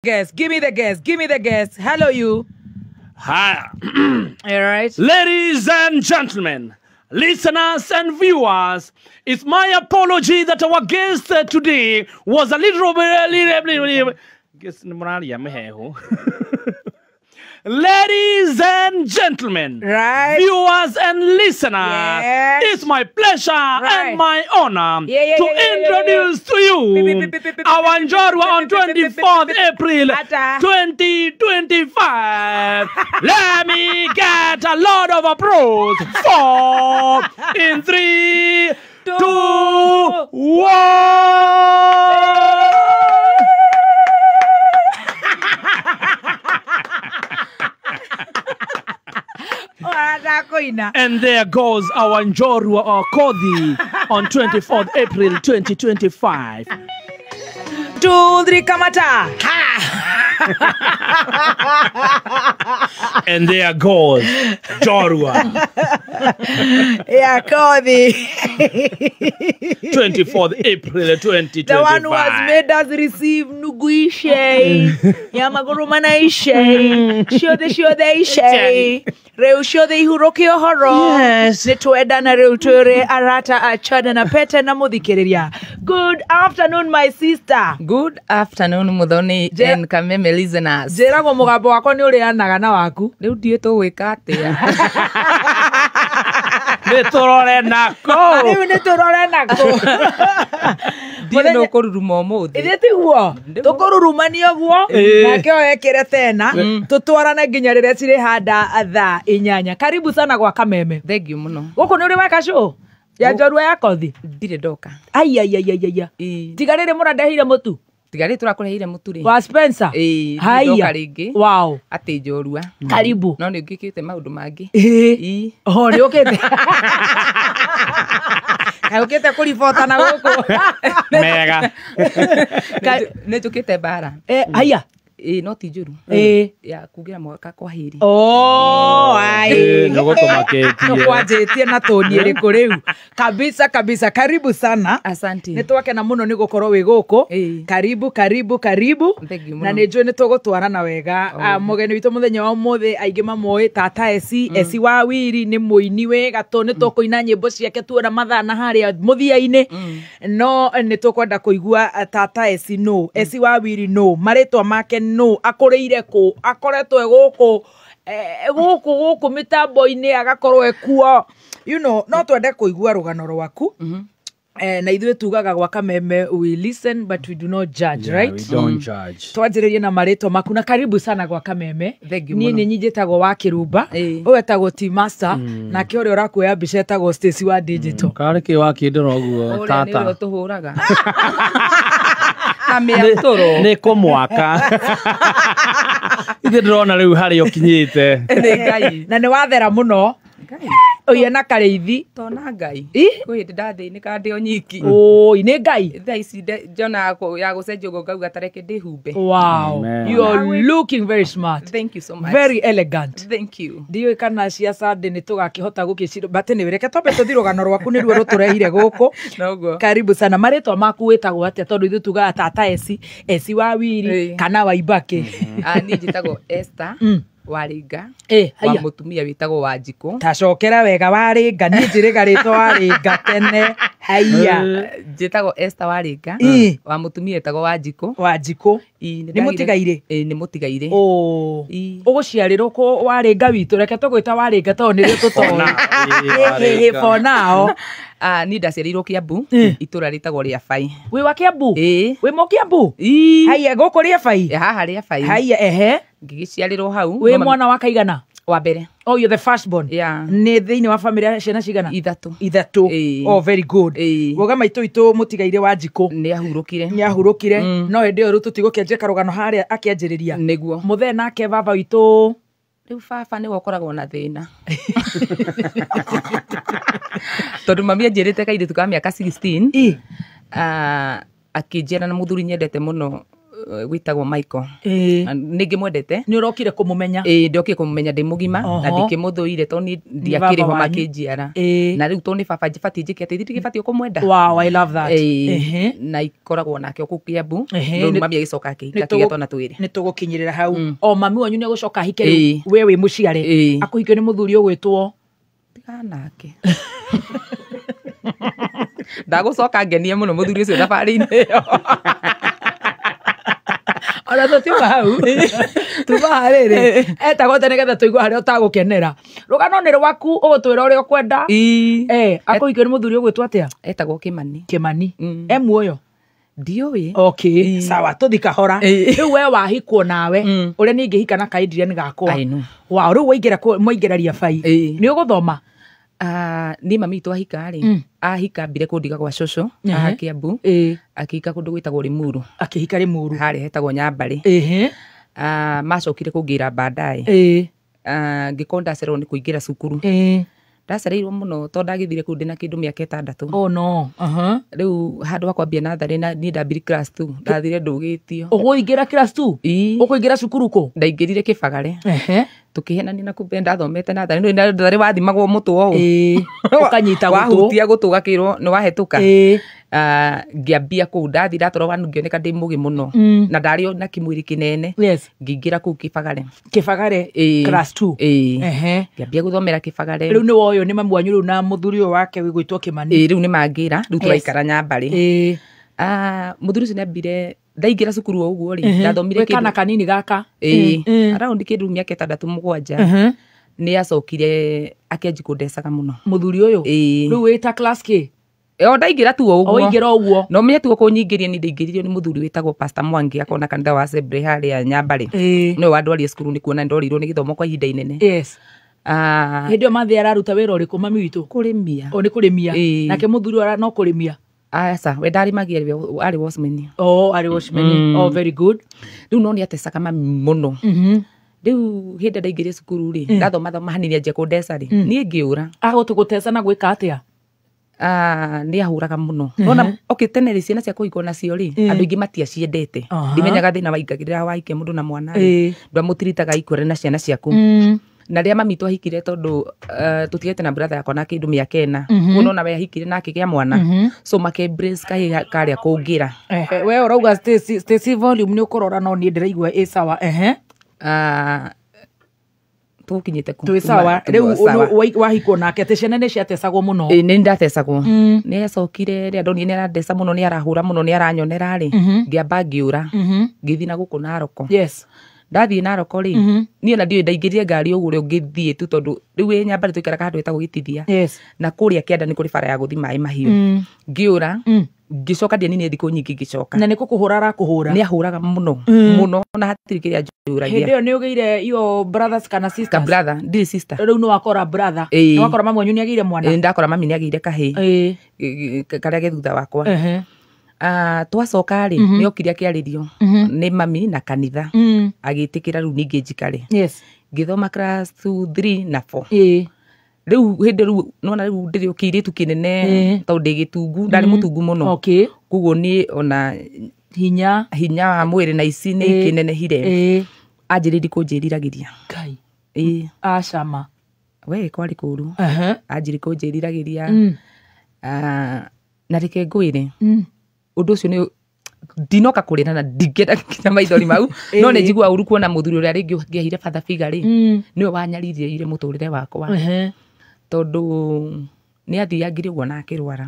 Guess. Give me the guess. Give me the guess. Hello, you. Hi. All right. Ladies and gentlemen, listeners and viewers, it's my apology that our guest today was a little bit. Ladies and gentlemen, right, viewers and listeners, yes, it's my pleasure, right, and my honor yeah, to introduce to you our Njorua on 24th April 2025. Let me get a lot of applause for in 3, 2, 1. And there goes our Njorua or Kothi on 24th April 2025. 2, 3, kamata. Ha! And there goes Njorua. Yeah, Kothi. 24th April 2025. The one who has made us receive nuguishe, yamagurumanaishe, shode shode ishe, reu shode ihuroki ohoro. Yes. Nituedana reu tuere arata achana na pete na muthikiriria. Good afternoon, my sister. Good afternoon, Muthoni and Kameme listeners. Njĩragwo mũgambo wakwa nĩ ũrĩanaga na waku. Rĩu ndiũĩ tũgwĩka atĩa. Nĩ tũrore nako. Rĩu nĩ tũrore nako. Ndiũĩ nĩ ũkũruruma ũmũthĩ. Ithĩ tiguo? Tũkũrurumania ũguo, nake o ekĩre tena, tũtwarane nginya rĩrĩa cirĩhanda thaa 8. Karibu sana gwa Kameme. Thank you mũno. Gũkũ nĩ ũrĩ weka show? Ya Njorua ya Kothi? Ndirĩ ndoka. Ai ai ai ai ai. Tiga rĩrĩ mũrandeheire mũtu. Tiga rĩrĩ tũrakũreheire mũtu rĩ. Wa Spencer? Ĩĩ, ndoka rĩngĩ. Wow. Atĩ Njorua. Karibu. No nĩ ũngĩkĩte maũndũ mangĩ. Ĩĩ. Oho, nĩ ũkĩte. Kaĩ ũkĩte kũribota na gũkũ. Mega. Nĩ njũkĩte mbara. Haiya. Ĩĩ, no ti njũru. Ĩĩ. Ya kuugĩra mwaka kwaheri. Oh, ai. Nĩ gũtũmakĩtie. Tũkwanjĩtie na tũni ĩrĩkũ rĩu. Kabisa kabisa. Karibu sana. Asante. Nĩ twakena mũno nĩ gũkorwo wĩ gũkũ. Karibu karibu karibu. Na nĩ njũĩ nĩ tũgũtwarana wega. Mũgeni witũ mũthenya wa ũmũthĩ aingĩ mamũĩ tata Esi, Esi wa Wiri nĩ mũini wĩ gatũ, nĩ tũkũina nyĩmbo ciake tuona mathaa na harĩa mũthia-inĩ. No nĩ tũkwenda kũigua tata Esi no, Esi wa Wiri no, marĩtwa make no, akũrĩire kũ, akoretwo e gũkũ gũkũ gũkũ mĩtambo-inĩ agakorwo ekuo, you know, no twende kũigua rũgano rwaku. Na ithuĩ tugaga gwa Kameme, we listen but we do not judge, yeah, right? We don't judge. Twanjĩrĩrie na marĩtwa maku na karibu sana gwa Kameme. Niĩ nĩ njĩtagwo wa Kĩrumba, ũyũ etagwo T Master, nake ũrĩa ũrakuoya mbica etagwo Stacy wa Digital. Karĩ kĩ wakĩndora ũguo tata? Ũrĩa nĩwe ũtũhũraga. Na mĩatũro. Nĩ kũmwaka. Ithe ndĩrona rĩu harĩa ũkinyĩte. Nĩ Ngai. Na nĩ wathera mũno. Oye na karĩithi. Tona Ngai. Kwĩ hĩndĩ ndathĩnĩka ndĩ o nyiki. Oi, nĩ Ngai. Thaa ici njonaga ya gũcenjia ũguo ngauga ta reke ndĩhumbe. Wow. You are looking very smart. Thank you so much. Very elegant. Thank you. Ndiũĩ kana cia Sunday nĩ tũgakĩhota gũkĩciro. But anyway, reke twambe tũthiĩ rũgano rwaku nĩruo rũtũrehire gũkũ. Noguo. Karibu sana. Marĩtwa maku wĩtagwo atĩa tondũ ithuĩ tugaga tata Esi, Esi wa Wiri kana wa Ibaki. Niĩ njĩtagwo Esther. Waringa. Wa mũtumia wĩtagwo Wanjikũ. Tacokera wega Waringa, niĩ njĩrĩga rĩtwa Waringa tene. Haiya. Njĩtagwo Esther Waringa. Wa mũtumia wĩtagwo Wanjikũ. Wanjikũ. Nĩ mũtigairĩ? Ĩĩ, nĩ mũtigairĩ. Ũgũciarĩrwo kũ Waringa witũ? Reke tũgwĩta Waringa tondũ nĩrĩo tũtoĩ. For now. Niĩ ndaciarĩirwo Kiambu, itũra rĩtagwo Rĩabai. Wĩ wa Kiambu? Ĩĩ. Wĩ Mũkiambu? Haiya, gũkũ Rĩabai? Haha Rĩabai. Haiya, ehe. Ngĩgĩciarĩrwo hau. Wĩ mwana wa kaigana? Wa mbere. Oh, you're the first born. Yeah. Nĩ thĩinĩ wa family ciana cigana? Ithatũ. Ithatũ. Oh, very good. Woga maitũ witũ mũtigairĩ Wanjikũ. Nĩ ahurũkire. Nĩ ahurũkire. No hĩndĩ ĩyo rĩu tũtigũkĩanjia karũgano harĩa akĩanjĩrĩria. Nĩguo. Mũthee nake baba witũ. Rĩu baba nĩwe ũkoragwo na thĩna. Tondũ mami anjĩrĩte kairĩtu ka mĩaka 16. Akĩnjiara na mũthuri nyendete mũno Wĩtagwo Michael. Nĩ ngĩmwendete. Nĩ ũrokire kũmũmenya? Ĩĩ, ndokire kũmũmenya ndĩ mũgima na ndikĩmũthũire tondũ niĩ ndiakĩrĩ ho makĩnjiara. Na rĩu tondũ nĩ baba batiĩ njĩke atĩ ndikĩbatiĩ kũmwenda. Wow, I love that. Na ikoragwo nake kũu Kiambu. Rĩu mami agĩcoka akĩhika akĩgĩa twana twĩrĩ. Nĩ tũgũkinyĩrĩra hau. O mami wanyu nĩ agũcoka ahike rĩu we wĩ mũciare. Akũhikio nĩ mũthuri ũgwĩtwo Tigana nake. Ndagũcoka ngenie mũno mũthuri ũcio thabarĩ-inĩ ĩyo. Ona tũtiuma hau. Tuma harĩrĩ. Etagwo atĩa nĩgetha tũigue harĩa ũtagũkenera. Rũgano nĩ rwaku ũgũtwĩra ũrĩa ũkwenda. Akũhikio nĩ mũthuri ũgwĩtwo atĩa? Etagwo Kĩmani. Kĩmani. E muoyo? Ndiũĩ. Okay, sawa, tũthi kahora. Rĩu we wahikwo nawe, ũrĩa niĩ ingĩhika na kaidrian gakwa. Wow, rĩu waingĩra mwaingĩra Riabai. Nĩ ũgũthoma? Niĩ mami witũ ahika rĩ, ahika ambire kũndiga gwa cũcũ, haha Kiambu. Akĩhika kũndũ gwĩtagwo Limuru. Akĩhika Limuru. Harĩa hetagwo Nyambarĩ. Macokire kũngĩra baadaye. Ngĩkorwo ndacererwo nĩ kũingĩra cukuru. Ndacereirwo mũno tondũ ndagĩthire kũu ndĩna kĩndũ mĩaka 6. Oh no. Rĩu handũ ha kwambia natharĩ na niĩ ndambire class 2, ndathire ndũgĩtio. Ũkũingĩra class 2? Ũkũingĩra cukuru kũ? Ndaingĩrire Kĩbagare. Tũkĩhenania na kumbe ndathomete natharĩ. Nĩ natharĩ wathimagwo mũtwe ũũ. Ũkanyita gũtũ. Wahutia gũtũ ũgakĩrwo nĩ wahetũka. Ngĩambia kũu ndathi ndatwarwo wanu ngĩoneka ndĩ mũgĩ mũno. Na ndarĩ na kĩmwĩrĩ kĩnene. Ngĩingĩra kũu Kĩbagare. Kĩbagare class 2. Ngĩambia gũthomera Kĩbagare. Rĩu nĩ woywo nĩ mamu wanyu rĩu na mũthuri ũyũ wake wĩgwĩtwo Kĩmani. Rĩu nĩ mangĩra, rĩu tũraikara Nyambarĩ. Mũthuri ũcio nĩambire ndaingĩra cukuru o ũguo rĩ, ndathomire kĩndũ. Kana kanini gaka. Around kĩndũ mĩaka 6 7. Nĩ acokire akĩanjia kũndecaga mũno. Mũthuri ũyũ? Rĩu wĩ ta class K? O ndaingĩra tu o ũguo. O ingĩra ũguo. No menye tu kũnyingĩria nĩ ndaingĩririo nĩ mũthuri wĩtagwo Pastor Mwangi akona kanitha wa Assembly harĩa Nyambarĩ. Nĩwe wandwarire cukuru nĩ kuona ndorirwo nĩ gĩthomo kwa ihinda inene. Hĩndĩ ĩyo mathĩ araruta wĩra ũrĩkũ mami witũ? Kũrĩmia. O nĩ kũrĩmia. Nake mũthuri ũyũ no kũrĩmia. Aca, we ndarĩmagia arĩ watchman. Oh, arĩ watchman. Oh, very good. Rĩu no nĩ atecaga mami mũno. Rĩu hĩndĩ ndaingĩrire cukuru rĩ, ndathoma thoma hanini anjia kũndeca rĩ, niĩ ngĩũra. Agũtũgũteca na gwĩka atĩa? Nĩ ahũraga mũno. Nona, okay, tene rĩ, ciana cia kũhikwo nacio rĩ, andũ aingĩ matiaciendete. Ndimenyaga thĩna waingagĩrĩra wahikia mũndũ na mwana rĩ, ndwamũtiritaga ikũre na ciana ciaku. Na rĩrĩa mami twahikire tondũ tũtigĩte na brother yakwa na kĩndũ mĩaka 4. Koguo nona we ahikire na akĩgĩa mwana. So make embrace kahĩ karĩa kũngĩra. We ũrauga Stacy volume nĩ ũkũrora no niĩ ndĩraigua ĩ sawa. Tũkinyĩte kũ? Twĩ sawa. Rĩu wahikwo nake atĩ ciana nĩ ciatecagwo mũno. Nĩ ndatecagwo. Nĩ acokire rĩrĩa ndonire nĩ arandeca mũno, nĩ arahũra mũno, nĩ aranyonera rĩ, ngĩamba ngĩũra. Ngĩthiĩ na gũkũ Naroko. Ndathiĩ Naroko rĩ, niĩ ona ndiũĩ ndaingĩrire ngari ũguo ũrĩa ũngĩthiĩ tu tondũ rĩu wĩ Nyambarĩ tũikaraga handũ hetagwo Gĩtithia. Na kũrĩa kĩanda nĩ kũrĩ bara ya gũthiĩ maĩ mahiũ. Ngĩũra, ngĩcoka ndianinire thikũ nyingĩ ngĩcoka. Na nĩ kũkũhũra arakũhũra? Nĩ ahũraga mũno, mũno, na hatirĩ kĩrĩa njũragia. Hĩndĩ ĩyo nĩ ũgĩire your brothers kana sisters? Ka brother, ndirĩ sister. Rĩu nĩ wakora brother. Nĩ wakora mami wanyu nĩ agĩire mwana? Ĩĩ, ndakora mami nĩ agĩire kahĩĩ. Karĩa ge thutha wakwa. Twacoka rĩ, nĩ okire akĩarĩrio nĩ mami na kanitha. Agĩtĩkĩra rĩu ningĩ njikare. Ngĩthoma class 2, 3 na 4. Rĩu hĩndĩ rĩu nona rĩu ndĩrĩ kĩirĩtu kĩnene tondũ ndĩ gĩtungu, ndarĩ mũtungu mũno. Koguo niĩ ona hinya wa mwĩrĩ na ici nĩ ikĩnenehire. Anjĩrĩirie kũnjĩriragĩria. Ngai. Acama. We kwarĩ kũũru. Anjĩrĩirie kũnjĩriragĩria. Na reke ngwĩre. Ũndũ ũcio nĩ ndinoka kũrĩra na ndingĩenda nginya maithori mau, no nĩ njiguaga ũru kuona mũthuri ũrĩa rĩngĩ ũngĩaheire father figure rĩ, nĩwe wanyaririe mũtũrĩre wakwa. Tondũ nĩ athiangire ũguo na akĩrwara.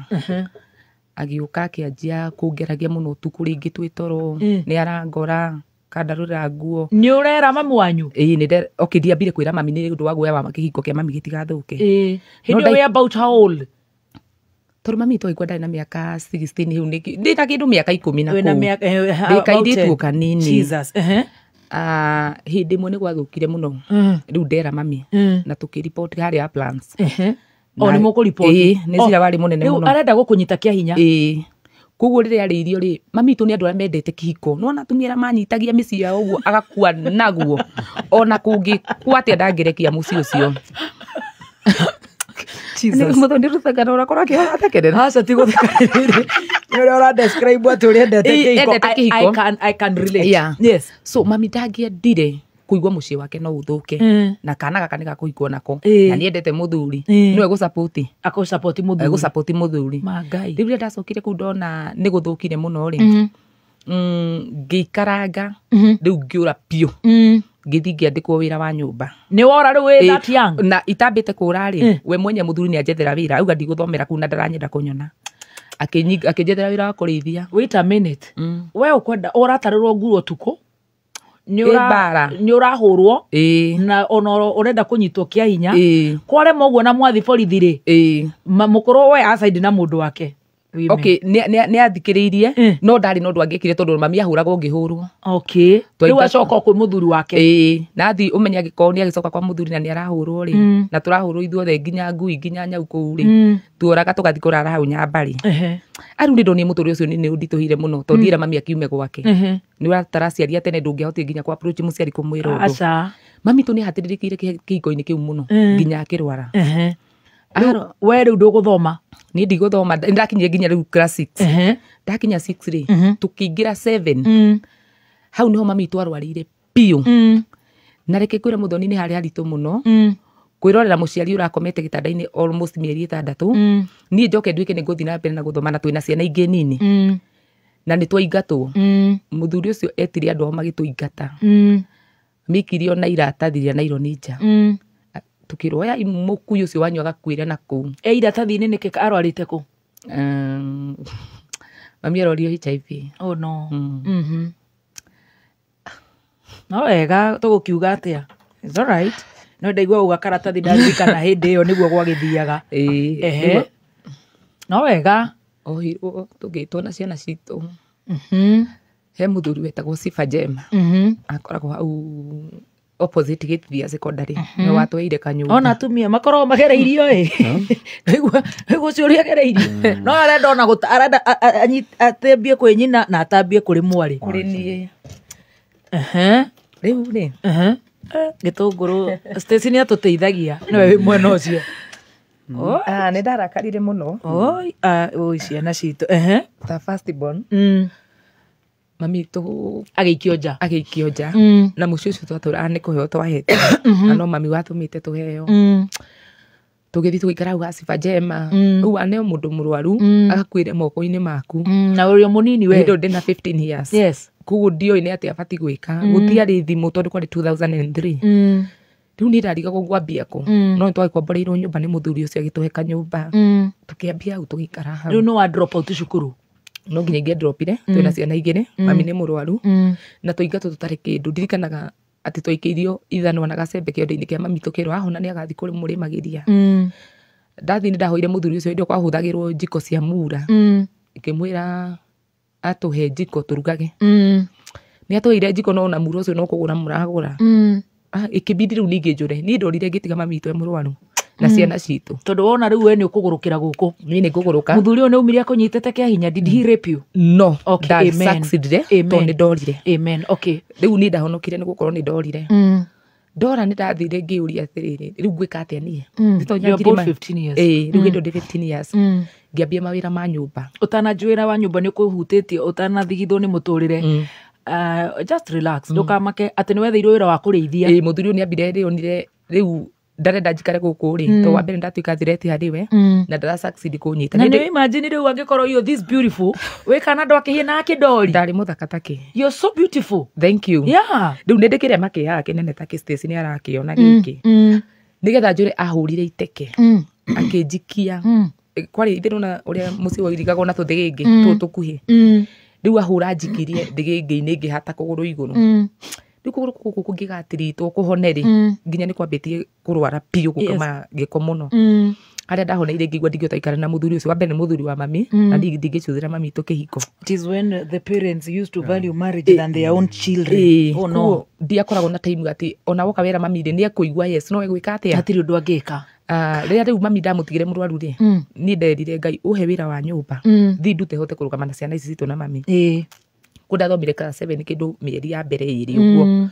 Agĩũka akĩanjia kũngeragia mũno ũtukũ rĩngĩ twĩ toro, nĩ arangora, kandarũrĩra nguo. Nĩ ũrera mamu wanyu? Ĩĩ, okay, ndiambire kwĩra mami nĩ ũndũ wa guoya wa kĩhiko kĩa mami gĩtigathũke. Hĩndĩ ĩyo wĩ about how old? Tondũ mami twaigua ndarĩ na mĩaka 16 hau ndĩ na kĩndũ mĩaka 10 na kũu. Ndĩ kairĩtu o kanini. Hĩndĩ ĩmwe nĩ gwathũkire mũno. Rĩu ndera mami na tũkĩripoti harĩa plans. O nĩ mũkũripoti? Ĩĩ, nĩ cira warĩ mũnene mũno. Rĩu arenda gũkũnyita kĩa hinya? Ĩĩ. Koguo rĩrĩa arĩirio rĩ, mami witũ nĩ andũ arĩa mendete kĩhiko. Nĩwona atumia arĩa manyitagia mĩciĩ yao ũguo agakua naguo. Ona kũngĩkua atĩa ndangĩrekia mũciĩ ũcio. Jesus. Mũthoni rũthengano ũrakorwo akĩhota athekerera. Aca ti gũthekerera. Nĩ ũrĩa describe atĩ ũrĩa endete kĩhiko. Endete kĩhiko. I can relate. Yeah. Yes. So mami ndangĩendire kũigua mũciĩ wake no ũthũke na kana gaka nĩ gakũhikwo nako na nĩ endete mũthuri, nĩwe gũsapoti. Akũsapoti mũthuri. Gũsapoti mũthuri. Ma Ngai. Rĩu rĩrĩa ndacokire kũu ndona nĩ gũthũkire mũno rĩ, ngĩikaranga rĩu ngĩũra biũ, ngĩthiĩ ngĩandĩkwo wĩra wa nyũmba. Nĩ wora rĩu wĩ that young? Na itambĩte kũra rĩ, we mwenye mũthuri nĩ anjethera wĩra, auga ndigũthomera kũu na ndaranyenda kũnyona. Akĩnjethera wĩra wa kũrĩithia. Wait a minute. We ũkwenda ũratarĩrwo nguru ũtukũ, nĩ Ĩ mbara. Nĩ ũrahũrwo na ona ũrenda kũnyitwo kĩa hinya. Kwarema ũguo na mwathi borithi rĩ, mũkũrũ we acaidi na mũndũ wake. Women. Okay, nĩ athikĩrĩirie, no ndarĩ na ũndũ angĩkire tondũ mami ahũragwo ngĩhũrwo. Okay, rĩu acoka kwĩ mũthuri wake. Ĩĩ, na athi ũmenye angĩkorwo nĩ agĩcoka kwa mũthuri na nĩ arahũrwo rĩ, na tũrahũrwo ithuothe nginya ngui nginya nyau kũu rĩ, tuoraga tũgathiĩ kũrara hau nyambarĩ. Arĩu nĩ ndonire mũtũrĩre ũcio nĩ ũnditũhire mũno tondũ ndiĩra mami akiume gwake. Nĩ ũratara tene, ndũngĩahotire nginya kũ approach mũciari kũmwĩra ũndũ. Aca. Mami tũ nĩ ahatĩrĩrĩkĩire kĩhiko-inĩ kĩu mũno nginya akĩrwara. Rĩu we rĩu ndũgũthoma? Niĩ ndigũthoma, ndakinyire nginya rĩu class 6. Ndakinya 6 rĩ, tũkĩingĩra 7, hau nĩho mami witũ arwarĩire biũ. Na reke ngwĩre mũthoni, nĩ harĩ haritũ mũno kwĩrorera mũciari ũrakomete gĩtanda-inĩ almost mĩeri 6, niĩ njoke nduĩke nĩ ngũthiĩ na mbere na gũthoma na twĩna ciana ingĩ nini, na nĩ twaingatwo. Mũthuri ũcio etire andũ ao magĩtũingata, mĩkirio na iratathi rĩa naironi nja. Tukĩrwo oya mũkui ũcio wanyu agakuĩre na kũu. E iratathi-inĩ nĩkĩ? Arwarĩte kũ? Mami arorio HIV. Oh no. No wega tũgũkiuga atĩa, it's all right, no ndaigua uga karatathi ndaririkana hĩndĩ ĩyo nĩguo gwagĩthiaga. Ĩĩ. No wega. Ohirwo tũgĩtwo na ciana citũ. He mũthuri wetagwo Sifa Jema, akoragwo hau opposite Gĩtithia Secondary, nĩwe watweire kanyũmba. Ona atumia makoragwo magereirio ĩ, waigua ũcio ũrĩa agereirio, no arenda ona arenda atambie kwĩ nyina na atambie kũrĩ mwarĩ. Kũrĩ niĩ. Rĩu rĩ, Gĩtũngũrũ Stacy nĩ atũteithagia, nĩwe wĩ mwena ũcio. Oh, ah, nĩ ndarakarire mũno. Oi, ah, oi ciana citũ. Ta first born, mami tũ Agĩikio nja. Agĩikio nja. Na mũciĩ ũcio twatũraga nĩ kũheo twahete, na no mami watũmĩte tũheo. Tũgĩthiĩ tũgĩikara hau ha Sifa Jema. Rĩu aneo mũndũ mũrwaru agakuĩre moko-inĩ maku. Na ũrĩa mũnini we. Hĩndĩ ĩyo ndĩna 15 years. Koguo ndioĩ nĩ atĩa batiĩ gwĩka, gũtiarĩ thimũ tondũ kwarĩ 2003. Rĩu niĩ ndarigagwo ngwambia kũ, no nĩ twagĩkomboreirwo nyũmba nĩ mũthuri ũcio, agĩtũhe kanyũmba, tũkĩambia hau tũgĩikara hau. Rĩu nĩ wa drop out cukuru? No nginya ingĩandropire, twĩna ciana igĩrĩ, mami nĩ mũrwaru na twaingatwo tũtarĩ kĩndũ. Ndirikanaga atĩ twaikĩirio ithanwa na gacembe kĩondo-inĩ kĩa mami, tũkĩrwo ahona nĩ agathiĩ kũrĩ mũrĩmagĩria. Ndathiĩ nĩ ndahoire mũthuri ũcio, hĩndĩ ĩyo kwahũthagĩrwo njiko cia mura, ngĩmwĩra atũhe njiko tũrugage. Nĩ atũheire njiko, no ona mura ũcio no kũgũra mũragũra. Ah, ĩkĩbidi rĩu ningĩ njũre. Niĩ ndorire ngĩtiga mami witũ e mũrwaru na ciana citũ. Tondũ wona rĩu we nĩ ũkũgũrũkĩra gũkũ. Niĩ nĩ ngũgũrũka. Mũthuri ũyũ nĩ aumire akũnyitĩte kĩa hinya? Did he rape you? No. Okay, amen. Ndasucceedire Amen. tondũ nĩ ndorire. Amen, okay. Rĩu niĩ ndahonokire nĩ gũkorwo nĩ ndorire. Ndora nĩ ndathire ngĩũria atĩrĩrĩ, rĩu ngwĩka atĩa niĩ? Nĩ You're about 15 years. Ĩĩ, rĩu hĩndĩ ĩyo ndĩ 15 years, ngĩambia mawĩra ma nyũmba. Ũtananjĩra wa nyũmba nĩ ũkũhutĩtie, ũtanathigithwo nĩ mũtũrĩre. Just relax, ndũkamake atĩ nĩ wetheirwo wĩra wa kũrĩithia. Ĩĩ, mũthuri ũyũ nĩ ambire rĩ onire rĩu ndarenda njikare gũkũ rĩ, to wa mbere ndatuĩka threat harĩ we na ndara succeed kũnyita. Na nĩ imagine rĩu angĩkorwo you're this beautiful, wĩ kana ndwakĩhie na akĩndori. Ndarĩ mũthaka takĩ. You're so beautiful. Thank you. Rĩu nĩ ndĩkĩrema kĩhaha kĩnene takĩ, Stacy nĩ arakĩona gĩkĩ, nĩgetha njũre ahũrire iteke akĩnjikia. Kwarĩ itherũ na ũrĩa mũciĩ wairigagwo na tũthĩgĩngĩ tũtũ tũkuhĩ. Rĩu ahũra njikirie thĩgĩngĩ-inĩ, ngĩhata kũgũrũ igũrũ. Rĩu kũgũrũ gũkũ kũngĩgatiritwo kũhone rĩ, nginya nĩ kwambĩtie kũrwara biũ, gũkauma gĩko mũno. Harĩa ndahoneire ngĩigua ndingĩhota gũikara na mũthuri ũcio. Wa mbere nĩ mũthuri wa mami na ndingĩcuthĩra mami witũ kĩhiko. It is when the parents used to value marriage than their own children. Oh no. Koguo ndiakoragwo na time atĩ ona woka wera mami rĩ, nĩ ekũigua yes, no egwĩka atĩa? Hatirĩ ũndũ angĩka. Ah, rĩrĩa rĩu mami ndamũtigire mũrwaru rĩ, niĩ nderire Ngai ũhe wĩra wa nyũmba thi ndute hote kũrũgama na ciana ici citũ na mami. Kũ ndathomire class 7 kĩndũ mĩeri ya mbere ĩrĩ ũguo,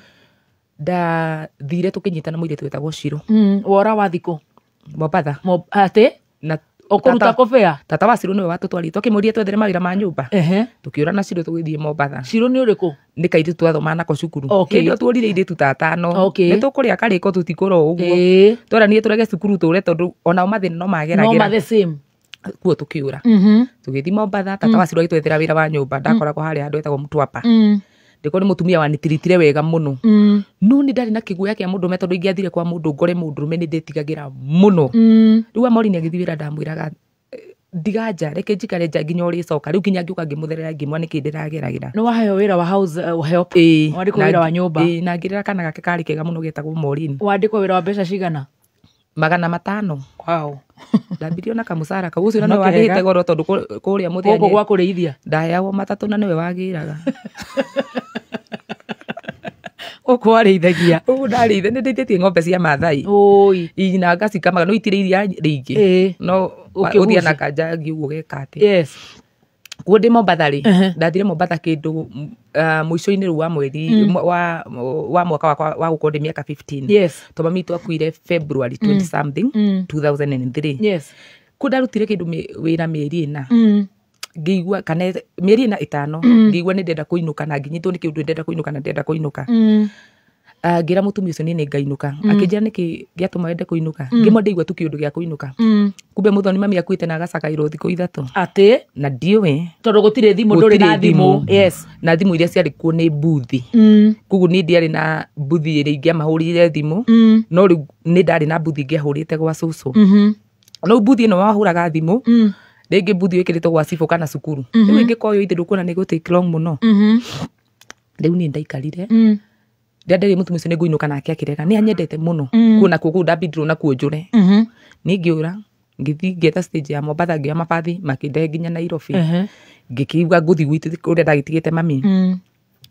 ndathire tũkĩnyitana mũirĩtu wetagwo Shiro. Wora wa thikũ? Mombatha. Atĩ? Na Ũkũruta kũ fare? Tata wa Cirũ nĩwe watũtwarire, twakĩmũria twethere mawĩra ma nyũmba. Tũkĩũra na Cirũ tũgĩthiĩ Mombatha. Cirũ nĩ ũrĩkũ? Nĩ kairĩtu twathoma nako cukuru. Okay. Hĩndĩ ĩyo tuorire airĩtu ta atano. Okay. Nĩ tũkũrĩa karĩko tũtikũra o ũguo. Tweranirie tũrege cukuru tũre tondũ onao mathĩna no mageragĩra. No ma the same. Kuo tũkĩũra. Tũgĩthiĩ Mombatha, tata wa Cirũ agĩtwethera wĩra wa nyũmba. Ndakoragwo harĩa handũ hetagwo Mtwapa. Ndĩkorwo nĩ mũtumia wanitiritire wega mũno. No nĩ ndarĩ na kĩguoya kĩa mũndũrũme tondũ ingĩathire kwa mũndũ ngore mũndũrũme nĩ ndĩtigagĩra mũno. Rĩu Amori nĩ agĩthiĩ wĩra ndamwĩraga ndiganja, reke njikare nja nginya ũrĩcoka. Rĩu nginya ngĩũka ngĩmũtherera ngĩmwa nĩkĩ ndĩrageragĩra. Nĩ waheo wĩra wa house help? Ĩĩ. Wandĩkwo wĩra wa nyũmba? Ĩĩ, na ngĩrera kana gake karĩ kega mũno getagwo Maureen. Wandĩkwo wĩra wa mbeca cigana? 500. Wow. Ndambirie ona kamũcara kau. Ũcio na No nĩwe kega. wandĩhĩte goro tondũ kũrĩa mũthenya Gũkũ gwa kũrĩithia? Ndaheagwo matatũ na nĩwe wagĩraga. Gũkũ warĩithagia? Ũguo ndarĩithagia, nĩ ndĩithĩtie ng'ombe cia Maathai. Oi. Ii, na ngacikamaga, no itirĩ iria rĩingĩ. No Ũkĩgucia. ũthiĩ na kanjangi ũguo geka atĩ. Yes. Kuo ndĩ Mombatha rĩ, ndathire Mombatha kĩndũ, mũico-inĩ rĩu wa mweri, wa mwaka wakwa wa gũkorwo ndĩ mĩaka 15. Yes. Tondũ mami witũ akuire February 20 something, 2003. Yes. Kuo ndarutire kĩndũ wĩra mĩeri ĩna. Ngĩigua kana mĩeri ĩna ĩtano, ngĩigua nĩ ndĩrenda kũinũka na ngĩnyitwo nĩ kĩũndũ ndĩrenda kũinũka na ndĩrenda kũinũka. Ngĩra mũtumia ũcio niĩ nĩ ngainũka. Akĩnjĩra nĩkĩ gĩatũma wende kũinũka? Ngĩmwĩra ndaigua tu kĩũndũ gĩa kũinũka. Kumbe mũthoni mami akuĩte na agacakaĩrwo thikũ 3. Atĩ? Na ndiũĩ. Tondũ gũtirĩ thimũ, ndũrĩ na Gũtirĩ thimũ. thimũ. Yes. Na thimũ iria ciarĩ kuo nĩ mbuthi. Koguo niĩ ndiarĩ na mbuthi ĩrĩa ingĩamahũrĩire thimũ. No rĩu nĩ ndarĩ na mbuthi ingĩahũrĩte gwa cũcũ. No mbuthi ĩno wahũraga thimũ, rĩngĩ mbuthi ĩkĩrĩtwo gwa cibũ kana cukuru. Rĩu ĩngĩkorwo yo ithe ndũkuona nĩ gũ take long mũno. Rĩu niĩ ndaikarire. Rĩrĩa nderire mũtumia ũcio nĩ ngũinũka nake akĩrega. Nĩ anyendete mũno. Kuo nakuo kũu ndambindirwo nakuo njũre. Niĩ ngĩũra, ngĩthiĩ ngĩetha stage ya Mombatha, ngĩoya mabathi, makĩndehe nginya Nairobi. Ngĩkĩigua ngũthiĩ gwitũ kũrĩa ndagĩtigĩte mami.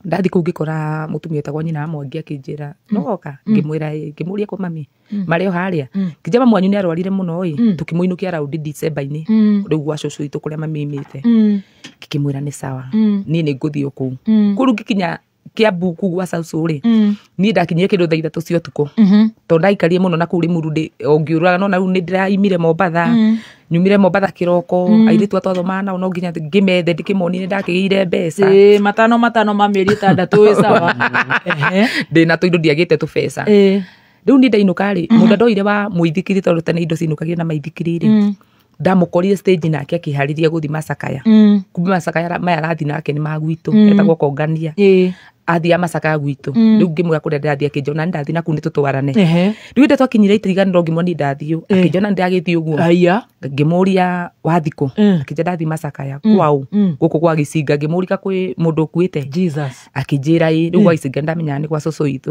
Ndathiĩ kũu ngĩkora mũtumia wetagwo nyina wa Mwangi akĩnjĩra, no woka? Ngĩmwĩra ĩĩ, ngĩmũria kwa mami, marĩ o harĩa. Ngĩnjĩra mami wanyu nĩ arwarire mũno ĩ, tũkĩmũinũkia raundi December-inĩ. Rĩu gwa cũcũ witũ kũrĩa mami aimĩte. Ngĩkĩmwĩra nĩ sawa. Niĩ nĩ ngũthiĩ o kũu. Kũu rĩu ngĩkinya Kiambu kũu gwa cũcũ rĩ, niĩ ndakinyire kĩndũ thaa 3 cia ũtukũ. Tondũ ndaikarire mũno na kũu Limuru o ngĩũraga, no na rĩu nĩ ndĩraimire Mombatha. Nyumire Mombatha kĩroko, airĩtu a twathomaga nao no nginya ngĩmethe ndĩkĩmonire ndakĩgĩire mbeca. Ĩĩ, matano matano ma mĩeri 6 wĩ sawa. Ndĩna tũindo ndiagĩte tũbeca. Rĩu niĩ ndainũka rĩ, mũndũ ndoire wa mũithikiri tondũ tene indo cinũkagio na maithikiri rĩ. Ndamũkorire stage nake akĩharĩria gũthiĩ Macakaya. Kumbe Macakaya maya arathiĩ nake nĩ ma gwitũ, etagwo Kongania. Athiĩ Macakaya gwitũ. Rĩu ngĩmwĩra kũrĩa ndĩrathiĩ akĩnjĩra nĩ ndathiĩ na kũu nĩ tũtwarane. Rĩu hĩndĩ ĩrĩa twakinyire itiganĩro ngĩmwĩra niĩ ndathiĩ ũ. Akĩnjĩra nĩ ndagĩthiĩ ũguo. Ngĩmũria wathiĩ kũ? Akĩnjĩra ndathiĩ Macakaya. Kwaũ? Gũkũ gwa Gĩcinga. Ngĩmũria kwĩ mũndũ ũkuĩte. Jesus. Akĩnjĩra ĩ, rĩu gwa Gĩcinga ndamenyaga nĩ gwa cũcũ witũ.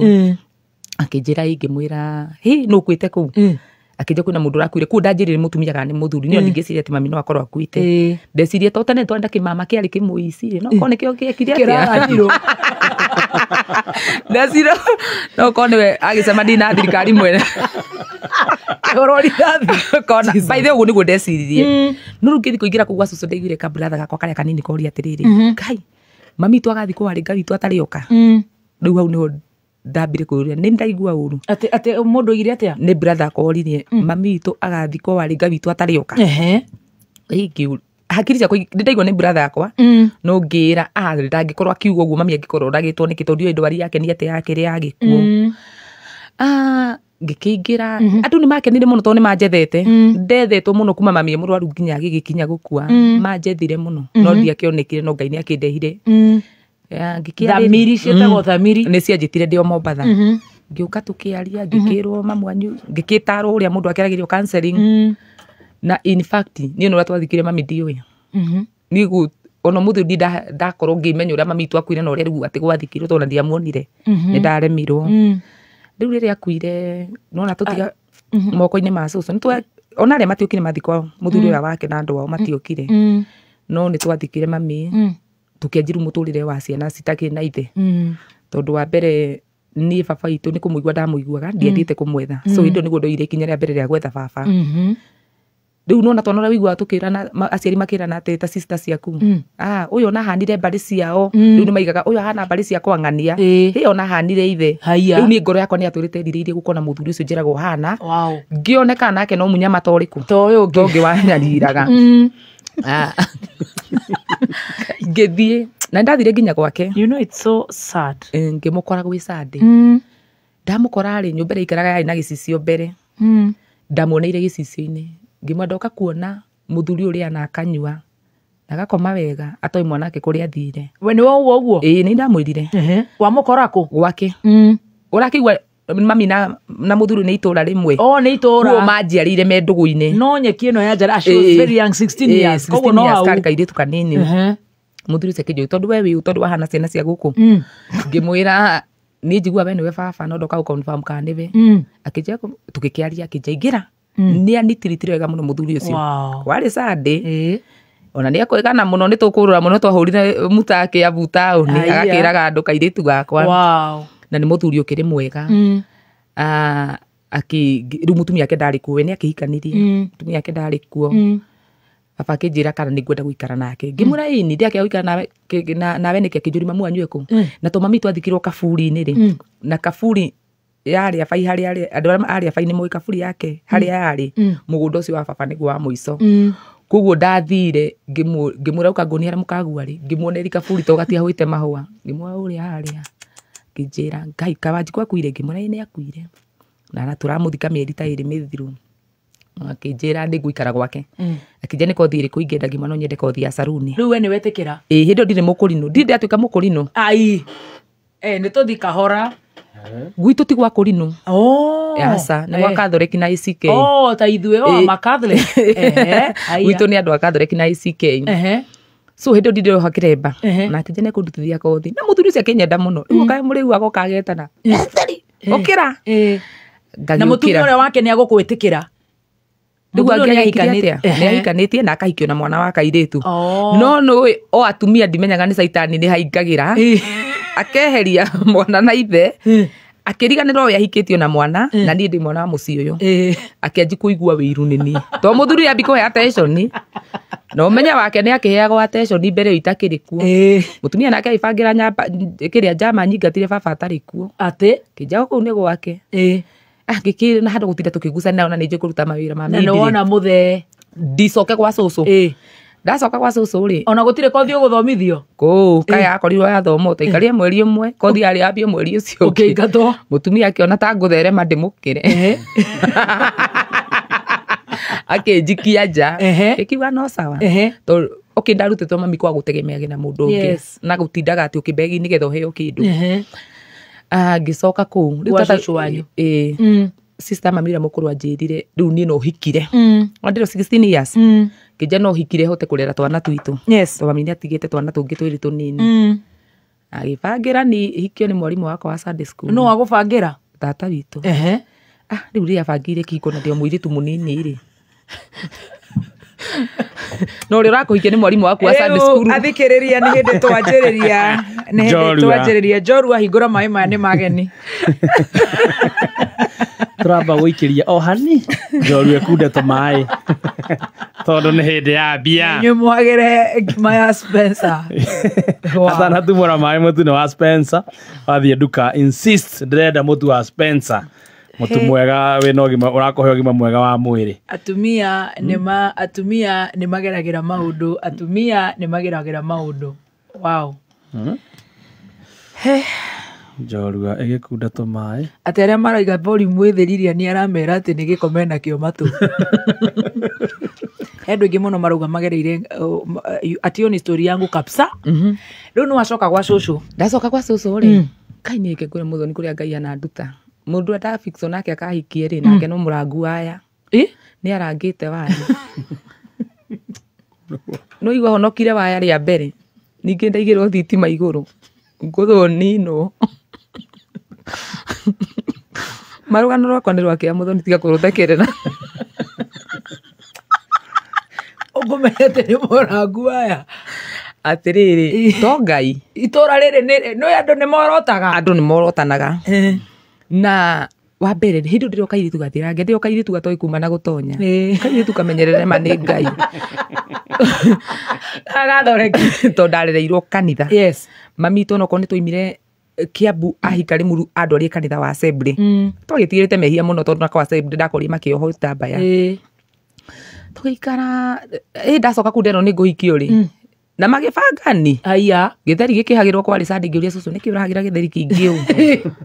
Akĩnjĩra ĩ, ngĩmwĩra, hĩ, nũ ũkuĩte kũu? Akĩnjĩra kwĩna mũndũ ũrakuire. Kũu ndanjĩrire mũtumia kana nĩ mũthuri. Niĩ ndingĩciria atĩ mami no akorwo akuĩte. Ndecirie to tene twenda kĩmama kĩarĩ kĩmũici rĩ, no korwo nĩkĩo gĩekire atĩa? Kĩraganirwo. Ndeciria no korwo nĩwe agĩcemania na thirikari mwene. Kĩhũrwo rithathi. Kona. By the way, ũguo nĩguo ndeciririe. No rĩu ngĩthiĩ kũingĩra kũu gwa cũcũ ndaiguire ka brother gakwa karĩa kanini koria atĩrĩrĩ, Ngai, mami witũ agathiĩ kũu arĩ Ngai witũ atarĩ oka. Rĩu hau nĩho ndambire kwĩyũria, nĩ ndaigua ũru. Atĩ, atĩ mũndũ oigire atĩa? Nĩ brother akwa oririe, mami witũ agathiĩ kũu arĩ Ngai witũ atarĩ oka. Ĩĩ, ngĩũria. Hakiri ciakwa nĩ ndaigua nĩ brother yakwa, no ngĩĩra, ndangĩkorwo akiuga ũguo mami angĩkorwo oragĩtwo nĩkĩ, tondũ ndiũĩ ndwari yake nĩ atĩ yakĩrĩ ya gĩkuũ. Ngĩkĩingĩra. Andũ nĩ makenire mũno tondũ nĩ manjethete. Ndethetwo mũno kuma mami e mũrwaru nginya agĩgĩkinya gũkua. Manjethire mũno. No ndiakĩonekire, no Ngai nĩ akĩndehire. Ya, ngĩkĩarĩria. Thamiri ciĩtagwo thamiri. Nĩ cianjĩtire ndĩ o Mombatha. Ngĩũka tũkĩaria, ngĩkĩrwo mamu wanyu, ngĩkĩtarwo ũrĩa mũndũ akĩaragĩrio counseling. Na in fact, niĩ nĩ ũrĩa twathikire mami ndiũĩ. Niĩ ona ũmũthĩ ndi ndakorwo ngĩmenya ũrĩa mami witũ akuire na ũrĩa rĩu atĩ gwathikirwo tondũ ndiamuonire. Nĩ ndaremirwo. Rĩu rĩrĩa akuire, nĩwona tũtiga moko-inĩ ma cũcũ. Ona arĩa matiokire mathikwo, mũthuri ũrĩa wake na andũ ao matiokire. No nĩ twathikire mami, tũkĩanjia rĩu mũtũrĩre wa ciana citakĩrĩ na ithe. Tondũ wa mbere niĩ baba witũ nĩ kũmũigua ndamũiguaga, ndiathiĩte kũmwetha. So hĩndĩ ĩyo nĩguo ndoire ikinya rĩa mbere rĩa gwetha baba. Rĩu nona twana ũrĩa wĩiguaga tũkĩrana aciari makĩrana atĩ ta sister ciaku. Ah, ũyũ ona ahanire mbarĩ ciao. Rĩu nĩmaigaga ũyũ ahana mbarĩ cia kwang'ania. Ĩ ona ahanire ithe. Rĩu niĩ ngoro yakwa nĩyatũrĩte ĩrirĩirie gũkona mũthuri ũcio njĩragwo ũhana. Ngĩoneka nake no mũnyama ta ũrĩkũ? Ta ũyũ ũngĩ. Ta ũngĩ wanyariraga. Ngĩthiĩ na nĩndathire nginya gwake. You know it's so sad. Ngĩmũkora gwĩ Sunday. Ndamũkora rĩ, nyũmba ĩrĩa aikaraga yarĩ na gĩcicio mbere. Ndamuoneire gĩcicio-inĩ. Ngĩmwĩra ndoka kuona mũthuri ũrĩa na akanyua na agakoma wega atoĩ mwanake kũrĩa athire. We nĩ wauga ũguo? Ĩĩ nĩ ndamwĩrire. Wamũkora kũ? Gwake. Ũrakĩigua mami na mũthuri nĩ itũra rĩmwe. Oh, nĩ itũra. Kuo manjiarĩire me ndũgũ-inĩ. No nyeki ĩno ya njara, she was very young, 16 years. Koguo no hau. Karĩ kairĩtu kanini. Mũthuri ũcio akĩnjũria tondũ we wĩ ũ, tondũ wahana ciana cia gũkũ. Ngĩmwĩra niĩ njiguaga we nĩwe baba no ndoka gũ-confirm kana nĩwe. Akĩnjĩra tũgĩkĩaria akĩnjĩra ingĩra. Nĩ anitiritire wega mũno mũthuri ũcio. Kwarĩ Sunday. Ona nĩ akwĩgana mũno nĩ tũkũrũra mũno twahũrire mũta Kiambu taũni agakĩraga andũ kairĩtu gakwa. Na nĩ mũthuri ũkĩrĩ mwega. Rĩu mũtumia wake ndarĩ kuo, we nĩ akĩhikanirie. Mũtumia wake ndarĩ kuo. Baba akĩnjĩra kana nĩ ngwenda gũikara nake. Ngĩmwĩra ĩni, ndĩakĩaga gũikara nawe nĩkĩ? Akĩnjũria mamu wanyu ekũ? Na to mami twathikirwo kaburi-inĩ rĩ. Na kaburi yarĩ abai harĩa andũ arĩa arĩ abai nĩ moĩ kaburi yake harĩa yarĩ. Mũgũnda ũcio wa baba nĩguo wa mũico. Koguo ndathire ngĩmwĩra ũka nguonie harĩa mũkagua rĩ, ngĩmuoneria kaburi to gatiahũĩte mahũa. Ngĩmwĩra ũrĩa harĩa. Ngĩnjĩra Ngai Kawanjikũ akuire, ngĩmwĩra ĩĩ nĩ akuire. Na tũramũthika mĩeri ta ĩrĩ mĩthiru. Akĩnjĩra nĩ ngũikara gwake. Akĩnjĩra nĩ kothi ĩrĩkũ ingĩenda, ngĩmwĩra no nyende kothi ya saruni. Rĩu we nĩ wetĩkĩra? Ĩĩ, hĩndĩ ĩyo ndirĩ mũkũrinũ. Ndirĩ ndatuĩka mũkũrinũ. Ai. Nĩ tũthiĩ kahora. Gwitũ ti gwa kũrinũ. Aca, nĩ gwa Catholic na ACK. Oh, ta ithuĩ, oh, ma Catholic. Gwitũ nĩ andũ a Catholic na ACK. So hĩndĩ ĩyo ndirĩ ndoha kĩremba. Na akĩnjĩra nĩ ekũndutithia kothi. Na mũthuri ũcio akĩnyenda mũno. Rĩu okae mũrĩu agoka agetana. Etheri, ũkĩra. Na mũtumia ũrĩa wake nĩ agũkwĩtĩkĩra. Rĩu angĩahikanĩtie atĩa? Nĩ ahikanĩtie na akahikio na mwana wa kairĩtu. No nĩũĩ o atumia ndimenyaga nĩ caitani nĩ haingagĩra. Akeheria mwana na ithe. Akĩriganĩrwo we ahikĩtio na mwana na niĩ ndĩ mwana wa mũciĩ ũyũ. Akĩanji kũigua wĩiru nĩ niĩ. To mũthuri ambi kũhe attention. Na ũmenye wake nĩ akĩheagwo attention mbere ĩyo itakĩrĩ kuo. Mũtumia nake agĩbangĩra nyamba kĩrĩa njama nyingatire baba atarĩ kuo. Atĩ? Kĩnjago kũu nĩ gwake. Ngĩkĩra na handũ gũtinda tũkĩgucania ona nĩ njũĩ kũruta mawĩra ma Na nĩ wona mũthee. Ndicoke gwa cũcũ. Ndacoka gwa cũcũ rĩ. Ona gũtirĩ kothi ũgũthomithio? Kũu, kaya akorirwo yathoma ũtaikarire mweri ũmwe, kothi yarĩ yambie mweri ũcio ũngĩ. Ũkĩingatwo. Mũtumia akĩona ta ngũtherema ndĩmũkĩre. Akĩnjikia nja. Ĩkiuga no sawa. Tondũ okay, ndarutĩtwo mami kwa gũtegemeaga na mũndũ ũngĩ. Na gũtindaga atĩ ũkĩmbegi nĩgetha ũheo kĩndũ. Ngĩcoka kũu. Rĩu Gwa tata cũcũ wanyu. Sister mami ũrĩa mũkũrũ anjĩrire rĩu niĩ no hikire. Ndĩrĩ 16 years. Ngĩnja no hikire hote kũrera twana twitũ. Tondũ mami nĩ atigĩte twana tũngĩ twĩrĩ tũnini. Agĩbangĩra ni hikio nĩ mwarimũ wakwa wa Sunday school. No agũbangĩra? Tata witũ. Rĩu rĩrĩa abangĩire kĩhiko na ndĩ o mũirĩtu mũnini rĩ. No ũrĩa ũrakũhikia nĩ mwarimũ waku wa Sunday school. Athikĩrĩria nĩ hĩndĩ twanjĩrĩria. Nĩ hĩndĩ twanjĩrĩria. Njorua hingũra maĩ maya nĩ mageni. Tũramba gũikĩria o hani Njorua ĩkunde tũmaĩ. Tondũ nĩ hĩndĩ ya mbia. Inyuĩ mwagĩre ngima ya Spencer. Atanatumũra maĩ mũtu nĩ wa Spencer. Wathiĩ nduka insist ndĩrenda mũtu wa Spencer. Mũtu mwega wĩna ũgima, ũrakũhe ũgima mwega wa mwĩrĩ. Atumia atumia nĩ mageragĩra maũndũ, atumia nĩ mageragĩra maũndũ. Wow. Njorua ĩgĩkunda tũmaĩ. Atĩ arĩa marauga volume mwĩthĩriria nĩ aramera atĩ nĩ gĩko menakĩo matũ. He andũ aingĩ mũno marauga magereire, atĩ ĩyo nĩ story yangu kabisa. Rĩu nĩ wacoka gwa cũcũ. Ndacoka gwa cũcũ rĩ, Kai nĩ ngũre mũthoni kũrĩa Ngai ananduta. Mũndũ atafixwo nake akahikie rĩ, nake no mũrangu waya. Nĩ arangĩte waya. No igua honokire waya rĩa mbere. Ningĩ ndaigĩrwo thitima igũrũ. Ngũthwo ninwo. Marũgano rwakwa nĩ rwakĩa mũthoni tiga kũrũthekerera. Ũngũmenyete nĩ mũrangu waya. Atĩrĩrĩ, to Ngai. Itũra rĩrĩ nĩ andũ nĩ morotaga. Andũ nĩ morotanaga. Na Wa mbere hĩndĩ ndĩro kairĩtu gathirange ndĩro kairĩtu gatoĩ kuma na gũtonya kairĩtu kamenyerere ma nĩ Ngai agathoreka tondũ ndarereirwo kanitha. Yes. Mami tũ onokorwo nĩ twaimire Kiambu ahika Limuru andwarie kanitha wa assembly. Twagĩtigĩrĩte mehia mũno tondũ na kwa assembly ndakorire makĩohwo itambaya. Tũgĩikara ndacoka kũu nderwo nĩ ngũhikio rĩ na magĩbangani. Aya. Gĩtheri gĩkĩhagĩrwo kwarĩ Sunday ngĩũria cũcũ nĩkĩ ũrahagĩra gĩtheri kĩingĩ ũũ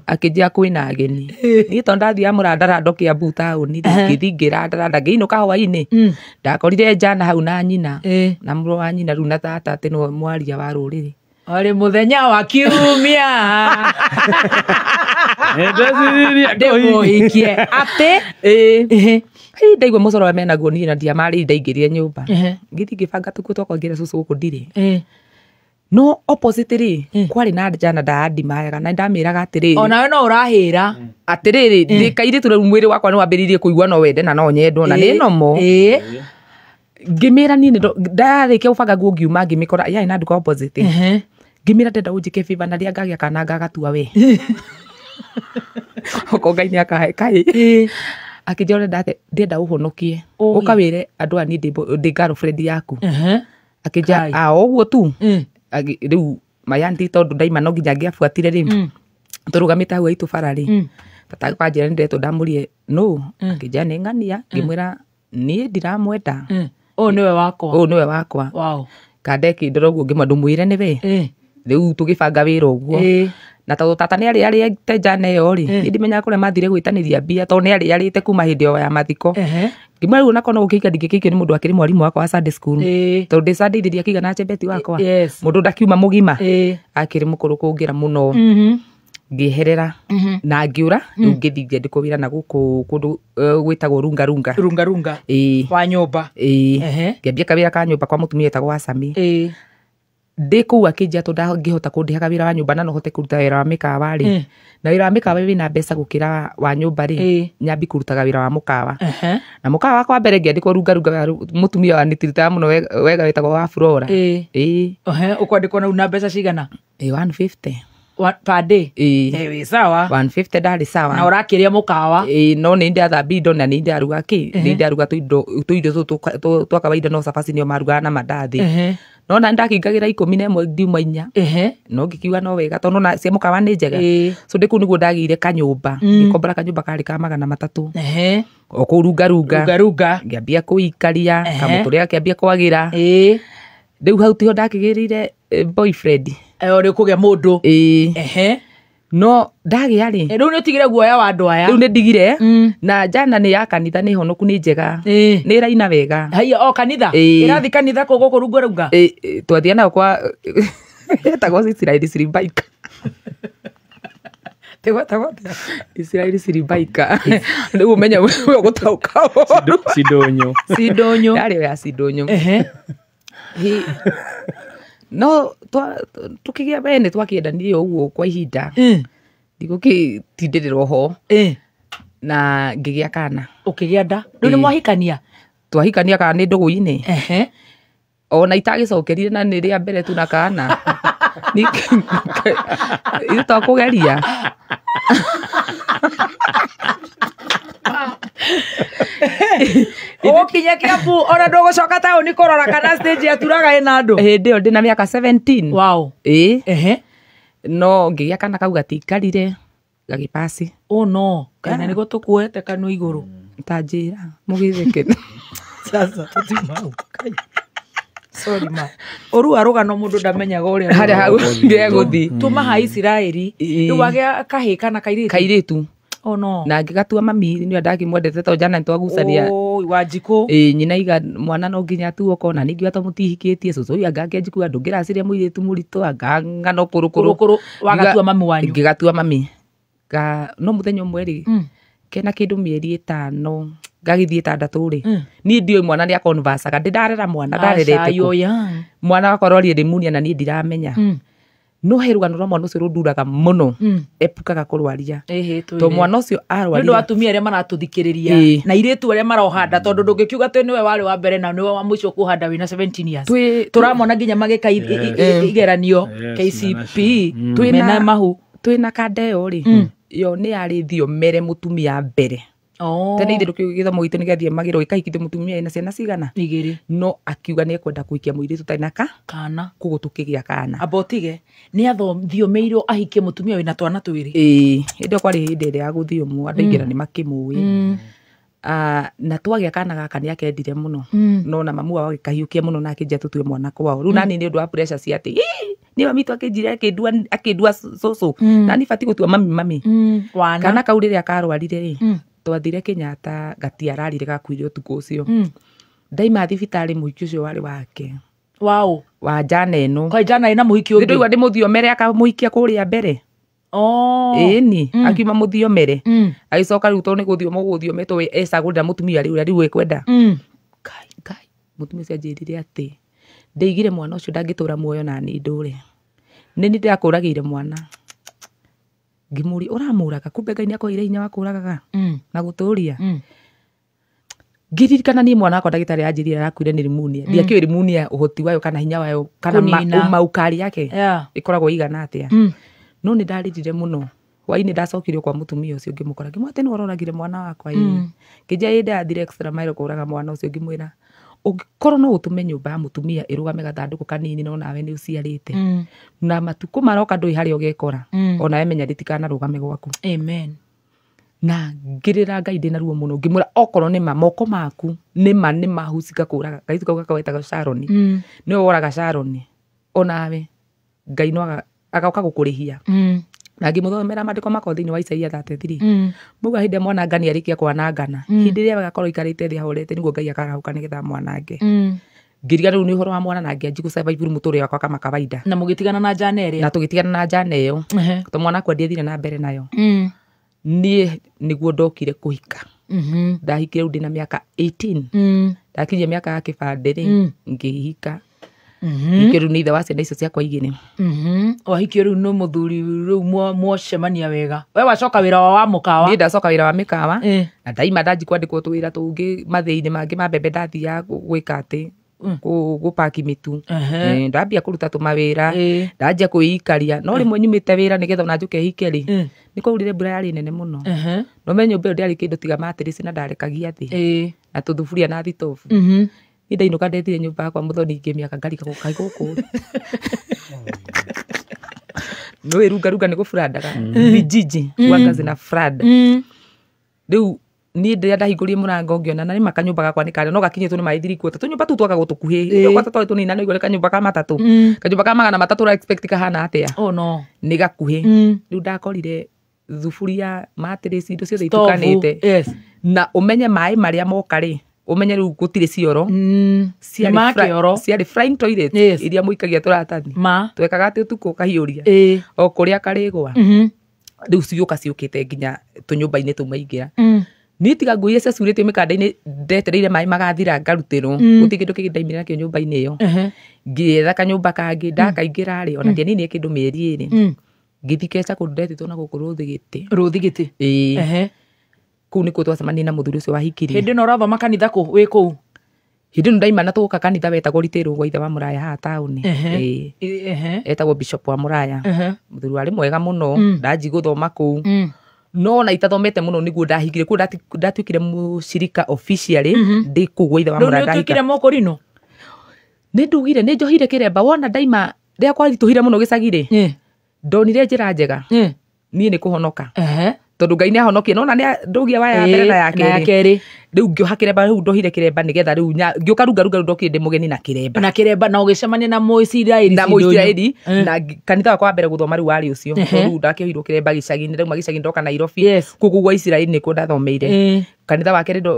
akĩnjĩra kwĩna ageni. Niĩ tondũ ndathiaga mũrandarando Kiambu taũni ngĩthiĩ ngĩrandaranda ngĩinũka hwainĩ ndakorire njana hau na nyina na mũrũ wa nyina rĩu na tata atĩ nĩwe mwaria wa rũrĩrĩ. Arĩ mũthenya wa kiumia ndĩmũhikie atĩ ndaigua mũcoro ũrĩa menaguo niĩ na ndiamarĩire ndaingĩrire nyũmba ngĩthiĩ ngĩbanga tũkuo twakwa ngĩra cũcũ gũkũ ndirĩ. No opposite rĩ kwarĩ na njana ndaandimayaga na ndamĩraga atĩrĩrĩ onawe no ũrahĩra atĩrĩrĩ ndĩ kairĩtu rĩu mwĩrĩ wakwa nĩ wambĩrĩirie kũigua no wende na no nyendwo na nĩ nomo. Ngĩmĩra niĩ ndarĩkia gũbanga nguo ngiuma ngĩmĩkora yarĩ na nduka opposite. Ngĩmĩra ndenda ũnjĩke favor na rĩrĩa ngagĩa kana ngagatua we. Okorwo Ngai nĩakahe kaĩ. Akĩnjĩra ũrenda atĩa ndĩrenda ũhonokie ũka wĩre andũ aya niĩ ndĩ girlfriend yaku. Akĩnjĩra a ũguo tu. Rĩu mayanti tondũ ndaima no nginya ngĩabuatire rĩ tũrũgamĩte hau haitũ bara rĩ tata akanjĩra nĩ ndĩretwo ndamũrie nũ akĩnjĩra nĩ ng'ania ngĩmwĩra niĩ ndiramwenda ũyũ nĩwe wakwa ũyũ nĩwe wakwa. Wow. Kandekĩndora ũguo ngĩmwĩra ndũmwĩre nĩwe rĩu tũgĩbanga wĩra ũguo na tondũ tata nĩ arĩarĩte njana ĩyo rĩ niĩ ndimenyaga kũrĩa mathire gwĩtanĩria mbia tondũ nĩ arĩarĩte kuma hĩndĩ ĩyo ya mathiko. Ngĩmwĩra rĩu onakorwo no gũkĩhika ndingĩkĩhikio nĩ mũndũ akĩrĩ mwarimũ wakwa wa Sunday school tondũ ndĩ Sunday ndĩakĩiga na Chebeti wakwa mũndũ ndakiuma mũgima akĩrĩ mũkũrũ kũngĩra mũno. Ngĩeherera na ngĩũra rĩu ngĩthiĩ ngĩandĩkwo wĩra na gũkũ kũndũ gwĩtagwo Runga Runga. Runga Runga wa nyũmba. Ngĩambia kawĩra ka nyũmba kwa mũtumia wetagwo Wasami. Ndĩ kũu akĩnjĩra tondũ ndangĩhota kũndĩhaga wĩra wa nyũmba na no hote kũruta wĩra wa mĩkawa rĩ na wĩra wa mĩkawa wĩna mbeca gũkĩra wa nyũmba rĩ nyambi kũrutaga wĩra wa mũkawa. Na mũkawa wakwa wa mbere ngĩandĩkwo Runga Runga mũtumia wanitiritaga mũno wega wetagwo wa Flora. Ũkwandĩkwo na na mbeca cigana? 150 per day. Wĩ sawa 150 ndarĩ sawa na ũrakĩrĩa mũkawa. No nĩ ndathambia indo na nĩ ndaruga kĩ nĩ ndaruga tũindo tũtũ twa kawaida no cabaci nĩo marugaga na mandathi. No na ndakĩingagĩra 11 ndiuma 4 no ngĩkiuga no wega tondũ na cia mũkawa nĩ njega. So ndĩ kũu nĩguo ndagĩire kanyũmba ngĩkombora kanyũmba karĩ ka 300 o kũu Runga Runga. Runga Runga ngĩambia kũikaria kamũtũrĩre gakĩambia kwagĩra. Rĩu hau tiho ndakĩgĩrĩire boyfriend rĩ kũgĩa mũndũ. No ndagĩa rĩ rĩu nĩ ũtigire guoya wa andũ aya rĩu nĩ ndigire na njana nĩ ya kanitha nĩ honoku nĩ njega nĩ ĩraina wega. Haiya o kanitha ĩrathiĩ kanitha kũ gũkũ Runga Runga twathiĩ nayo kwa etagwo Israeli Siribaika Israeli Siribaika rĩu ũmenye we ũgũtaũka ũru. Sidonyo Sidonyo yarĩ ya Sidonyo. No tukĩgĩa wene twakĩendanirie ũguo kwa ihinda ndigũkĩtindĩrĩrwo ho na ngĩgĩa kana. Ũkĩgĩa nda rĩu nĩ mwahikania? Twahikania kana nĩ ndũgũ-inĩ ona itagĩcokerire na nĩ rĩa mbere tu na kana ithuĩ twakũgeria Ũgũkinya Kiambu ona ndũgũcoka taũni kũrora kana stage yaturaga ĩna andũ. Hĩndĩ ĩyo ndĩna mĩaka 17. Wow. No ngĩgĩa kana kau gatiikarire gagĩpasi. Oh no kana nĩguo tũkuoete kanua igũrũ ta njĩra mũgĩtheke. Sasa tũtiuma hau. Sorry ma ũrua rũgano mũndũ ndamenyaga ũrĩa harĩa hau ngegũthiĩ. Tuma ha Isiraeli rĩu wagĩa kahĩĩ kana kairĩtu? Kairĩtu. Oh no. Na ngĩgatua mami nĩwe ndakĩmwendete tondũ jana nĩtwagucania. Wanjikũ. Nyina iga mwana no nginya atuo kona ningĩ ata mũtihikĩtie cũcũ ũyũ anga akĩanjikua ndũngĩraciria mũirĩtu mũritũ anga ng'ano kũrũkũrũ. Kũrũkũrũ wagatua mami wanyu. Ngĩgatua mami. No mũthenya ũmwe rĩ kena kĩndũ mĩeri 5 ngagĩthiĩ 6 rĩ niĩ ndiũĩ mwana nĩ akonvacaga ndĩ ndarera mwana ndarerete kũ mwana wakwa arorire pneumonia na niĩ ndiramenya. No he rũgano rwa mwana ũcio rũnduraga mũno epukaga kũrwaria tondũ mwana ũcio arwarire nĩ ũndũ wa atumia arĩa maratũthikĩrĩria na airĩtu arĩa marohanda tondũ ndũngĩkiuga atĩ nĩwe warĩ wa mbere na nĩwe wa mũico kũhanda wĩna 17 years tũramona nginya magĩka igeranio KCPE mena mahu twĩna kanda ĩyo rĩ yo nĩ yarĩ thiomere mũtumia mbere. Tene ithe gĩthomo gitũ nĩ gĩathiomagĩrwo gĩkahikithio mũtumia ena ciana cigana igĩrĩ, no akiuga nĩ ekwenda kũhikia mũirĩtu ũtarĩ na kana koguo tũkĩgĩa kana. Amba ũtige nĩ athiomeirwo ahikie mũtumia wĩna twana twĩrĩ. Ĩĩ, hĩndĩ ĩyo kwarĩ hĩndĩ ĩrĩa ya gũthiomwo andũ aingĩ na nĩ makĩmũĩ. Na twagĩa kana gaka nĩ akendire mũno, no na mamu wao agĩkahiũkia mũno na akĩnjia tũtue mwana kwao. Rĩu nani nĩ ũndũ wa pressure cia atĩ nĩ mami tu akĩnjĩra akĩndua cũcũ, nani batiĩ gũtua mami mami. Wana. Kana kau rĩrĩa karwarire rĩ, twathire Kenyatta gatiararire gakuire ũtukũ ũcio. Ndaima thibitarĩ mũhiki ũcio warĩ wake. Wao. Wa njana ĩno. Kwa njana ĩna mũhiki ũngĩ. Nĩndĩraigua ndĩmũthiomere akamũhikia kũrĩa mbere. Ĩni, akiuma mũthiomere. Agĩcoka rĩu tondũ nĩ gũthioma gũthiometwo ecagũrĩra mũtumia rĩu ũrĩa rĩu ekwenda. Ngai, Ngai, mũtumia ũcio anjĩrire atĩ ndeigire mwana ũcio ndangĩtũra muoyo na niĩ ndũre. Nĩ niĩ ndĩrakũragĩire mwana. Ngĩmũria ũramũraga kumbe Ngai nĩakũheire hinya wa kũragaga na gũtũria. Ngĩririkana niĩ mwana wakwa ndagĩtarĩ anjĩrire arakuire nĩ pneumonia. Ndiakĩũĩ pneumonia ũhoti wayo kana hinya wayo kana maukari yake ĩkoragwo ĩigana atĩa. No nĩ ndarĩrire mũno. Hwainĩ ndacokirio kwa mũtumia ũcio ngĩmũkora ngĩmwĩra atĩ nĩwe ũroragire mwana wakwa ĩĩ. Ngĩnjia ĩĩ ndathire extra mile kũraga mwana ũcio ngĩmwĩra ũngĩkorwo no ũtũme nyũmba ya mũtumia ĩrũgame gathandũkũ kanini no nawe nĩ ũciarĩte. Na matukũ maroka ndũĩ harĩa ũgekora. Onawe menya rĩtikanarũgame gwaku. Amen. Na ngĩrĩra Ngai ndĩna ruo mũno ngĩmwĩra okorwo nĩ ma moko maku nĩ ma nĩ mahusika kũraga kairĩtu kau gakawetaga Sharon. Nĩwe woraga Sharon. Onawe Ngai no agoka gũkũrĩhia. Na ngĩmũthomera maandĩko makwa thĩinĩ wa Isaia 33. Mauga hĩndĩ ĩrĩa mwanangani arĩkia kwanangana, hĩndĩ ĩrĩa agakorwo aikarĩte thĩ ahorete nĩguo Ngai akarahũka nĩgetha mwanange. Ngĩriganĩrwo nĩ ũhoro wa mwana na ngĩanjia gũ-survive mũtũrĩre wakwa kama kawaida. Na mũgĩtigana na njana ĩrĩa? Na tũgĩtigana na njana ĩyo. Tondũ mwana akwa ndiathire na mbere nayo. Niĩ nĩguo ndokire kũhika. Ndahikire rĩu ndĩna mĩaka 18. Ndakinyia mĩaka ya kĩbandĩ rĩ, ngĩhika. Ningĩ rĩu nĩ ithe wa ciana icio ciakwa igĩrĩ. Wahikio rĩu nĩ mũthuri rĩu mwacemania wega. We wacoka wĩra wa mũkawa? Niĩ ndacoka wĩra wa mĩkawa. Na ndaima ndanji kwandĩkwo tũwĩra tũngĩ mathĩinĩ mangĩ ma mbembe ndathiaga gwĩka atĩ gũpaki mĩtu. Ndambia kũruta tũmawĩra, ndanjia kwĩikaria. No rĩmwe nyumĩte wĩra nĩgetha ona njũke hike rĩ, nĩ kwaurire mbura yarĩ nene mũno. No me nyũmba ĩyo ndĩarĩ kĩndũ tiga matirĩci na ndarekagia thĩ. Na tũthuburia na thitobu. Niĩ ndainũka ndethire nyũmba yakwa mũthoni ngĩmĩaka ngarika gũkaĩ gũkũ. Nĩũĩ rungarunga nĩ gũburandaga. Vijiji wanga zina flood. Rĩu niĩ rĩrĩa ndahingũrire mũrango ngĩona na nĩma kanyũmba gakwa nĩ karĩa no gakinyĩtwo nĩ maĩ thirikuota. Tũnyũmba tũu twakagwo tũkuhĩ. Gwata twarĩ tũnini na nĩũigua nĩ kanyũmba ka matatũ. Kanyũmba ka 300 ũra expect kahana atĩa? Oh no. Nĩ gakuhĩ. Rĩu ndakorire thuburia, matirĩci, indo ciothe itukanĩte. Na ũmenye maĩ marĩa moka rĩ, ũmenye rĩu gũtirĩ cioro. Ciarĩ flying toilet iria mũikagia tũratathi. Twekaga atĩ ũtukũ ũkahiũria. O kũrĩa karĩgwa. Rĩu cigũka ciũkĩte nginya tũnyũmba-inĩ tũu maingĩra. Niĩ tiga nguo iria ciacurĩtio mĩkanda-inĩ ndetereire maĩ magathira ngarutĩrwo. Gũtirĩ kĩndũ kĩngĩ ndaimire nakĩo nyũmba-inĩ ĩyo. Ngĩetha kanyũmba kangĩ ndakaingĩra rĩ, ona ndianinire kĩndũ mĩeri ĩrĩ. Ngĩthiĩ keca kũndũ ndetĩtwo na gũkũ Rũthigĩtĩ. Rũthigĩtĩ? Ĩĩ. Kũu nĩkuo twacemanirie na mũthuri ũcio wahikirie. Hĩndĩ ĩno ũrathoma kanitha kũ wĩ kũu? Hĩndĩ ĩno ndaima na tũgoka kanitha wetagwo Ritĩrwo gwa ithe wa Mũraya haha taũni. Ĩĩ. Etagwo Bishop wa Mũraya. Mũthuri warĩ mwega mũno, ndanji gũthoma kũu. No na itathomete mũno nĩguo ndahikire kũu ndatuĩkire mũcirika officially ndĩ kũu gwa ithe wa Mũraya ndahika. Rĩu nĩ ũtuĩkire mũkũrinũ? Nĩ ndugire nĩ njohire kĩremba wona ndaima rĩrĩa kwaritũhire mũno gĩcagi rĩ. Ndonire njĩra njega. Niĩ nĩ kũhonoka. Tondũ Ngai nĩ ahonokie nona nĩ ndũgia wa ya mbere na ya kerĩ. Rĩu ngĩoha kĩremba rĩu ndohire kĩremba nĩgetha rĩu ngĩũka rungarunga rĩu ndokire ndĩ mũgeni na kĩremba. Na kĩremba na ũgĩcemania na Mũisiraeli. Na Mũisiraeli na kanitha wakwa wa mbere gũthoma rĩu warĩ ũcio. Tondũ rĩu ndakĩohirwo kĩremba gĩcagi-inĩ ndauma gĩcagi ndoka Nairobi. Kũu gwa Isiraeli nĩkuo ndathomeire. Kanitha wa kerĩ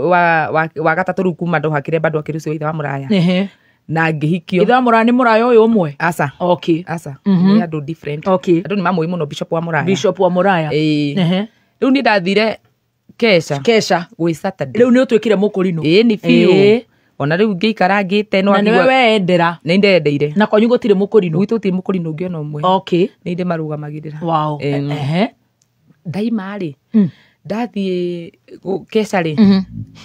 wa gatatũ rĩu kuma ndoha kĩremba ndwakĩrĩ ũcio wa ithe wa Mũraya. Na ngĩhikio. Ithe wa Mũraya nĩ Mũraya ũyũ ũmwe? Aca. Okay. Aca. Nĩ andũ different. Okay. Andũ nĩ mamũĩ mũno Bishop wa Mũraya. Bishop wa Mũraya. Ĩĩ. Rĩu niĩ ndathire Kesha. Kesha. Gwĩ Saturday. Rĩu nĩ ũtuĩkire mũkũrinũ. Ĩĩ nĩ biũ. Ona rĩu ngĩikara ngĩte no Na nĩwe weyendera. Nĩ ndendeire. Na kwanyu gũtirĩ mũkũrinũ? Gwitũ gũtirĩ mũkũrinũ ũngĩ ona ũmwe. Okay. Nĩ ndĩmarũgamagĩrĩra. Wow. Ndaima rĩ. Ndathiĩ keca rĩ,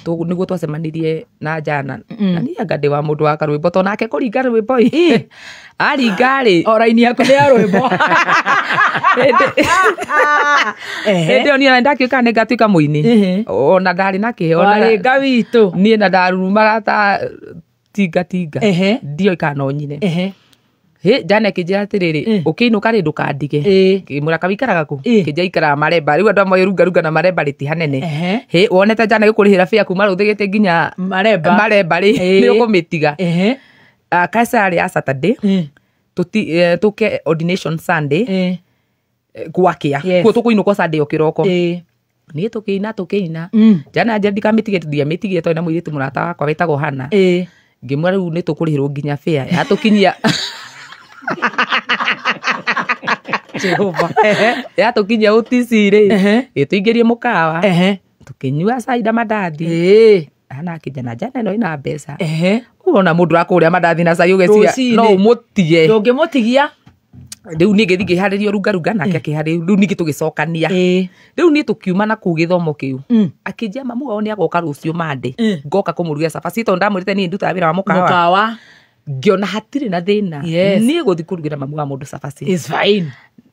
nĩguo twacemanirie na Jana. Na niĩ anga ndĩ wa mũndũ wa karwĩmbo, to nake kũringa rwĩmbo ĩ, aringa rĩ, O raini yaku nĩ ya rwĩmbo. Hĩndĩ ĩyo niĩ ona ndakĩũka nĩ ngatuĩka mũini. Ona ndarĩ na kĩheo. Warĩnga witũ. Niĩ na ndarumaga ta tinga tinga. Ndioĩ kana no nyine. Hĩ, Jana akĩnjĩra atĩrĩrĩ, ũkĩinũka rĩ, ndũkandige. Ngĩmwĩra, kawikaraga kũ? Kĩnjĩra ikaraga Maremba. Rĩu andũ amwe runga runga na Maremba rĩti hanene. Hĩ, wonete Jana gĩkũrĩhĩra bĩa kuma Rũthĩgĩte nginya Maremba. Maremba rĩ, nĩ ũkũmĩtiga. Kaisa yarĩ ya Saturday, tũke ordination Sunday, gwakĩa. Kuo tũkũinũka Sunday o kĩroko. Niĩ tũkĩina. Jana anjĩra ndikamĩtige, ndiamĩtigire tondũ na mũirĩtu mũrata wakwa wĩtagwo Hana. Ngĩmwĩra rĩu nĩ tũkũrĩhĩrwo nginya bĩa yatũkinyia. Jehova. Yatũkinyia OTC rĩ, ĩtũingĩrie mũkawa, tũkĩnyua cai na mandathi. Hana akĩnja na Jana ĩno ĩna mbeca. Ũrona mũndũ akũrĩa mandathi na cai ũgeciria Rũcinĩ. no ũmũtige. Ndũngĩmũtigia. Rĩu niĩ ngĩthiĩ ngĩharĩria rungarunga, nake akĩharĩria, rĩu ningĩ tũgĩcokania. Rĩu niĩ tũkiuma na kũu gĩthomo kĩu. Akĩnjia mamu wao nĩ agoka rũciũ Monday, ngoka kũmũrugĩra cabaci, tondũ ndamwĩrĩte niĩ ndutaga wĩra wa mũkawa. Mũkawa. Ngĩona hatirĩ na thĩna. Yes. Niĩ gũthiĩ kũrugĩra mamu wa mũndũ cabaci. It's fine.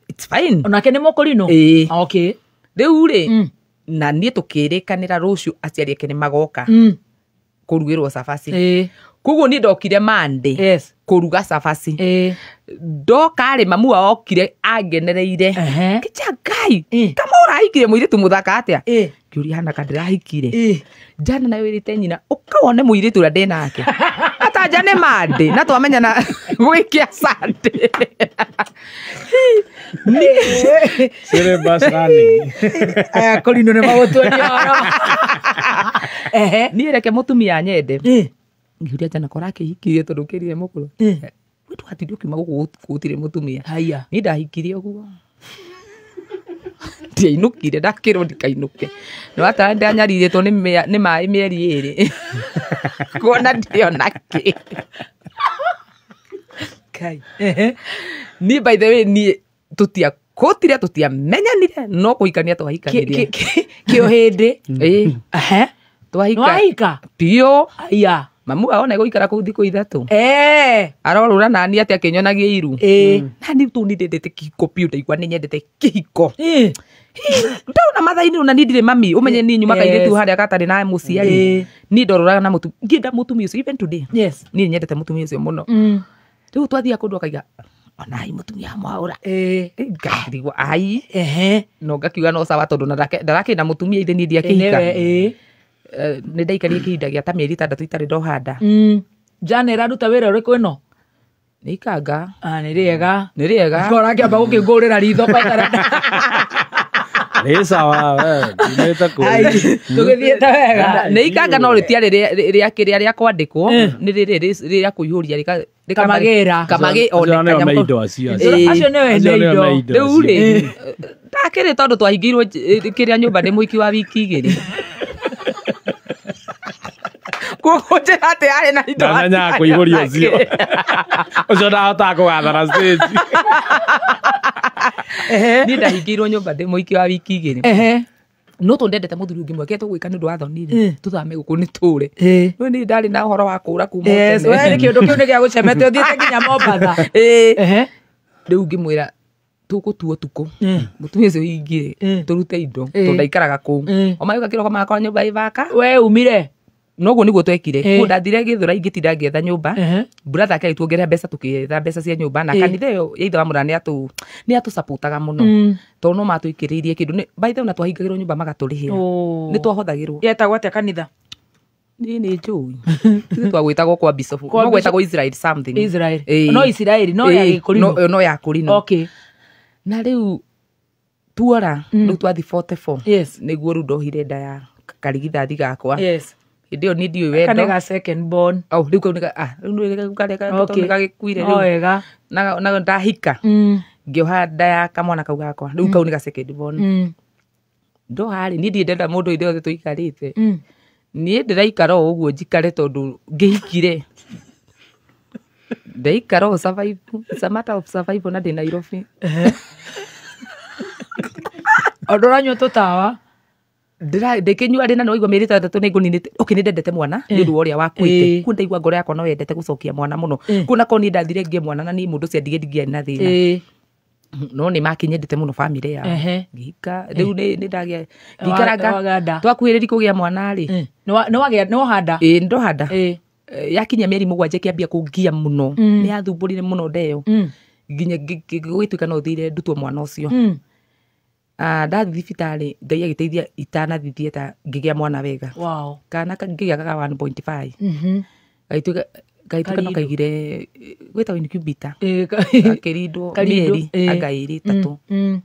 It's fine. Onake nĩ mũkũrinũ. Okay. Rĩu rĩ, na niĩ tũkĩrĩkanĩra rũciũ aciari ake nĩ magoka kũrugĩrwo cabaci. Koguo niĩ ndokire Monday kũruga cabaci. Ndoka rĩ, mamu wao okire angenereire. Kĩnjia Ngai, kama ũrahikire mũirĩtu mũthaka atĩa? Ngĩũria Hana ka ndĩrahikire. Jana nayo ĩrĩte nyina, ũka wone mũirĩtu ũrĩa ndĩ nake. Atanja nĩ Monday, na twamenyana gwĩkia Sunday. Syllabus running. Aya kũrinũ nĩ magũtuonia ũhoro. Niĩ reke mũtumia anyende. Ngĩũria Jana ko ũrakĩhikirie tondũ ũkĩrire mũkũrũ. We ndũgatinde ũkiuma gũkũ gũtirĩ mũtumia. Haya. Niĩ ndahikirie ũguo. Ndiainũkire, ndakĩrwo ndikainũke. Nĩ watara ndanyarirĩtwo nĩ maĩ mĩeri 2. Kuona ndĩona kĩ. Kai. Niĩ by the way, niĩ tũtiakũtire, tũtiamenyanire, no kũhikania twahikanirie. Kĩo hĩndĩ. Twahika. Nwahika? Biũ. Haya. Mamu wao nĩ gũikara kũu thikũ 3. Arorũra nani atĩ akĩnyonagia iru. Na niĩ tu nĩ ndendete kĩhiko biũ, ndaigua nĩ nyendete kĩhiko. Ndona mathainĩ ona niĩ ndirĩ mami, ũmenye niĩ nyuma kairĩtu harĩa gatarĩ na mũciari. Niĩ ndorũraga na mũtumia, ngĩenda mũtumia ũcio even today. Niĩ nyendete mũtumia ũcio mũno. Rĩu twathiaga kũndũ akaiga, ona ai mũtumia mwaũra. Ngarigwo ai. No ngakiuga no sawa tondũ ndarakĩrĩ na mũtumia ithe niĩ ndiakĩhika. Nĩ ndaikarire kĩhinda gĩa ta mĩeri 6 itarĩ ndoha nda. Jana ĩraruta wĩra ũrĩkũ ĩno? Nĩ ikanga. Nĩ rĩega. Nĩ rĩega. Ngora kĩamba gũkĩngũrĩra ritho kwa itarenda. Nĩ sawa, we, ndumĩte kũu. Ai, tũgĩthiĩte wega. Nĩ ikanga no rĩtiarĩ rĩa kĩrĩa rĩa kwandĩkwo, nĩ rĩrĩ rĩa kũihũria Kamagĩra. Kamagĩ, o, Acio nĩo kanyamũ me kau. indo acio, acio. Acio nĩo ene Acio nĩo indo. me indo Rĩu acio. rĩ, ndakĩrĩ tondũ twahingĩirwo kĩrĩa nyũmba nĩ mũiki wa wiki 2. Koguo njĩra atĩ arĩ na indo Ndamenyaga atarĩ kũihũria nake. ũcio. Ũcio ndahotaga kũgathana stage. Niĩ ndahingĩirwo nyũmba ndĩ mũiki wa wiki 2. No tondũ ndendete mũthuri ũngĩ mweke tũgwĩka nĩ ũndũ wa thoni rĩ, tũthame gũkũ nĩ tũre. No niĩ ndarĩ na ũhoro wa kũũra kuma o Yes, tene. we nĩ kĩũndũ kĩu nĩ gĩa gũcemete ũthiĩte nginya Mombatha. Rĩu ngĩmwĩra tũgũtua ũtukũ. Mũtumia ũcio hingire, tũrute indo, tondũ ndaikaraga kũu. O magĩũka kĩroko magakorwo nyũmba ĩ baka. We umire? Noguo nĩguo twekire. Koguo ndathire Gĩthũrai ngĩtinda ngĩetha nyũmba. Brother ake agĩtuongerera mbeca, tũkĩetha mbeca cia nyũmba, na kanitha ĩyo ya ithe wa mũrana nĩ atũcapotaga mũno. Tondũ no matwĩkĩrĩirie kĩndũ. Nĩ, by the way, ona twahingagĩrwo nyũmba magatũrĩhĩra. Nĩ twahothagĩrwo. Yetagwo atĩa kanitha? Niĩ nĩ njũĩ. Ithuĩ twagwĩtagwo kwa Bishop. Kwa No gwĩtagwo Bishop. Israel something. Israel. No Israel, no ya Gĩkũrinũ. No ya Kũrinũ. Na rĩu tuora, rĩu twathi 44. Nĩguo rĩu ndohire nda ya karigithathi gakwa. Hĩndĩ ĩyo niĩ ndiũĩ Ka nĩ wendo. ga second born. Oh, rĩu kau nĩ ga, rĩu nĩ ga, karĩa ga, nĩ gagĩkuire rĩu. O wega. Na ndahika. Ngĩoha nda ya kamwana kau gakwa. Rĩu kau nĩ ga second born. Ndoha rĩ, niĩ ndirĩ ndenda mũndũ hĩndĩ yothe tũikarĩte. Niĩ ndĩraikara o ũguo njikare tondũ ngĩhikire. Ndaikara o survive. It's a matter of survival na ndĩ Nairobi. Ũndũ ũranyua tũtawa? Ndĩkĩnyua rĩ na nĩwaigua mĩeri 6 nĩ ngũninĩte. Okay, nĩ ndendete mwana nĩ ũndũ wa ũrĩa wakuĩte. Kuo ndaigua ngoro yakwa no yendete gũcokia mwana mũno. Kuo na korwo niĩ ndathire ngĩe mwana na niĩ mũndũ ũcio andige ndingĩarĩ na thĩna. No nĩ makinyendete mũno bamĩrĩ yao. Ngĩhika rĩu nĩ ndagĩa ngĩikaranga twakuhĩrĩria kũgĩa mwana rĩ. Nĩ wohanda? Ĩĩ ndohanda. Yakinya mĩeri 7 ĩkĩambia kũngia mũno. Nĩ yathumbũrire mũno ndeyo. Nginya gũgĩtuĩka no thire ndutwo mwana ũcio. Ndathiĩ thibitarĩ Ngai agĩteithia itanathiĩ theatre ngĩgĩa mwana wega. Wow. Kana ngĩgĩa gaga 1.5. Gagĩtuĩka no kaigire gwĩtagwo incubator. Gakĩrindwo mĩeri anga 2 3.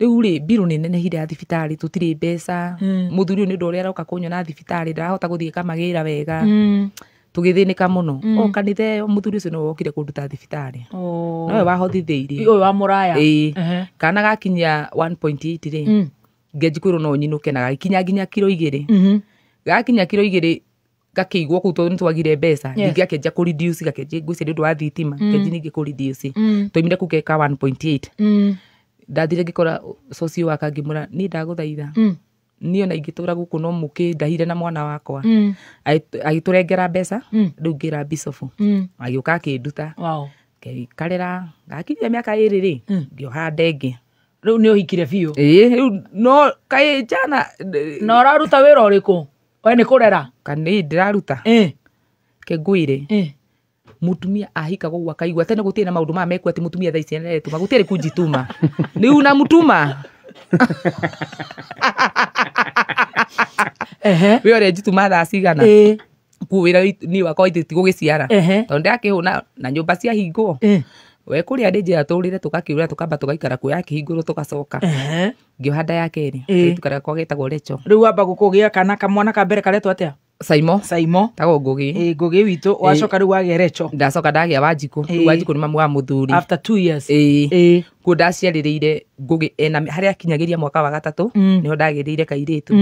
Rĩu rĩ mbirũ nĩ nenehire ya thibitarĩ tũtirĩ mbeca. Mũthuri ũyũ nĩ ũndũ ũrĩa aroka kũnyona thibitarĩ ndarahota gũthiĩ kamagĩra wega. Tũgĩthĩnĩka mũno. O kanitha ĩyo mũthuri ũcio nĩwe wokire kũnduta thibitarĩ. Nowe wahothithĩirie. Ũyũ wa mũraya. Ĩĩ. Kana gakinya 1.8 rĩ. Ngĩanjia kwĩrwo no nyinũke na gagĩkinya nginya kiro 2. Gakinya kiro 2 gakĩigwo kũu tondũ nĩtwagire mbeca. Ningĩ akĩanjia kũ reduce gakĩanjia ngwĩciria nĩ ũndũ wa thitima. Ngĩanjia ningĩ kũ reduce. Twaimire kũu geka 1.8. Ndathire ngĩkora cocio waka ngĩmwĩra niĩ ndagũthaitha. Niĩ ona ingĩtũra gũkũ no mũkĩndahire na mwana wakwa. Agĩtũrengera mbeca rĩu ngĩra bicobu. Agĩũka akĩnduta. Ngĩikarĩra gakinyia mĩaka 2 rĩ ngĩoha nda ĩngĩ. Rĩu nĩ ũhikire biũ? Ĩĩ rĩu no kaĩ njana. Na ũraruta wĩra ũrĩkũ? We nĩ kũrera? Kana ĩĩ ndĩraruta. Ke ngwĩre. Mutumia ahika gũguo akaigua tene gũtirĩ na maũndũ maya mekuo atĩ mutumia thaa ici nĩaretuma gũtirĩ kunjituma. Nĩ una mutuma. We ũrĩa njituma thaa cigana. Kuo wĩra niĩ wakwa ti gũgĩciara. Tondũ ndakĩhũna na nyũmba ciahingwo. We kũrĩa ndĩ njĩra tũrĩre tũgakĩũra tũkamba tũgaikara kuo yakĩhingũrwo tũgacoka. Ngĩoha nda ya kerĩ. Kairĩtu gakwa getagwo Recho. Rĩu wamba gũkũgĩa kana kamwana ka mbere karetwo atĩa? Saimo. Saimo. Tagwo Ngũgĩ. Ĩĩ Ngũgĩ witũ. Wacoka rĩu wagĩa Recho. Ndacoka ndagĩa Wanjikũ. Rĩu Wanjikũ nĩ mamu wa mũthuri. After 2 years. Ĩĩ. Kuo ndaciarĩrĩire Ngũgĩ ena harĩa akinyagĩria mwaka wa 3 nĩho ndagĩrĩire kairĩtu.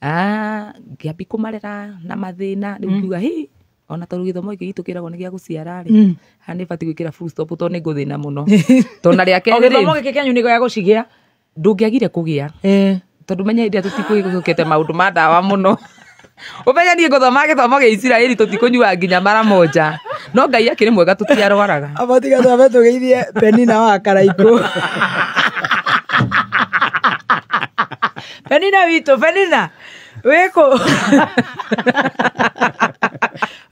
Ngĩambia kũmarera na mathĩna rĩu ngiuga hĩ ona tondũ gĩthomo gĩkĩ gitũ kĩragwo nĩ gĩa gũciara rĩ haha nĩ batiĩ gwĩkĩra full stop tondũ nĩ ngũthĩna mũno. Tondũ na rĩa kerĩ rĩ gĩthomo gĩkĩ kĩanyu nĩ gĩa gũcigĩa? Ndũngĩagire kũgĩa. Tondũ menya hĩndĩ ĩrĩa tũtikũgĩkĩte maũndũ ma ndawa mũno. Ũmenye niĩ ngũthoma gĩthomo gĩa Isiraeli tũtikũnyua nginya mara moja. No Ngai akĩrĩ mwega tũtiarwaraga. Aba tiga twambe tũgeithie Penina wa Karaikũ. Penina witũ, Penina. Wĩkũ?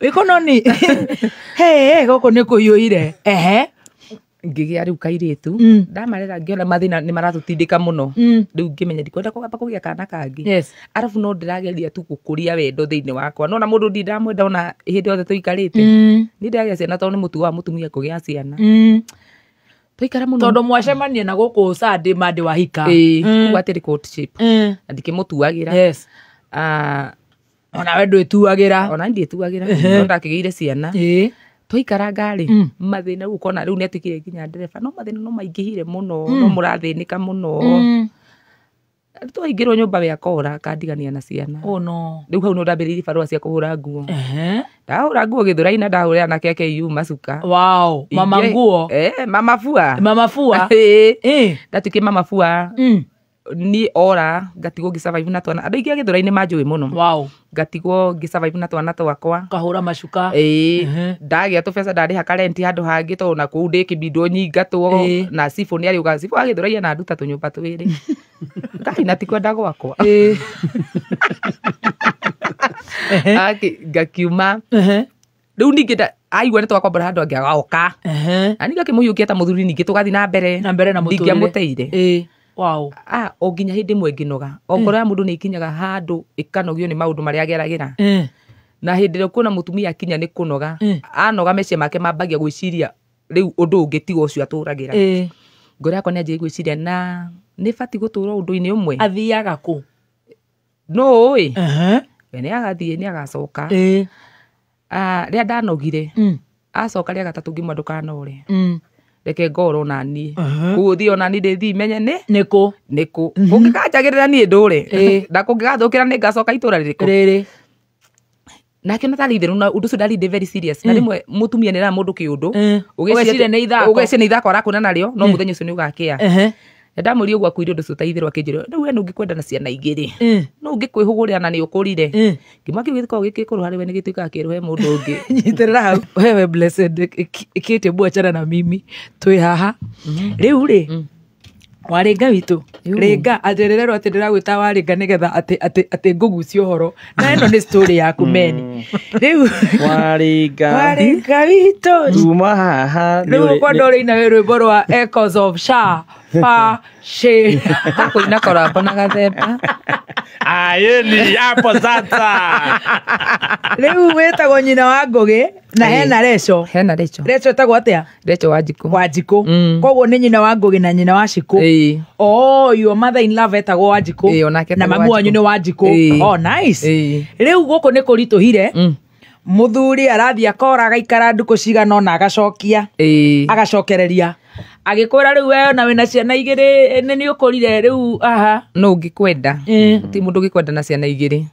Wĩkũ noni? Hey, gũkũ nĩ kũiyũire. Ehe. Ngĩgĩa rĩu kairĩtu. Ndamarera ngĩona mathĩna nĩ maratũtindĩka mũno. Rĩu ngĩmenya ndikwenda kũgamba kũgĩa kana kangĩ. Arabu no ndĩrageria tu gũkũria wendo thĩinĩ wakwa. No na mũndũ ndindamwenda ona hĩndĩ yothe tũikarĩte. Nĩ ndĩragĩa ciana tondũ nĩ mũtugo wa mũtumia kũgĩa ciana. Tũikara mũno. Tondũ mwacemania na gũkũ Sunday Monday wahika. Ĩĩ, kuga atĩrĩ courtship. Na ndikĩmũtuagĩra. Ona we ndwĩtuagĩra. Ona ndiĩtuagĩra. No ndakĩgĩire ciana. Tũikaranga rĩ mathĩna rĩu ũkona rĩu nĩatuĩkire nginya ndereba no mathĩna no maingĩhire mũno no mũrathĩnĩka mũno. Twaingĩrwo nyũmba we akora akandigania na ciana. Oh no. Rĩu hau no ndambĩrĩirie barũa cia kũhũra nguo. Ndahũra nguo Gĩthũrai na ndahũrĩra anake a KU macuka. Wow, mama nguo. Mama fua. Mama fua. Ndatuĩkire mama fua. Niĩ ora ngatigwo ngĩ survive na twana. Andũ aingĩ a Gĩthũrai nĩ manjũĩ mũno. Wow. Ngatigwo ngĩ survive na twana twakwa. Kahũra macuka. Ĩĩ. Ndagĩa tũbeca ndarĩha karenti handũ hangĩ tondũ na kũu ndĩkĩbindwo nyingatwo na cibũ nĩ arĩũka. Cibũ wa Gĩthũrai ananduta tũnyũmba twĩrĩ. Ngai na ti kwenda gwakwa. Ngakiuma. Rĩu ningĩ aigua nĩ twakombora handũ angĩ agoka. Na ningĩ akĩmũhiũkia ta mũthuri ningĩ tũgathiĩ na mbere. Na mbere na mũtũrĩre. Ndingĩamũteire. Wow. O nginya hĩndĩ ĩmwe ngĩnoga. O ngoro ya mũndũ nĩ ikinyaga handũ ĩkanogio nĩ maũndũ marĩa ageragĩra. Na hĩndĩ ĩrĩa ũkuona mũtumia akinya nĩ kũnoga, anoga meciria make mambagia gwĩciria rĩu ũndũ ũngĩ tiga ũcio atũragĩra. Ngoro yakwa nĩ yanjirie gwĩciria na nĩ batiĩ gũtũra ũndũ-inĩ ũmwe. Athiaga kũ? No ũĩ. We nĩ agathiĩ nĩ agacoka. Rĩrĩa ndanogire, acoka rĩa gatatũ ngĩmwĩra ndũkanore. Reke ngorwo na niĩ. Koguo thiĩ ona niĩ ndĩthiĩ menye nĩ nĩkũ nĩkũ. Kũngĩkanjagĩrĩra niĩ ndũre. Na kũngĩgathũkĩra nĩ ngacoka itũra rĩrĩkũ. Rĩrĩ. Nake ona tarĩ itherũ na ũndũ ũcio ndarĩ ndĩ very serious. Na rĩmwe mũtumia nĩ eraga mũndũ kĩũndũ. Ũgeciria nĩ ithako. Ũgeciria nĩ ithako arakũna narĩo, no mũthenya ũcio nĩ ũgakĩa. Ndamũria ũguo akuire ũndũ ũcio ũtaithĩrwo akĩnjĩra rĩu we nũngĩkwenda na ciana igĩrĩ no ũngĩkwĩhũgũrĩra na nĩ ũkũrire. Ngĩmwa kĩu gĩkoragwo gĩkĩkũrũ harĩ we nĩ gĩtuĩkaga kĩerũ he mũndũ ũngĩ. Nyitĩrĩra hau wewe Blessed Kate, mwachana na mimi twĩ haha rĩu rĩ warĩnga witũ rĩnga atĩ rĩrerwo atĩ ndĩragwĩta warĩnga nĩgetha atĩ atĩ atĩ ngũgucie ũhoro na ĩno nĩ story yaku meni rĩu. Warĩnga. Warĩnga witũ. Tuma haha. Rĩu ũkwenda ũrĩina wĩ rwĩmbo rwa Echoes of Sha Fa She. Kũina korambo na gathemba. Ayeni hapo sasa. Rĩu wĩtagwo nyina wa Ngũgĩ na hena Reco. Hena Recho. Reco ĩtagwo atĩa? Recho Wanjikũ. Wanjikũ. Koguo nĩ nyina wa Ngũgĩ na nyina wa Shikũ. Oh, your mother in love etagwo Wanjikũ. Ĩĩ, onake na etagwo mamu wanyu Wanjikũ. nĩ Wanjikũ. Oh, nice. Rĩu gũkũ nĩ kũritũhire. Mũthuri arathiĩ akora agaikara ndukũ cigana ũna agacokia. Agacokereria. Agĩkwĩra rĩu we ona wĩna ciana igĩrĩ nĩ nĩ ũkũrire rĩu aha. No ũngĩkwenda. Ti mũndũ ũngĩkwenda na ciana igĩrĩ.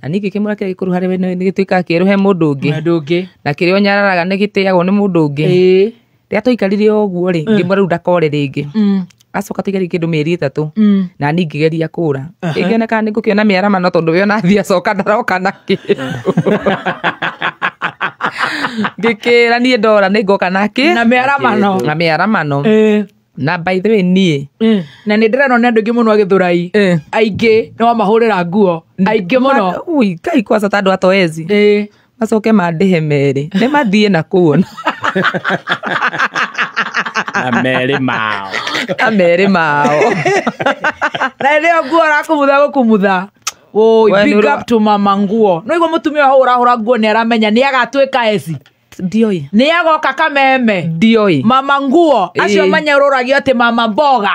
Na ningĩ kĩmũra kĩrĩa gĩkũrũ harĩ we nĩ gĩtuĩkaga kĩerũ he mũndũ ũngĩ. Mũndũ ũngĩ. Na kĩrĩa ũnyararaga nĩ gĩtĩagwo nĩ mũndũ ũngĩ. Rĩrĩa twaikarire ũguo rĩ, ngĩmwĩra rĩu ndakore rĩngĩ. Acoka tũikarire kĩndũ mĩeri 3. Na niĩ ngĩgeria kũra. Ĩngĩoneka nĩ ngũkĩona mĩaramano tondũ we ona athiĩ acoka ndaroka na kĩndũ. Ngĩkĩra niĩ ndora nĩ ngoka na kĩ? Na mĩaramano. Na mĩaramano. Na by the way niĩ. Na nĩ ndĩrona nĩ andũ aingĩ mũno a Gĩthũrai. Aingĩ nĩ wamahũrĩra nguo. Aingĩ mũno. Ui, Ngai kwanza ta andũ atoezi. Macoke mandĩhe merĩ. Nĩ mathiĩ na kũu ona. Na merĩ mao. Na merĩ mao. Na rĩo nguo arakumutha gũkumutha. Oi, We big nĩ up to mama nguo. No igua mũtumia wa ũrahũra nguo nĩ aramenya nĩ agatuĩka eci. Ndioi. Nĩ agoka kameme. Ndioi. Mama nguo acio manyũrũragio atĩ mama mboga.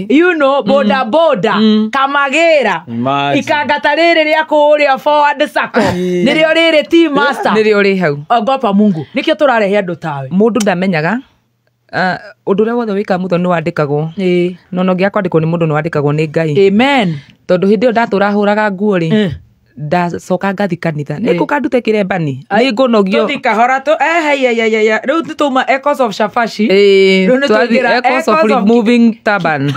You know, boda boda, kamagĩra. Imagine. Ikangata rĩrĩ rĩa kũrĩa forward sacco. Nĩrĩo rĩrĩ team master. Nĩrĩo rĩ hau. Ogopa Mungu. Nĩkĩo tũrarehe andũ tawe. Mũndũ ndamenyaga. Ũndũ ũrĩa wothe wĩkaga mũthoni nĩ wandĩkagwo. No no nginya kwandĩkwo nĩ mũndũ nĩ wandĩkagwo nĩ Ngai. Amen. Tondũ hĩndĩ ĩyo ndatũra hũraga nguo rĩ, ndacoka ngathi kanitha. Nĩ ngũka ndute kĩrembani. Nĩ ngũnogio. Tũthi kahora tũ, hei. Rĩu nĩ twauma Echoes of Shafashi. Rĩu nĩ Twathi twaingĩra Echoes of Echoes of Removing Turban.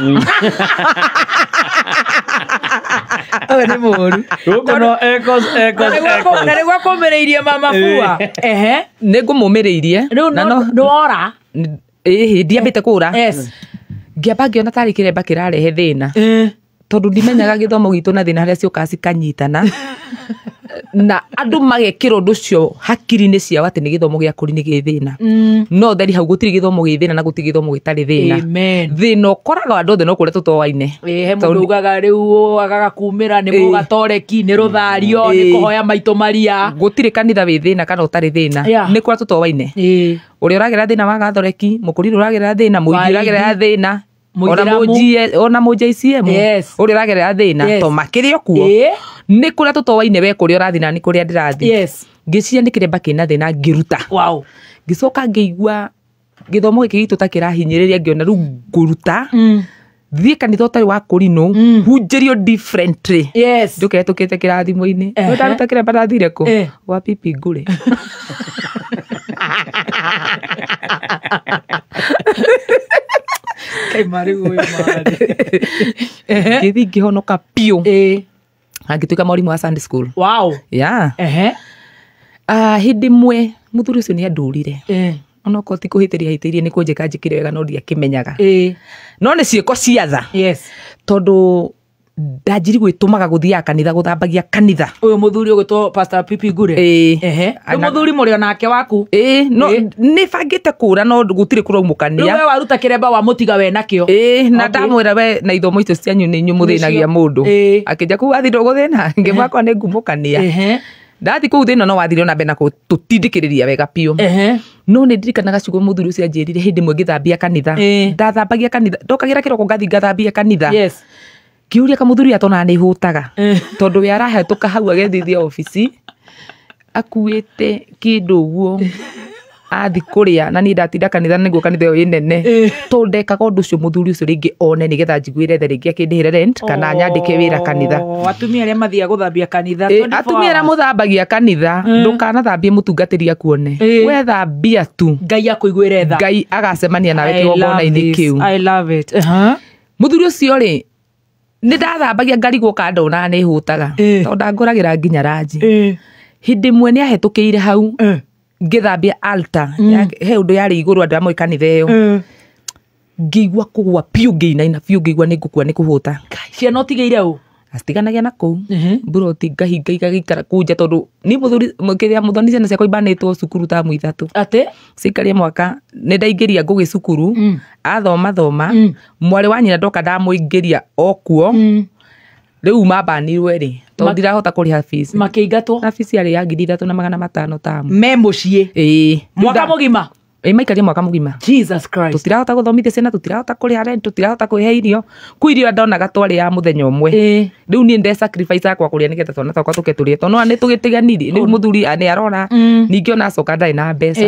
Ũyũ nĩ mũũru. Gũkũ no Echoes, Echoes, Echoes. Na nĩguo akũmĩrĩirie mama bua. Ehe. Nĩ ngũmũmĩrĩirie. Rĩu Na no nĩ wora. Ndiambĩte kũra. Yes. Ngĩamba ngĩona tarĩ kĩremba kĩrarehe thĩna. Tondũ ndimenyaga gĩthomo gitũ na thĩna harĩa ciũkaga cikanyitana. Na andũ magekĩra ũndũ ũcio hakiri-inĩ ciao atĩ nĩ gĩthomo gĩa kũri nĩ gĩ thĩna. No theri hau gũtirĩ gĩthomo gĩ thĩna na gũtirĩ gĩthomo gĩtarĩ thĩna. Amen. Thĩna ũkoraga andũ othe no kũrĩa tũtoaine. He mũndũ ugaga rĩu agaga kumĩra nĩ mũgatoreki nĩ rũthario nĩ kũhoya maitũ maria. Gũtirĩ kanitha wĩ thĩna kana ũtarĩ thĩna. Nĩ kũrĩa tũtoaine. Ũrĩa ũragerera thĩna wa gathoreki, mũkũrinũ ũragerera thĩna, mũingĩ ũragerera thĩna. Ona mũ JCM. Yes. Ũrĩa ũragerera thĩna, Yes. to makĩrĩ o kuo. Nĩ kũrĩa tũtoaine we kũrĩa ũrathiĩ na nĩ kũrĩa ndĩrathiĩ. Yes. Ngĩciria nĩ kĩremba kĩna thĩna ngĩruta. Wow. Ngĩcoka ngĩigua gĩthomo gĩkĩ gitũ ta kĩrahinyĩrĩria ngĩona rĩu ngũruta. Thiĩ kanitha ũtarĩ wa kũrinũ, hunjĩrio differently. Yes. Ndũketũkĩte kĩrathimo-inĩ. Ehe. Ndaruta kĩremba ndathire kũ? Gwa Pipi Ngũrĩ. Kai marĩ ũyũ marĩ. Ngĩthiĩ ngĩhonoka biũ. Angĩtuĩka mwarimũ wa Sunday school. Wow. Yeah. Ehe. Hĩndĩ ĩmwe mũthuri ũcio nĩ andũrire. Onokorwo ti kũhĩtĩria hĩtĩirie nĩ kũnjĩka njĩkire wega no ndiakĩmenyaga. No nĩ ciĩko cia tha. Yes. Tondũ ndanjiri gwĩtũmaga gũthiaga kanitha gũthambagia kanitha. Ũyũ mũthuri ũgwĩtwo Pastor Pipi Ngure. Ehe. Nĩ mũthuri mũrĩ onake waku. No nĩ bangĩte kũra no gũtirĩ kũraumũkania. Rĩu we waruta kĩremba wa mũtiga we nakĩo. Na ndamwĩra we na ithomo icio cianyu nĩ inyuĩ mũthĩnagia mũndũ. Akĩnja kũu wathi ndũgũthĩna, ngĩmwĩra akwa nĩ ngumũkania. Ndathi kũu thĩna no wathire ona mbere na tũtindĩkĩrĩria wega biũ. No nĩ ndirikanaga ciugo mũthuri ũcio anjĩrire hĩndĩ ĩmwe ngĩthambia kanitha. Ndathambagia kanitha, ndokagĩra kĩroko ngathi ngathambia kanitha. Yes. Ngĩũria kamũthuri atonaga nĩ hũtaga. Tondũ we arahetũka hau agethithia obici akuĩte kĩndũ ũguo athi kũrĩa na niĩ ndatinda kanitha nĩguo kanitha ĩyo ĩ nene. Tondũ ndekaga ũndũ ũcio mũthuri ũcio rĩngĩ one nĩgetha njiguĩre tha rĩngĩ akĩndĩhĩre rent kana nyandĩke wĩra kanitha. Atumia arĩa mathiaga gũthambia kanitha. Atumia arĩa mũthambagia kanitha ndũkanathambie mũtungatĩri akuone. We thambia tu. Ngai akũiguĩre tha. Ngai agacemania nawe kĩgongona-inĩ kĩu. I love it. Muthuri ucio ri ni ndathambagia ngarigwo kandona ni hutaga tondu ndangũragĩra nginya ranji. Hĩndĩ ĩmwe nĩ ahĩtũkĩire hau ngĩthambia altar he ũndũ yarĩ igũrũ andũ amwe kanitha ĩyo ngĩigua kũgwa piũ ngĩinaina piũ ngĩigua nĩ ngũkua nĩ kũhũta. Ciana ũtigĩire ũ? Acitiganagia na kũu mburoti ngahinga igagĩikara kũu nja tondũ niĩ mũthuri kĩrĩa mũthoni ciana ciakwa ibanĩtwo cukuru tamu ithatũ. Atĩ? Cikarie mwaka nĩ ndaingĩria Ngũgĩ cukuru athoma thoma mwarĩ wa nyina ndoka ndamũingĩria o kuo rĩu mambanirwo erĩ tondũ ndirahota kũrĩha fees. Makĩingatwo? Na fees yarĩ ya 3,500 tamu. Me mũciĩ? Ĩĩ. Mwaka mũgima? Ĩĩ maikarie mwaka mũgima. Jesus Christ. Tũtirahota gũthomithia ciana, tũtirahota kũrĩha rent, tũtirahota kwĩhe irio. Kwĩ irio ndonaga twarĩ ya mũthenya ũmwe. Rĩu niĩ nde sacrifice yakwa kũrĩa nĩgetha twana twakwa tũke tũrĩe tondũ nĩ tũgĩtiganirie. Rĩu mũthuri nĩ arora ningĩ ona acoka ndarĩ na mbeca.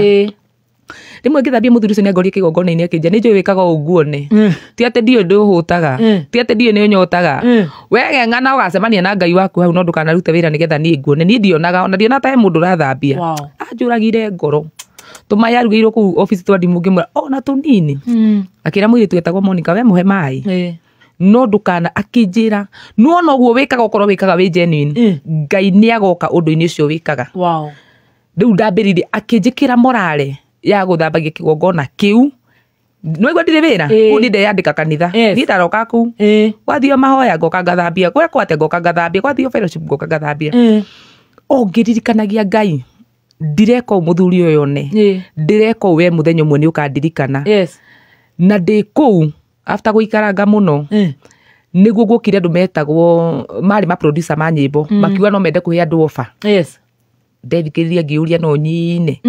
Rĩmwe ngĩthambia mũthuri ũcio nĩangorie kĩgongona-inĩ akĩnjĩra nĩ njũĩ wĩkaga ũũ nguone. Ti atĩ ndiũĩ ndũhũtaga. Ti atĩ ndiũĩ nĩ ũnyotaga. We ng'eng'ana ũgacemania na Ngai waku hau no ndũkanarute wĩra nĩgetha niĩ nguone. Niĩ ndionaga ona ndionaga ta he mũndũ ũrathambia. Anjũragire ngoro. Tũmaĩ arugĩirwo kũu office twandimũ ngĩmwĩra ona tũnini. Akĩra mũirĩtu wetagwo Monica we mũhe maĩ. No ndũkana akĩnjĩra nĩwona ũguo wĩkaga ũkorwo wĩkaga wĩ genuine. Ngai nĩagoka ũndũ-inĩ ũcio wĩkaga. Rĩu ndambĩrĩirie akĩnjĩkĩra morale ya gũthambagia kĩgongona kĩu. Nĩwaigua ndirĩ wĩra? Kũu niĩ ndeyandĩka kanitha. Niĩ ndaroka kũu. Gwathiĩ mahoya ngoka ngathambia, gwekwo atĩa ngoka ngathambia, gwathiĩ fellowship ngoka ngathambia. O ngĩririkanagia Ngai ndireka ũũ mũthuri ũyũ one. Ndireka ũũ we mũthenya ũmwe nĩ ũkandirikana. Na ndĩ kũu after gũikaranga mũno nĩguo guokire andũ metagwo marĩ ma producer ma nyĩmbo makiuga no mende kũhe andũ offer. Ndethikĩrĩria ngĩũria no nyine.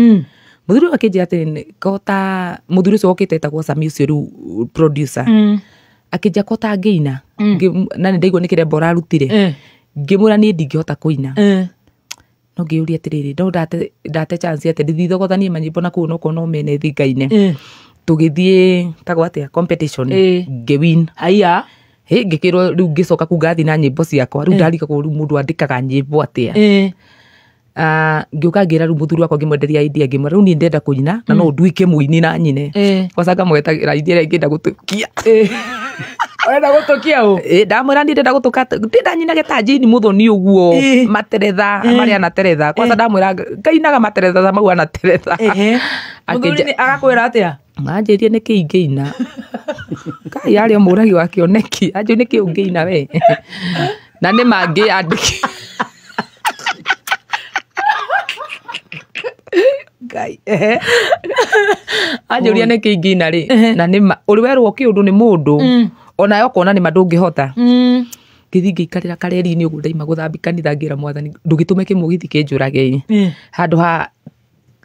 Mũthuri ũyũ akĩnjĩra atĩrĩ kota mũthuri ũcio wokĩte etagwo Sami ũcio rĩu producer. Akĩnjĩra kota ngĩina na nĩ ndaigua nĩ kĩremba ũrarutire. Ngĩmwĩra niĩ ndingĩhota kũina. No ngĩũria atĩrĩrĩ no ndate chance atĩ ndithithogothanie manyĩmbo na kũu no no mene thiĩ ngaine. Tũgĩthiĩ tagwo atĩa competition ngĩwin. Aya. Hĩ ngĩkĩrwo rĩu ngĩcoka kũu ngathiĩ na nyĩmbo ciakwa rĩu ndarigagwo rĩu mũndũ andĩkaga nyĩmbo atĩa. Ngĩũka ngĩra rĩu mũthuri wakwa ngĩmwenderia idea ngĩmwĩra rĩu niĩ ndĩrenda kũina na no nduĩke mũini na nyine. Kwanza ngamwetagĩra idea ĩrĩa ingĩenda gũtũkia. Ũrenda gũtũkia ũ? Ndamwĩra niĩ ndĩrenda gũtũka ndĩrenda nyinage ta Jane Mũthoni ũguo materetha marĩa anateretha. Kwanza ndamwĩra ngainaga materetha ta mau anateretha. Mũthuri nĩ agakwĩra atĩa? Anjĩrie nĩkĩ ingĩina. Kai arĩ o mũragi wa kĩoneki. Anjĩrie nĩkĩ ũngĩina we. Na nĩ mangĩandĩki. Ngai. Anjũria nĩkĩ ingĩina rĩ na nĩ ũrĩ werwo kĩũndũ nĩ mũndũ onawe ũkona nĩ ma ndũngĩhota. Ngĩthiĩ ngĩikarĩra kareri-inĩ ũguo ndaima gũthambia kanitha ngĩra mwathani ndũgĩtũme kĩmũgithi kĩnjũrage. Handũ ha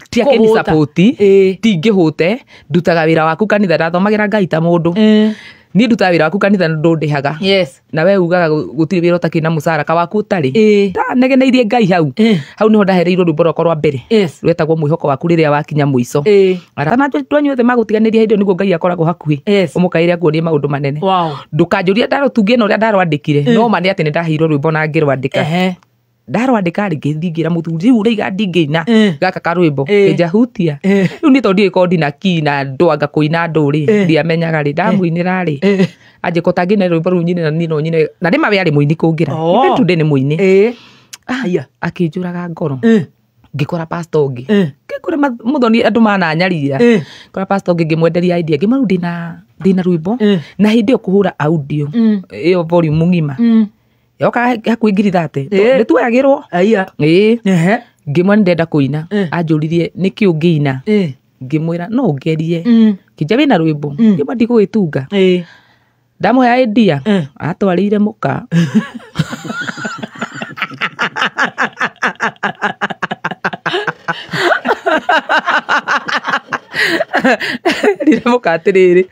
ti akĩndisapoti tingĩhũte ndutaga wĩra waku kanitha ndathomagĩra Ngai ta mũndũ. Niĩ ndutaga wĩra waku kanitha na ndũndĩhaga. Na we ugaga gũtirĩ wĩra ũtakĩrĩ na mũcara ka waku ũtarĩ. Ndanegeneirie Ngai hau. Hau nĩho ndahereirwo rwĩmbo rwakwa rwa mbere. Rwetagwo mwĩhoko waku rĩrĩa wakinya mũico. Arata andũ anyu othe magũtiganĩria hĩndĩ ĩyo nĩguo Ngai akoragwo hakuhĩ. Ũmũkaĩre akuonie maũndũ manene. Ndũkanjũrie ndarũtungie na ũrĩa ndarwandĩkire. No ma nĩ atĩ nĩ ndaheirwo rwĩmbo na ngĩrwandĩka. Ndarwandĩka rĩ ngĩthiĩ ngĩra mũthuri rĩu ũraiga ndingĩina gaka karwĩmbo kĩnjahutia. Rĩu niĩ tondũ ndiũĩ korwo ndina key na ndwanga kũina andũ rĩ ndiamenyaga rĩ ndamũinĩra rĩ anjĩka ũtangĩina rwĩmbo rũu nyine na niĩ no nyine na nĩ ma we arĩ mũini kũngĩra. Even today nĩ mũini. Akĩnjũraga ngoro. Ngĩkora pastor ũngĩ. Ngĩkora Mũthoni andũ mananyarira. Ngĩkora pastor ũngĩ ngĩmwenderia idea ngĩmwĩra rĩu ndĩna rwĩmbo na hĩndĩ ĩyo kũhũra audio ĩyo volume ng'ima. Yoka hakuhĩ 30,000. Nĩ tuoyagĩrwo. Ngĩmwĩra nĩ ndĩrenda kũina. Anjũririe nĩkĩ ũngĩina. Ngĩmwĩra no ũngerie. Kĩnja wĩna rwĩmbo. Ngĩmwĩra ndigũgĩtunga. Ndamũhe idea. Atwarĩire mũka. Rĩrĩa mũka atĩrĩrĩ.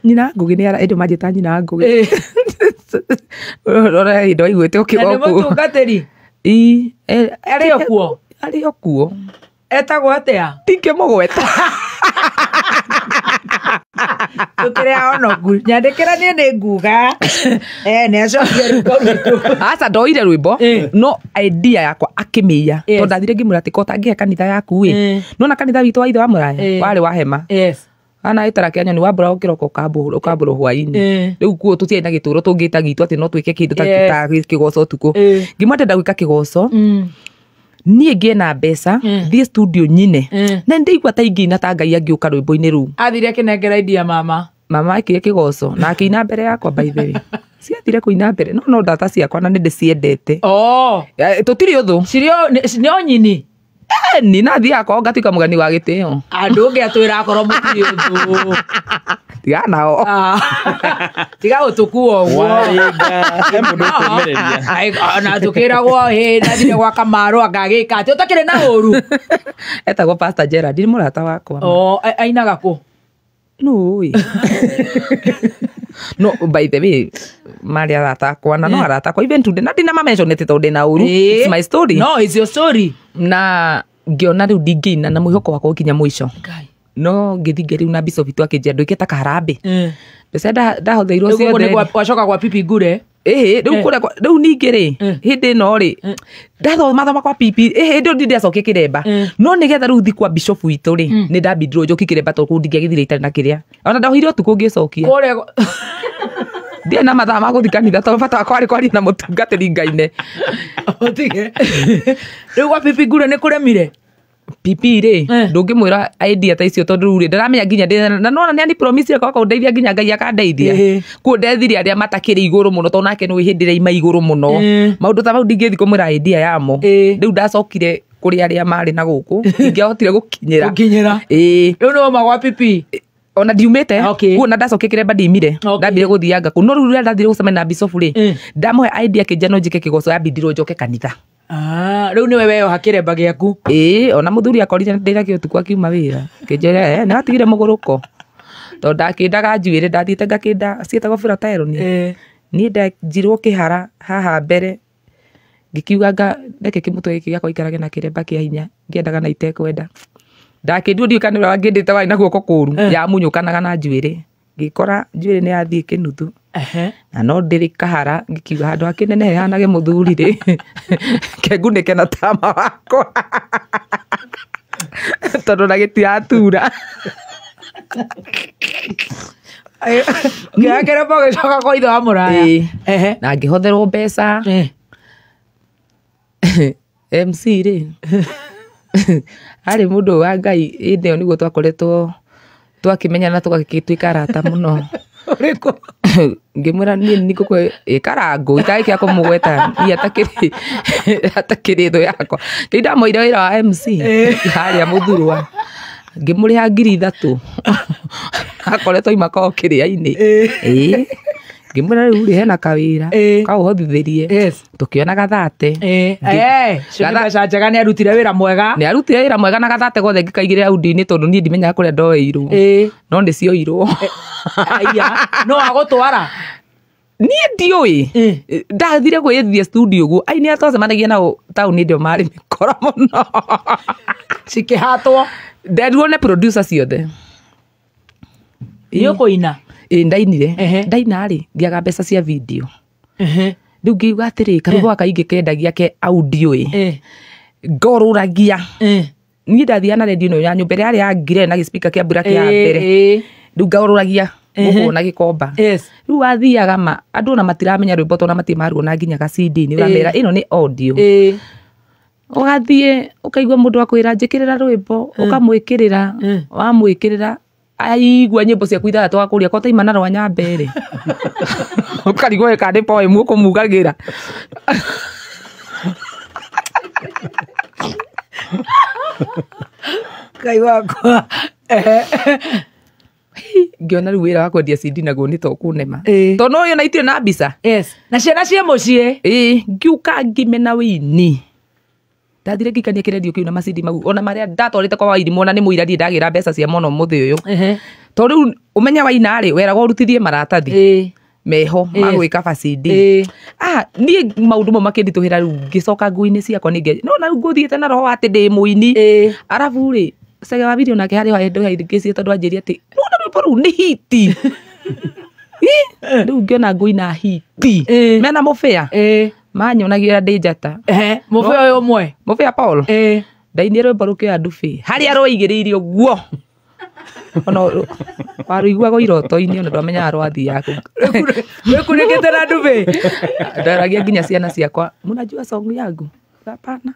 Nyina Ngũgĩ nĩ ara ĩndĩ manjĩta nyina Ngũgĩ. Rora hĩndĩ waiguĩte ũkiuga Na nĩ ũguo. mũtungatĩri? Ĩ, Arĩ o kuo? Arĩ o kuo. Etagwo atĩa? Ndingĩmũgweta. Tũkĩrĩ ahonoku. Nyandĩkĩra niĩ nĩ nguga. Nĩ acokia rwĩmbo rwitũ. Aca ndoire rwĩmbo, no idea yakwa akĩmĩiya. Tondũ ndathire ngĩmwĩra atĩ ko ũtangĩhe kanitha yaku ĩ. Nĩwona kanitha witũ wa ithe wa Mũraya? Warĩ wa hema. Ana ĩtara kĩa nyoni wambũra kĩroko ũkambũrwo hwaĩ-inĩ. Rĩu kuo tũtiarĩ na gĩtũro tũngĩta gitũ atĩ no twĩke kĩndũ ta kĩgoco ũtukũ. Ngĩmwĩra ndĩrenda gwĩka kĩgoco. Niĩ ngĩe na mbeca thiĩ studio nyine. Na nĩndaigua ta ingĩina ta Ngai angĩũka rwĩmbo-inĩ rũu. Athire akĩnengera idea mama. Mama ekire kĩgoco na akĩina mbere yakwa by the way. Ciathire kũina mbere no ndata ciakwa na nĩndĩciendete. Tũtirĩ ũthũ. Cirĩ no nyini. Ni na thiaga kwao ngatuĩka mũgeni wa gĩtĩo. Andũ ũngĩ atwĩra akorwo mũtirĩ ũthũ. Tiga nao. Tiga gũtũkua ũguo. He mũndũ ũkũmĩrĩria. Na tũkĩragwo hĩ ndathire gwa Kamaru angagĩka atĩ ũtakĩrĩ na ũru. Etagwo Pastor Gerald, nĩ mũrata wakwa. Ainaga kũ? No ũĩ. No by the way marĩ arata akwa na no arata akwa even today na ndinamamentionete tondũ ndĩna ũru. It's my story. No, it's your story. Na ngĩona rĩu ndingĩina na mwĩhoko wakwa ũkinya mũico. No ngĩthiĩ ngĩrĩu na Bishop witũ akĩnjĩra ndũike ta kaharambĩ. Mbeca ndahũthĩirwo ciothe. Wacoka gwa Pipi Ngure. Rĩu kũrĩa rĩu ningĩ rĩ hĩndĩ ĩno rĩ ndathoma kwa Pipi hĩndĩ ĩyo ndindacokia kĩremba. No nĩgetha rĩu thiĩ kwa Bishop witũ rĩ nĩ ndambindirwo njoki kĩremba tondũ kũu ndingĩagĩthire itarĩ na kĩrĩa. Ona ndaohire ũtukũ ngĩcokia. Ndiarĩ na mathaa ma gũthiĩ kanitha tondũ bata wakwa warĩ kwaria na mũtungatĩri ngaine. Ũtige. Rĩu gwa Pipi Ngure nĩ kũremire? Pipi rĩ ndũngĩmwĩra idea ta icio tondũ rĩu rĩ ndaramenya nginya na nona nĩ ani promise yakwa kũndeithia nginya Ngai akandeithia. Kuo ndethire arĩa matakĩrĩ igũrũ mũno tondũ nake nĩ hĩndĩ ĩrĩa ima igũrũ mũno. Maũndũ ta mau ndingĩthiĩ kũmwĩra idea yamo. Rĩu ndacokire kũrĩ arĩa marĩ na gũkũ ingĩahotire gũkinyĩra. Rĩu nĩ wauma gwa Pipi? Ona ndiumĩte kuo na ndacokia kĩremba ndiumire. Ndambire gũthianga kũu no rĩu rĩrĩa ndathire gũcemania na Bishop rĩ ndamũhe idea akĩnjĩra no njĩke kĩgoco yambindirwo njoke kanitha. Rĩu nĩwe weyoha kĩremba gĩaku. Ona mũthuri akorire ndĩrakĩo ũtukũ akiuma wĩra. Akĩnjĩra nĩ watigire mũgũrũko. Tondũ ndakĩndaga njuĩrĩ ndathiĩte ngakĩnda ciĩtagwo flat iron. Niĩ ndenjirwo kĩhara haha mbere ngĩkiuga nga reke kĩmũtwe gĩkĩ gĩakwa gĩikarage na kĩremba kĩa hinya ngĩendaga na itekwenda. Ndakĩndirwo ndiũĩ kana nĩ ũrĩa wangĩndĩte warĩ na guoko kũru yamunyũkanaga na njuĩrĩ. Ngĩkora njuĩrĩ nĩ yathiĩ kĩnuthu. Na no ndĩrĩ kahara ngĩkiuga handũ hakĩnenehe hanage mũthuri rĩ kengunĩke na tama wakwa tondũ na gĩtiratura. Ũkĩoya kĩremba ũgĩcoka kwa ithe wa mũraya. Na ngĩhotherwo mbeca. MC rĩ arĩ mũndũ wa Ngai hĩndĩ ĩyo nĩguo twakoretwo twakĩmenyana tũgagĩtuĩka arata mũno. Ũrĩkũ? Ngĩmwĩra niĩ nĩ ngũkũ ĩkarangũ itagĩkĩra kũmũgweta niĩ atakĩrĩ thũ yakwa. Kĩu ndamoire wĩra wa MC harĩa Mũthurwa. Ngĩmũrĩha 3,000. Akoretwo aima kwao kĩrĩa-inĩ. Ngĩmwĩra rĩu rĩ hena kawĩra kaũhothithĩrie. Tũkĩona gathate. Mbeca njega nĩ arutire wĩra mwega. Nĩ arutire wĩra mwega na gathate gothe ngĩkaigĩrĩra audio-inĩ tondũ niĩ ndimenyaga kũrĩa ndoeirwo. No nĩ cioirwo. Aya, no agũtwara. Niĩ ndiũĩ. Ndathire kwĩyethia studio ũguo. Aini arĩa twacemanagia nao taũni hĩndĩ ĩyo marĩ mĩkora mũno. Cikĩhatwo. Nderirwo nĩ producer ciothe. Nĩ ũkũina? Ndainire. Ndaina rĩ ngĩaga mbeca cia video. Rĩu ngĩuga atĩrĩ karwĩmbo gaka ingĩkendagia ke audio ĩ. Ngorũragia. Niĩ ndathiaga na redio ĩno ya nyũmba ĩrĩa yarĩ ya ngire na gĩspika kĩa mbura kĩa mbere. Rĩu ngorũragia gũkũ na gĩkomba. Rĩu wathiaga ma andũ ona matiramenya rwĩmbo tondũ matirĩ maruona nginya ga CD nĩ ũramera ĩno nĩ audio. Ũgathiĩ ũkaigua mũndũ akwĩra njĩkĩrĩra rwĩmbo ũkamwĩkĩrĩra wamwĩkĩrĩra aigua nyĩmbo ciaku ithathatũ akũria ko taima na rwa Nyambe rĩ. Ũkarigwo ĩka nĩ poem ũkũmugagĩra. Ngai wakwa. Ngĩona rĩu wĩra wa kwendia CD naguo nĩ ta ũkũnema. Tondũ no ũyũ na itirĩ na mbica. Na ciana ciĩ mũciĩ. Ngiũka ngĩmena wĩini. Ndathire ngĩikania kĩrendio kĩu na macidi mau ona marĩa ndatwarĩte kwa Wairimũ ona nĩ mũira ndirĩ ndagĩra mbeca cia mũno mũthĩ ũyũ. Tondũ rĩu ũmenya waina rĩ weragwo ũrutithie maratathi meho ma gwĩka CD. Niĩ maũndũ mau makĩnditũhĩra rĩu ngĩcoka nguo-inĩ ciakwa ningĩ no na rĩu ngũthiĩte na roho wa atĩ ndĩ mũini. Arabu rĩ Cege wa video nake harĩ ho ngĩcie tondũ anjĩrire atĩ nona rwĩmbo rũu nĩ hiti. Rĩu ngĩona ngũina hiti. Mena mũbĩa. Manyonagia ndĩ njata. Mũbĩa ũyũ ũmwe. Mũbĩa Paul. Ndainire rwĩmbo rũkĩoya ndubĩ. Harĩa rwaigĩrĩire ũguo. Ona warũiguaga iroto-inĩ ona ndwamenyaga rwathiaga kũ. Wĩkunĩkĩte na ndubĩ. Ndaragia nginya ciana ciakwa, mnajua song yangu? Hapana.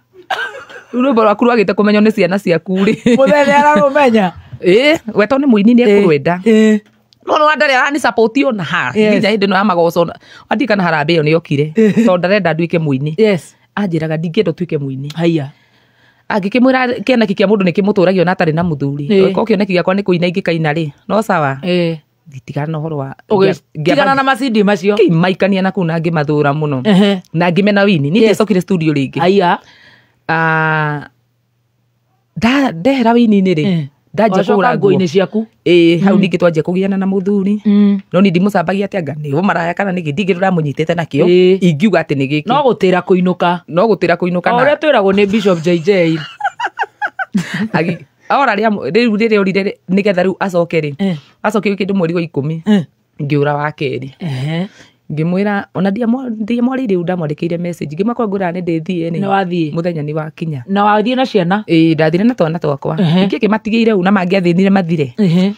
Rĩu rwĩmbo rwaku rwagĩte kũmenywo nĩ ciana ciaku rĩ. Mũthee ararũmenya. Ĩĩ, we to nĩ mũini nĩ ekũrwenda. Ĩĩ. No no ndarĩ arani support ona ha. Yes. Nginya hĩndĩ ĩno ya magoco andirikana harambĩ ĩyo nĩ yokire. Tondũ ndarenda nduĩke mũini. Yes. Anjĩraga ndingĩenda ũtuĩke mũini. Haiya. Angĩkĩmwĩra kĩoneki kĩa mũndũ nĩ kĩmũtũragia ona atarĩ na mũthuri. Ĩĩ. Korwo kĩoneki gĩakwa nĩ kũina ingĩkaina rĩ, no sawa. Ĩĩ. Ngĩtigana na ũhoro wa Ũgĩtigana na macindi macio. ngĩmaikania na kũu na ngĩmathũra mũno. Ehe. Na ngĩmena wini. Niĩ Yes. ndiacokire studio rĩngĩ. Haiya. Ndehera wini-inĩ rĩ, ndanjia Wacoka kũgũra nguo. nguo-inĩ ciaku. Ĩĩ, hau ningĩ twanjia kũgiana na mũthuri. No niĩ ndimũcambagia atĩ anga nĩ ũmaraya kana nĩkĩ, ndingĩ ndũramũnyitĩte nakĩo. Ĩĩ. Ingiuga atĩ nĩ gĩkĩ. No gũtĩra kũinũka. No gũtĩra kũinũka O na ũrĩa twĩragwo nĩ Bishop JJ. Ora rĩu rĩrĩa orire nĩgetha rĩu acoke rĩ. Eh. Acokire kĩndũ mweri wa 10. Eh. Ngĩũra wa kerĩ. Ehe. Ngĩmwĩra ona ndiamwarĩirie rĩu ndamwandĩkĩire message. Ngĩmwĩra ngwĩraga nĩ ndĩthiĩ nĩ. Nĩ wathiĩ. Mũthenya nĩ wakinya. Na wathiĩ na ciana. Ĩĩ, ndathire na twana twakwa. Ehe. Ningĩ ngĩmatigĩire ũũ na mangĩathĩnire mathire. Ehe.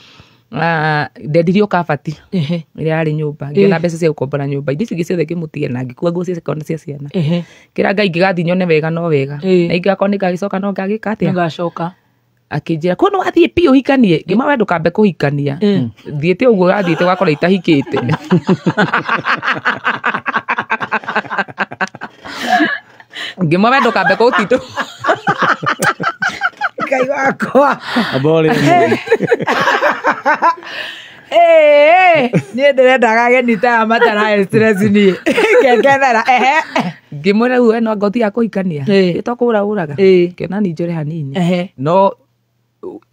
Ndendirio kabati. Ehe. Ĩrĩa yarĩ nyũmba. Ngĩona mbeca cia gũkombora nyũmba. Indo icio ingĩ ciothe ngĩmũtigia na ngĩkua nguo cia cia ciana. Ehe. Kĩra Ngai ingĩgathiĩ nyone wega no wega. Ĩĩ. Na ingĩgakorwo nĩngagĩcoka no ngagĩka atĩa. Nĩngacoka. Akĩnjĩra kuo nĩ wathiĩ biũ ũhikanie. Ngĩmwĩra we ndũkambe kũhikania. Thiĩte ũguo ũrathiĩte ũgakora itahikĩte. Ngĩmwĩra we ndũkambe kũtindũ. Ngai wakwa. Amba ũrĩ. Ĩĩ, niĩ ndĩrendaga ageni ta aya matarahe stress niĩ. Ngekethera. Ehe. Ngĩmwĩra rĩu we no anga ũtigaga kũhikania. Ĩĩ. Ĩ to kũũra ũraga. Ĩĩ. Ngĩona ni njũre hanini. Ehe. No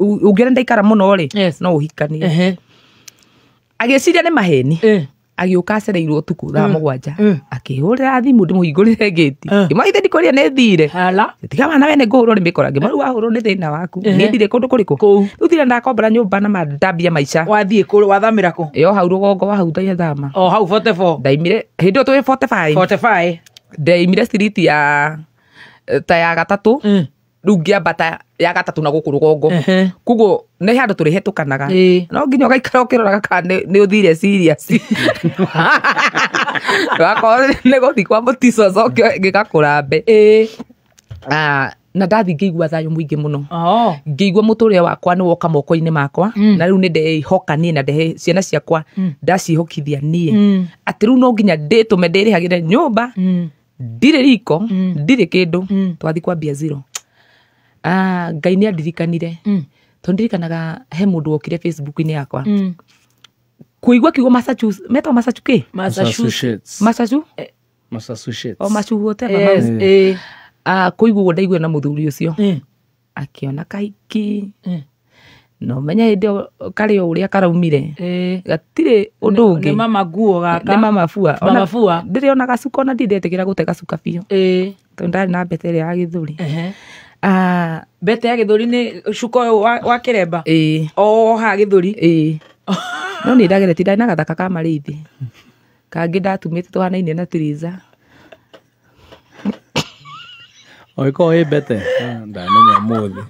ũngĩona ndaikara mũno rĩ, Yes. no ũhikanie. Ehe. Agĩciria nĩ maheni. Ĩĩ. Agĩũka acereirwo ũtukũ thaa 7. Mm. Akĩhũrĩra thimũ ndĩmũhingũrĩre ngĩti. Ngĩmwĩra ithe ndikũria nĩ thire. Hala. Tiga wana we nĩ ngũhũrwo nĩ mĩkora. Ngĩmwĩra rĩu wahũrwo nĩ thĩna waku. Ehe. Niĩ ndirĩ kũndũ kũrĩkũ. Kũu. Rĩu thire ndakombora nyũmba na mandambia maica. Wathiĩ kũ wathamĩra kũ? Yo hau rũgongo wa hau ndathama. O hau 44. Ndaimire hĩndĩ ĩyo twĩ 45. 45. Ndaimire street ya ta ya gatatũ. Rĩu ngĩambata ya gatatũ na gũkũ rũgongo. Ehe. Koguo nĩ handũ tũrĩhetũkanaga. Ĩĩ. No nginya ũgaikara ũkĩroraga kana nĩ ũthire serious. Wakorwo nĩ gũthiĩ kwa mũtico ũcoke gĩgakũrambe. Ĩĩ. Na ndathiĩ ngĩigua thayũ mũingĩ mũno. Oh. Ngĩigua mũtũrĩre wakwa nĩ woka moko-inĩ makwa. Na rĩu nĩ ndeihoka niĩ na ndehe ciana ciakwa ndaciĩhokithia niĩ. Atĩ rĩu no nginya ndĩtũme ndĩrĩhagĩre nyũmba. Ndirĩ riko, ndirĩ kĩndũ. Twathiĩ kwambia zero. Ngai nĩ andirikanire. Tondũ ndirikanaga he mũndũ wokire Facebook-inĩ yakwa. Kũigua kiugo Massachusetts, metagwo Massachusetts? Massachusetts. Massachusetts? Massachusetts. O Massachusetts, whatever. Yes. Ĩĩ. Kũigua ũguo ndaiguire na mũthuri ũcio. Akĩona kahiki. No menye hĩndĩ ĩyo karĩ o ũrĩa karaumire. Ĩĩ. Gatirĩ ũndũ ũngĩ. Nĩ mama nguo gaka. Nĩ mama bua. Mama bua. Ndĩrĩ ona gacuka ona ndindetĩkĩra gũte gacuka biũ. Ĩĩ. Tondũ ndarĩ na mbete ĩrĩa ya gĩthũri. Ehe. Mbete ya gĩthũri nĩ cuka ũyũ wa kĩremba. Ĩĩ. O haha gĩthũri. Ĩĩ. No nĩ ndageretie ndarĩ na gathaka ka marĩithi. Kangĩ ndatumĩte tũhanaine na Tiriza. Ũgĩkorwo ĩ mbete? Ndamenya ũmũthĩ.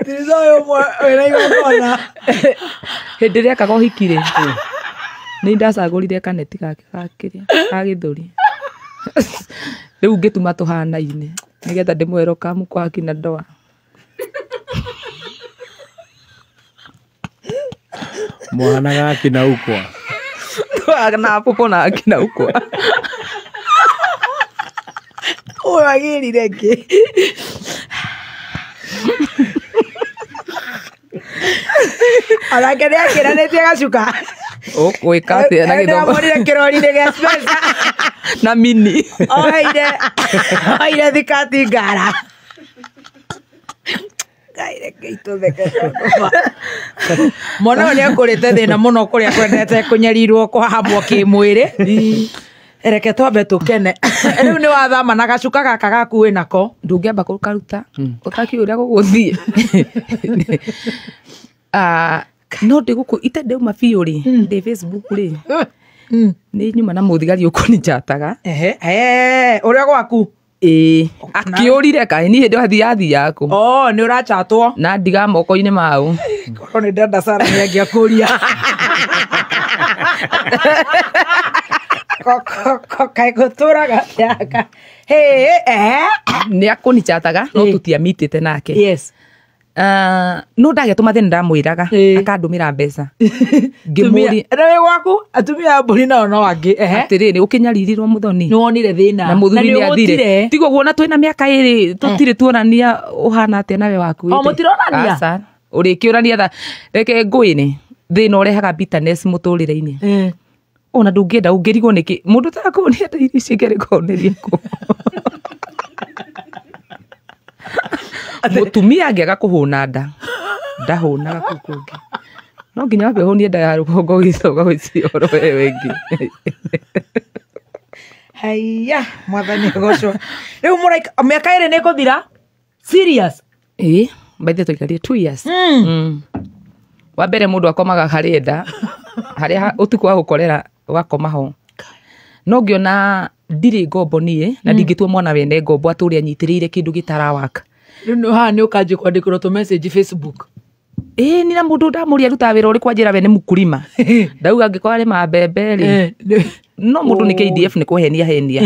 Tiriza ũyũ ũmwe wĩna igongona. Hĩndĩ ĩrĩa ekaga ũhiki rĩ, nĩ ndacagũrire kaneti gake ga kĩrĩa, ga gĩthũri. Rĩu ngĩtuma tũhanaine nĩgetha ndĩmwĩre ũkamu kwa akina ndoa. Mũhanaga akina ukwa. Na popo na akina ukwa. Ũyũ agĩrire kĩ? Onake nĩ akĩranĩtie gacuka. Ũgwĩka atĩa na gĩthomo? Ndĩramwonire kĩrori-inĩ gĩa Spencer. Na mini. Oire thikati ngara. Ngai reke itũtheke. Mwana ũyũ nĩekũrĩte thĩna mũno kũrĩa kwendete kũnyarirwo kũhahamwo kĩmwĩrĩ. Reke twambe tũkene. Rĩu nĩ wathama na gacuka gaka gaku wĩnako. Ndũngĩamba kũkaruta ũtakĩũĩ ũrĩa gũgũthiĩ. No ndĩgũkũ ite ndauma biũ rĩ, ndĩ Facebook rĩ. Nĩ nyuma na mũthigari ũkũnjataga. Ehe, ũrĩa gwaku? Ĩĩ, akĩũrire kaĩ niĩ hĩndĩ ĩyo athiaga kũ? Oh, nĩ ũrachatwo. Na ndiga moko-inĩ mau. Korwo nĩ ndenda Sara nĩ angĩakũria. Kaĩ gũtũraga mĩaka. Hey, eh. Nĩ akũnichataga no tũtiamitĩte nake. Yes. No ndagĩa tũmathĩna ndamwĩraga akandũmĩra mbeca. Ngĩmũria Na wĩ gwaku atumia a mbũri nao no angĩ. Atĩrĩrĩ, ũkĩnyaririrwo mũthoni. Nĩ wonire thĩna. Na mũthuri nĩ athire. Tiga ũguo na twĩna mĩaka ĩrĩ tũtirĩ tuonania ũhana atĩa nawe wakuĩte. O mũtironania? Aca. Ũrĩkĩũrania tha reke ngũĩre thĩna ũrehaga bitterness mũtũrĩre-inĩ. Ona ndũngĩenda ũngĩrigwo nĩkĩ mũndũ ũtarakũnia ta irio ici ingĩrĩkũneria kũ. Mũtumia angĩaga kũhũna nda ndahũnaga kũu kũngĩ. No nginya wambe ũhũnie nda ya rũgongo ũgĩcoka gwĩciria ũhoro wewe wĩngĩ. Haiya, mwathani agocwo. Rĩu mũraika mĩaka ĩrĩ nĩ ĩkũthira? Serious? Ĩĩ, by the way twaikarire 2 years. Wa mbere mũndũ akomaga harĩa enda, harĩa ũtukũ wa gũkorera ũgakoma ho. No ngĩona ndirĩ ngombo niĩ na ndingĩtua mwana wene ngombo atũre anyitĩrĩire kĩndũ gĩtarawaka. Rĩu haha nĩ ũkanjia kwandĩkĩrwo tũ message Facebook. Ĩĩ, nĩ na mũndũ ndamũria arutaga wĩra ũrĩkũ anjĩra we nĩ mũkulima. Ndauga angĩkorwo arĩma mbembe rĩ. No mũndũ nĩ KDF nĩ kũhenia henia.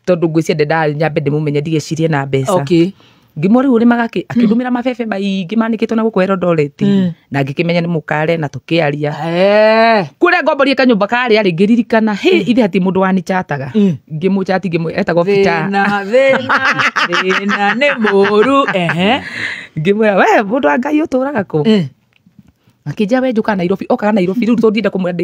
Tondũ ngwĩciria ndendaga nyambe ndĩmũmenye ndigecirie na mbeca. Okay. Ngĩmũria rĩu ũrĩmaga kĩ? Akĩndũmĩra mabebe maingĩ manĩkĩtwo na gũkũ Eldoret. Na ngĩkĩmenya nĩ mũkare na tũkĩaria. Kũrĩa ngomborie kanyũmba karĩa rĩ, ngĩririkana, hĩ, ithe hatirĩ mũndũ wanichataga. Ngĩmũchati, etagwo Peter. Thĩna, thĩna, thĩna nĩ mũũru. Ngĩmwĩra, we mũndũ wa Ngai ũtũraga kũ? Akĩnjĩra we njũkaga Nairobi, okaga Nairobi rĩu tondũ ndienda kũmwĩra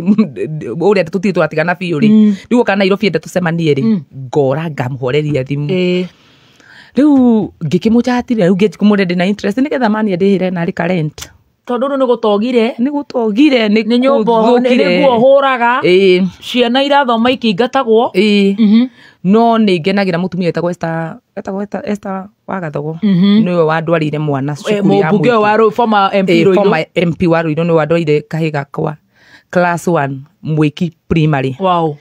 ũrĩa tũtirĩ tũratigana biũ rĩ. Rĩu okaga Nairobi enda tũcemanie rĩ, ngora ngamũhoreria thimũ. Rĩu ngĩkĩmũchatire, rĩu ngĩkĩmũria ndĩna interest nĩgetha mani andĩhĩre narĩ ka rent. Tondũ rĩu nĩ gũtogire. Nĩ gũtogire, nĩ Nĩ nyũmba gũthũkire. nĩ nguo hũraga. Ciana irathoma ikĩingatagwo. No nĩ ngenagĩra mũtumia wetagwo Esther, etagwo Esther wa Gathogo. Nĩwe wandwarĩire mwana cukuru ya Mũmbunge mũingĩ. wa former MP Ruiru. Former MP wa Ruiru nĩwe wandwarĩire kahĩ gakwa class 1 Mwĩki primary. Wow.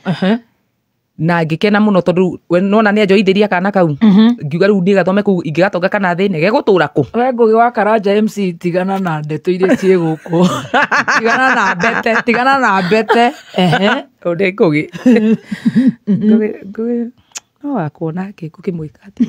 Na ngĩkena mũno tondũ we nona nĩ anjoithĩria kana kau. Ngiuga rĩu niĩ gathome kũu ingĩgatonga kana thĩne gegũtũra kũ? We Ngũgĩ wa Karanja MC tigana na ndeto iria ciĩ gũkũ. Tigana na mbete, tigana na mbete. Ũndĩ Ngũgĩ. Ngũgĩ, Ngũgĩ, no wakwo nake ngũkĩmwĩka atĩa?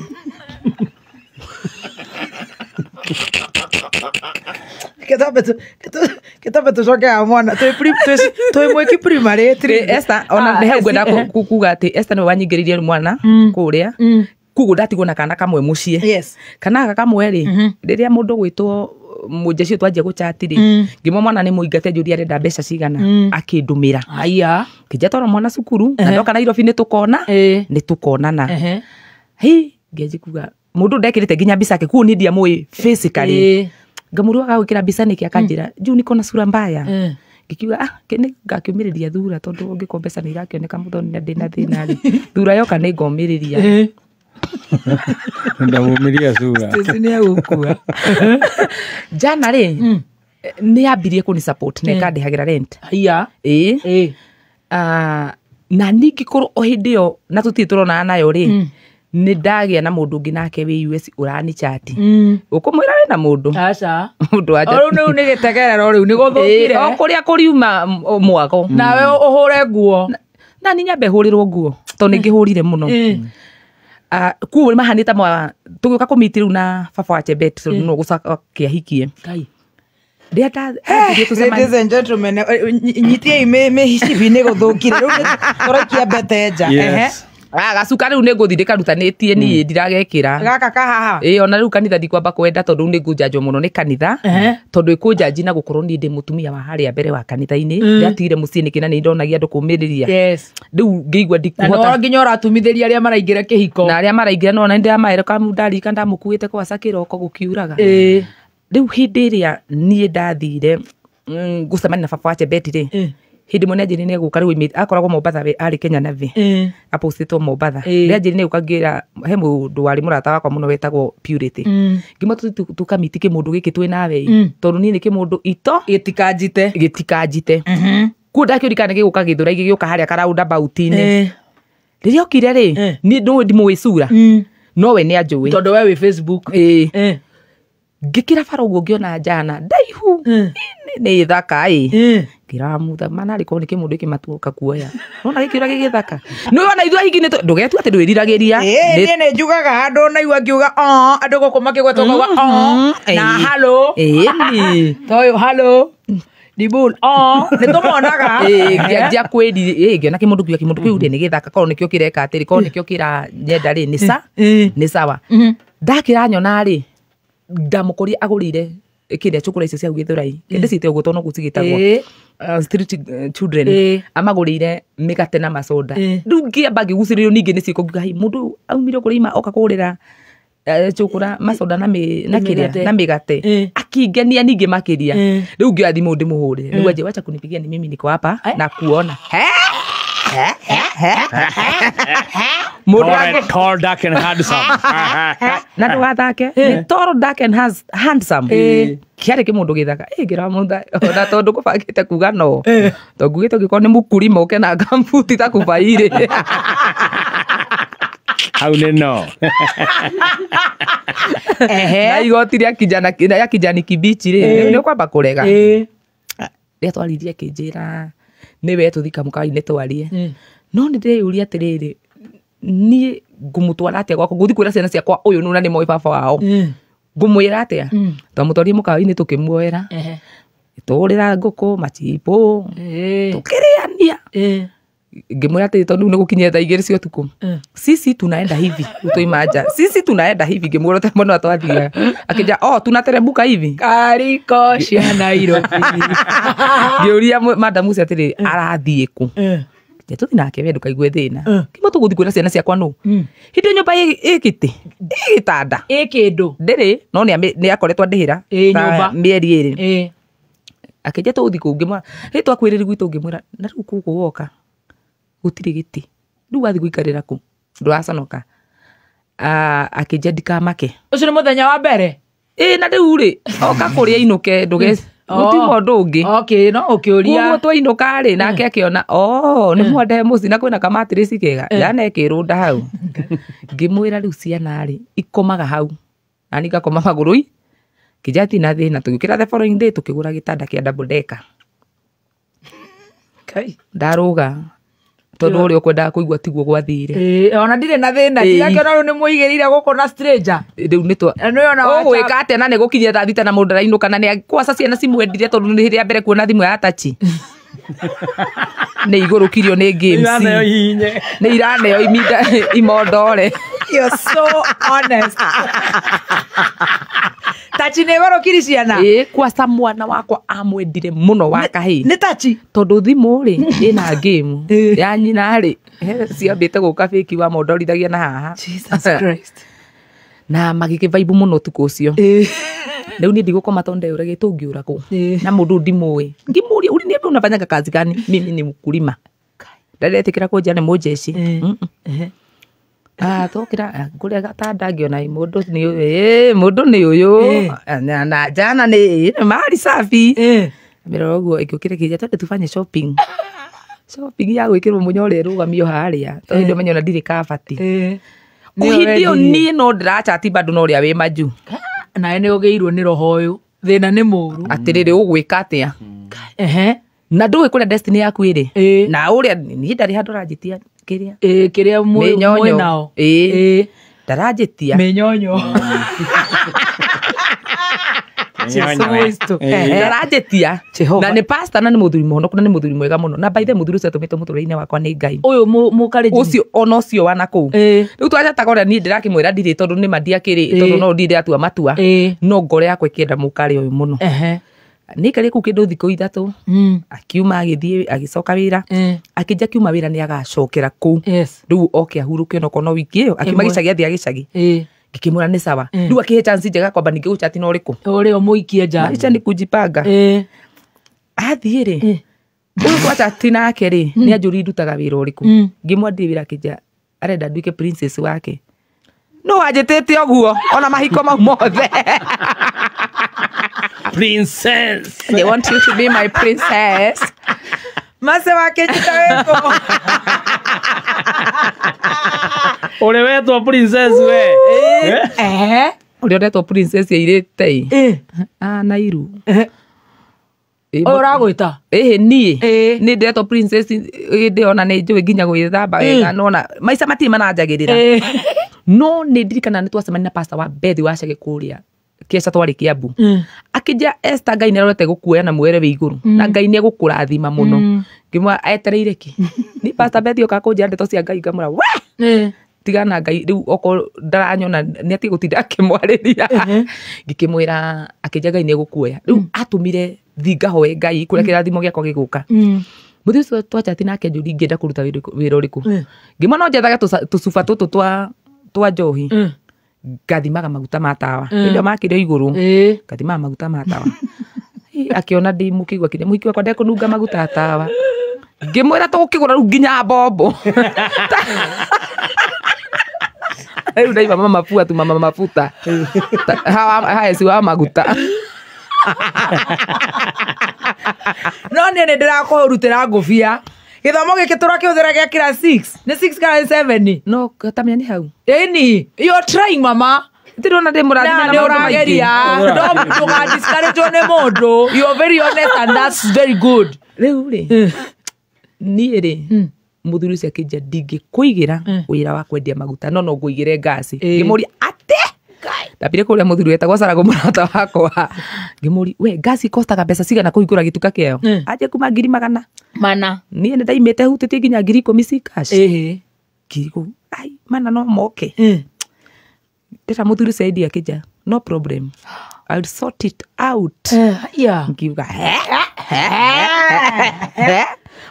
Kĩtambe tũcoke haha mwana. Twĩ Mwĩki primary, Esther, ona nĩ hau ngwenda kuga atĩ Esther nĩwe wanyingĩrĩirie mwana kũrĩa. Koguo ndatigwo na kana kamwe mũciĩ. Yes. Kana gaka kamwe rĩ, rĩrĩa mũndũ gwĩtwo mũnjeci ũyũ twanjia gũchati rĩ, ngĩmwa mwana nĩ mũingate njũria arenda mbeca cigana, akĩndũmĩra. Haiya. Ngĩnjia twara mwana cukuru, na ndoka Nairobi nĩ tũkona, nĩ tũkonana. Hĩ, ngĩanjia kuga mũndũ ndekĩrĩte nginya mbica yake, koguo niĩ ndiamũĩ physically. Ngamũria waga gwĩkĩra mbica nĩkĩ, akanjĩra juu niko na sura mbaya. Ngĩkiuga, nĩ ngakĩũmĩrĩria thura tondũ ũngĩkorwo mbeca nĩ irakĩoneka mũthoni na ndĩna thĩna rĩ, thura yoka nĩ ngomĩrĩria. Ndamũmĩria sura. Stacy nĩ egũkua. Jana rĩ, nĩ yambirie kũni support na ĩkandĩhagĩra rent. Haiya. Ĩĩ. Na ningĩ korwo o hĩndĩ ĩyo na tũtirĩ tũronana nayo rĩ, nĩ ndagĩa na mũndũ ũngĩ nake wĩ US ũranichati. Ũkũmwĩra wĩna mũndũ? Aca. Mũndũ wa O rĩu rĩu nĩ gĩtegerero rĩu, nĩ gũthũkire. O kũrĩa kũriuma mwago. Nawe ũhũre nguo. Na niĩ nyambe hũrĩrwo nguo, tondũ nĩ ngĩhũrire mũno. Kuo mahanĩte mwa tũgĩũka kũmiti rĩu na baba wa Chebet, tondũ no gũcoka kĩahikie. Ngai. Rĩrĩa ndathiire tũcemanie- Ladies and gentlemen, nyitiei mĩcibi nĩ gũthũkire. Rĩu nĩ tũraikia mbete nja. Yes. Gacuka rĩu nĩ ngũthiĩ ndĩkarutanĩtie niĩ ndiragekĩra. Gaka kahaha. Ĩĩ, ona rĩu kanitha ndikwamba kwenda tondũ rĩu nĩ ngũnjanjwo mũno nĩ kanitha. Tondũ ĩkũnjanji na gũkorwo niĩ ndĩ mũtumia wa harĩa mbere wa kanitha-inĩ. Ndatigire mũciĩ nĩkĩ na nĩ ndonagia andũ kũmĩrĩria. Yes. Rĩu ngĩigua Na ndikũhota. no nginya ũratumithĩria arĩa maraingĩra kĩhiko. Na arĩa maraingĩra no na nĩndĩramaĩra kamu ndarika ndamũkuĩte kwaca kĩroko gũkiuraga. Rĩu hĩndĩ ĩrĩa niĩ ndathire, gũcemania na baba wa Chebet rĩ, hĩndĩ ĩmwe nĩanjĩrire nĩegũka rĩu oimĩte, akoragwo Mombatha we, arĩ Kenya Navy. Apostĩtwo Mombatha. Nĩanjĩrire nĩegũka ngĩra, he mũndũ warĩ mũrata wakwa mũno wetagwo Purity. Ngĩmwĩra tũthiĩ tũkamiti kĩmũndũ gĩkĩ twĩ nawe ĩ. Tondũ niĩ nĩ kĩmũndũ ito Gĩtikanjite. Gĩtikanjite. Kuo ndakĩũria kana gĩgũka gĩthũrai gĩgĩũka harĩa ka roundabout-inĩ. Rĩrĩa okire rĩ, niĩ ndũĩ ndimũĩ cura. No we nĩ anjũĩ. Tondũ we wĩ Facebook. Ĩĩ. Ngĩkĩra bara ũguo ngĩona njana ndaihu nĩ thaka ĩ. Ngĩramutha mana arĩ korwo nĩ kĩmũndũ gĩkĩmatuoka kuoya. Nona gĩkĩũra gĩgĩthaka. Nĩ wona ithuĩ ahiki nĩ ndũgetua atĩ ndwĩriragĩria. Niĩ nĩ njugaga handũ na igua ngiuga o andũ gũkũ makĩgwetwo ngauga o na halo. Ĩni. Toyũ halo. Dibul o nĩ tũmonaga. Ngĩanjia kwĩri ngĩona kĩmũndũ kiuga kĩmũndũ kĩu rĩ nĩ gĩthaka korwo nĩkĩo kĩreka atĩrĩ korwo nĩkĩo kĩranyenda rĩ nĩ sawa. Ndakĩra nyona rĩ ndamũkoria agũrĩire kĩrĩa cũkũra icio cia Gĩthũrai ndĩcite ũguo tondũ noguo cigĩtagwo street children amagũrĩire mĩgate na macoda. Rĩu ngĩamba ngĩgucĩrĩrio ningĩ nĩ ciĩko ngiuga mũndũ aumire kũrĩma oka kũgũrĩra cũkũra macoda na kĩrĩa na mĩgate akingenia ningĩ makĩria. Rĩu ngĩoya thimũ ndĩmũhũrĩre nĩguo anjĩre wacha kunipigia ni mimi niko hapa na kuona. Tall, dark and handsome. Na ndũgathake nĩ tall, dark and handsome. Kĩarĩ kĩmũndũ gĩthaka. Ngĩramũtha ona tondũ ngũbangĩte kuga no tondũ ngugĩte ũngĩkorwo nĩ mũkurima ũke na ngambuti ta kubairĩ. Hau nĩ no. Na igoti rĩa kijani kibichi rĩ nĩ ũkwamba kũrega. Rĩrĩa twaririe akĩnjĩra nĩwe tũthiĩ kamũkawa-inĩ twarie. No nĩ ndĩreyũria atĩrĩrĩ niĩ ngũmũtwara atĩa gwakwa ngũthiĩ kwĩra ciana ciakwa ũyũ nũ na nĩ moĩ baba wao. Ngũmwĩra atĩa twamũtwarire mũkawa-inĩ tũkĩmuoera tũgũrĩra ngũkũ machipo tũkĩrĩania. Ngĩmwĩra atĩrĩ tondũ rĩu nĩ gũkinyia thaa 2 cia ũtukũ sisi tunaenda hivi tũima nja sisi tunaenda hivi ngĩmwĩra ũte mũno twathiaga akĩnja oh tunateremka hivi Kariko cia Nairobi. Ngĩũria madam ũcio atĩrĩ arathiĩ kũ. Tũthiĩ nake we ndũkaigue thĩna kĩmo tũgũthiĩ kwĩra ciana ciakwa nũ hĩndĩ ĩyo nyũmba ĩ gĩtĩ ĩ gĩtanda ĩ kĩndũ ndĩrĩ no nĩ akoretwo andĩhĩra mĩeri 2. Akĩnjia tũgũthiĩ kũu ngĩmwĩra hĩ twakwĩrĩri gwitũ ngĩmwĩra na rĩu gũkũ woka gũtirĩ gĩtĩ rĩu wathiĩ gũikarĩra kũ ndũraconoka. Akĩnjia ndikamake. Ũcio nĩ mũthenya wa mbere. Na rĩu rĩ oka kũrĩa inũke ndũge gũtiuma ũndũ ũngĩ. Okay, no ũkĩũria. Koguo twainũka rĩ nake akĩona oh nĩ mwandehe mũciĩ na kwĩna kamatirĩci kega yanekĩrũnda hau. Ngĩmwĩra rĩu ciana rĩ ikomaga hau na niĩ ngakoma magũrũ-inĩ. Ngĩnjia hatirĩ na thĩna tũgĩũkĩra the following day tũkĩgũra gĩtanda kĩa double decker. Ndarũga tondũ ũrĩa ũkwendaga kũigua tiguo gwathire. Ona ndirĩ na thĩna ndirakĩona rĩu nĩ mũigĩrĩire gũkũ na stranger. Rĩu nĩ twa ũgwĩka atĩa na nĩ gũkinyia thaa 6 na mũndũ arainũka na nĩ kwaca ciana cimwendire tondũ nĩ hĩndĩ ya mbere kuona thimũ ya tachi. Nĩ igũrũkirio nĩ games. Nĩ iraneo imondore. You're so honest. Tachi nĩ igũrũkiri ciana. Kwaca mwana wakwa amwendire mũno wa kahĩĩ. Nĩ tachi tondũ thimũ rĩ ĩna game ya nyina rĩ ciambĩte gũka fake wa mondorithagia na haha. Jesus Christ. Na magĩkĩvaibu mũno ũtukũ ũcio. Rĩu niĩ ndigũkoma tondũ ndeyũragia tũngĩũra kũ na mũndũ ndimũĩ. Ngĩmũria uliniambia unafanyaga kazi gani? Mimi ni mkulima. Ndaretĩkĩra kũnjĩra nĩ mũjeshi. Tokĩra ngũrĩa gatanda ngĩona mũndũ nĩ ũyũ mũndũ nĩ ũyũ na jana nĩ mali safi. Mĩrora ũguo ĩngĩũkĩra kĩnja twende tufanye shopping. Shopping ya gwĩkĩrwo mũnya ũrĩa ĩrũgamio harĩa tondũ hĩndĩ ĩyo menya ona ndirĩ kabati. Hĩndĩ ĩyo niĩ no ndĩrachati bado na ũrĩa wĩ majuu. Nawe nĩ ũgĩirwo nĩ roho ũyũ thĩna nĩ mũru. Atĩrĩrĩ ũgwĩka atĩa? Na ndũĩ kũrĩa destiny yaku ĩrĩ na ũrĩa niĩ ndarĩ handũ ũranjĩtia kĩrĩa kĩrĩa mwĩ nao ndaranjĩtia mĩnyonyo. Ndaranjĩtia na nĩ pastor na nĩ mũthuri mũhonoku na nĩ mũthuri mwega mũno na by the mũthuri ũcio atũmĩtwo mũtũrĩre-inĩ wakwa nĩ Ngai. Ũyũ mũkarĩnjini ũcio ona ũcio wa nakũu rĩu twajataga ũrĩa niĩ ndĩrakĩmwĩra ndirĩ tondũ nĩ ma ndiakĩrĩ tondũ no ndirĩ atua matua no ngoro yakwa ĩkĩenda mũkarĩ ũyũ mũno. Nĩaikarire kũu kĩndũ thikũ 3 akiuma agĩthiĩ agĩcoka wĩra akĩnjia akiuma wĩra nĩ agacokera kũu rĩu oke ahurũke onokorwo no wiki ĩyo akiuma gĩcagi athiĩ gĩcagi. Ngĩkĩmwĩra nĩ sawa rĩu akĩhe chance njega kwamba ningĩ gũchati na ũrĩkũ ũrĩa ũmũikie nja. Maica nĩ kujipanga. Athiĩ rĩ ũyũ twachati nake rĩ nĩ anjũririe ndutaga wĩra ũrĩkũ. Ngĩmwambia wĩra akĩnjia arenda nduĩke princess wake. No wanjĩtĩte ũguo ona mahiko mau mothe. Princess. They want you to be my princess. Mase wake njita weko. Ũrĩa wetwo princess we. Ũrĩa ũretwo princess yairĩte ĩ. Nairu. Ũragwĩta? Ĩhĩ niĩ. Nĩ ndĩretwo princess hĩndĩ ona nĩ njũĩ nginya gwĩthamba wega nona maica matirĩ maranjagĩrĩra. No nĩ ndirikana nĩ twacemania na pastor wa Bethi wa Chege kũrĩa Kĩeca twarĩ Kĩambu. Akĩnjĩra Esther Ngai nĩ arorete gũkuoya na muoere wĩ igũrũ na Ngai nĩ egũkũrathima mũno. Ngĩmwĩra etereire kĩ? Ni pastor Bethi oka kũnjĩra ndeto cia Ngai ngamwĩra we tigana Ngai rĩu okorwo ndaranyona nĩ atige gũtinda akĩmwarĩria. Ngĩkĩmwĩra akĩnjĩra Ngai nĩ egũkuoya. Rĩu atũmire thiĩ ngahoe Ngai kũrĩa kĩrathimo gĩakwa gĩgũka. Mũthĩ ũcio twachati nake njũri ingĩenda kũruta wĩra ũrĩkũ. Ngĩmwĩra no njethage tũcuba tũtũ twa njohi. Ngathimaga maguta ma tawa. Hĩndĩ ĩyo makĩrio igũrũ. Ngathimaga maguta ma tawa. Akĩona ndĩ mũkĩigua kĩrĩa mũhiki wakwa ndekũnunga maguta tawa. Ngĩmwĩra tũgũkĩgũra rĩu nginya mbombo. Rĩu ndaima mama pua tu mama mafuta. Hawa si wa maguta. No niĩ nĩ ndĩrakũrutĩra ngũbia. Gĩthomo gĩkĩ tũrakĩhũthĩra gĩa class 6. Nĩ 6 kana 7? No tamenya nĩ hau. Ĩni, you are trying mama. Ndĩrona ndĩ mũrathime na nĩ maũndũ maingĩ. ũrageria. Ndũga discourage nĩ mũndũ. You are very honest and that's very good. Rĩu rĩ, niĩ rĩ, mũthuri ũcio akĩnjĩra ndingĩkũigĩra wĩra wa kwendia maguta no no ngũigĩre ngasi. Ngĩmũria atĩ ndambire kũrĩa mũthuri wetagwo Sarah mũrata wakwa. Ngĩmũria we ngasi ĩkostaga mbeca cigana kũhingũra gĩtuka kĩayo? Anjia kuma 400,000. Mana. Niĩ nĩ ndaimĩte hutĩtie nginya 10,000 ci cash. Ngiri ai mana no moke. Ndĩra mũthuri ũcio endia akĩnjĩra no problem. I'll sort it out. Ngiuga he.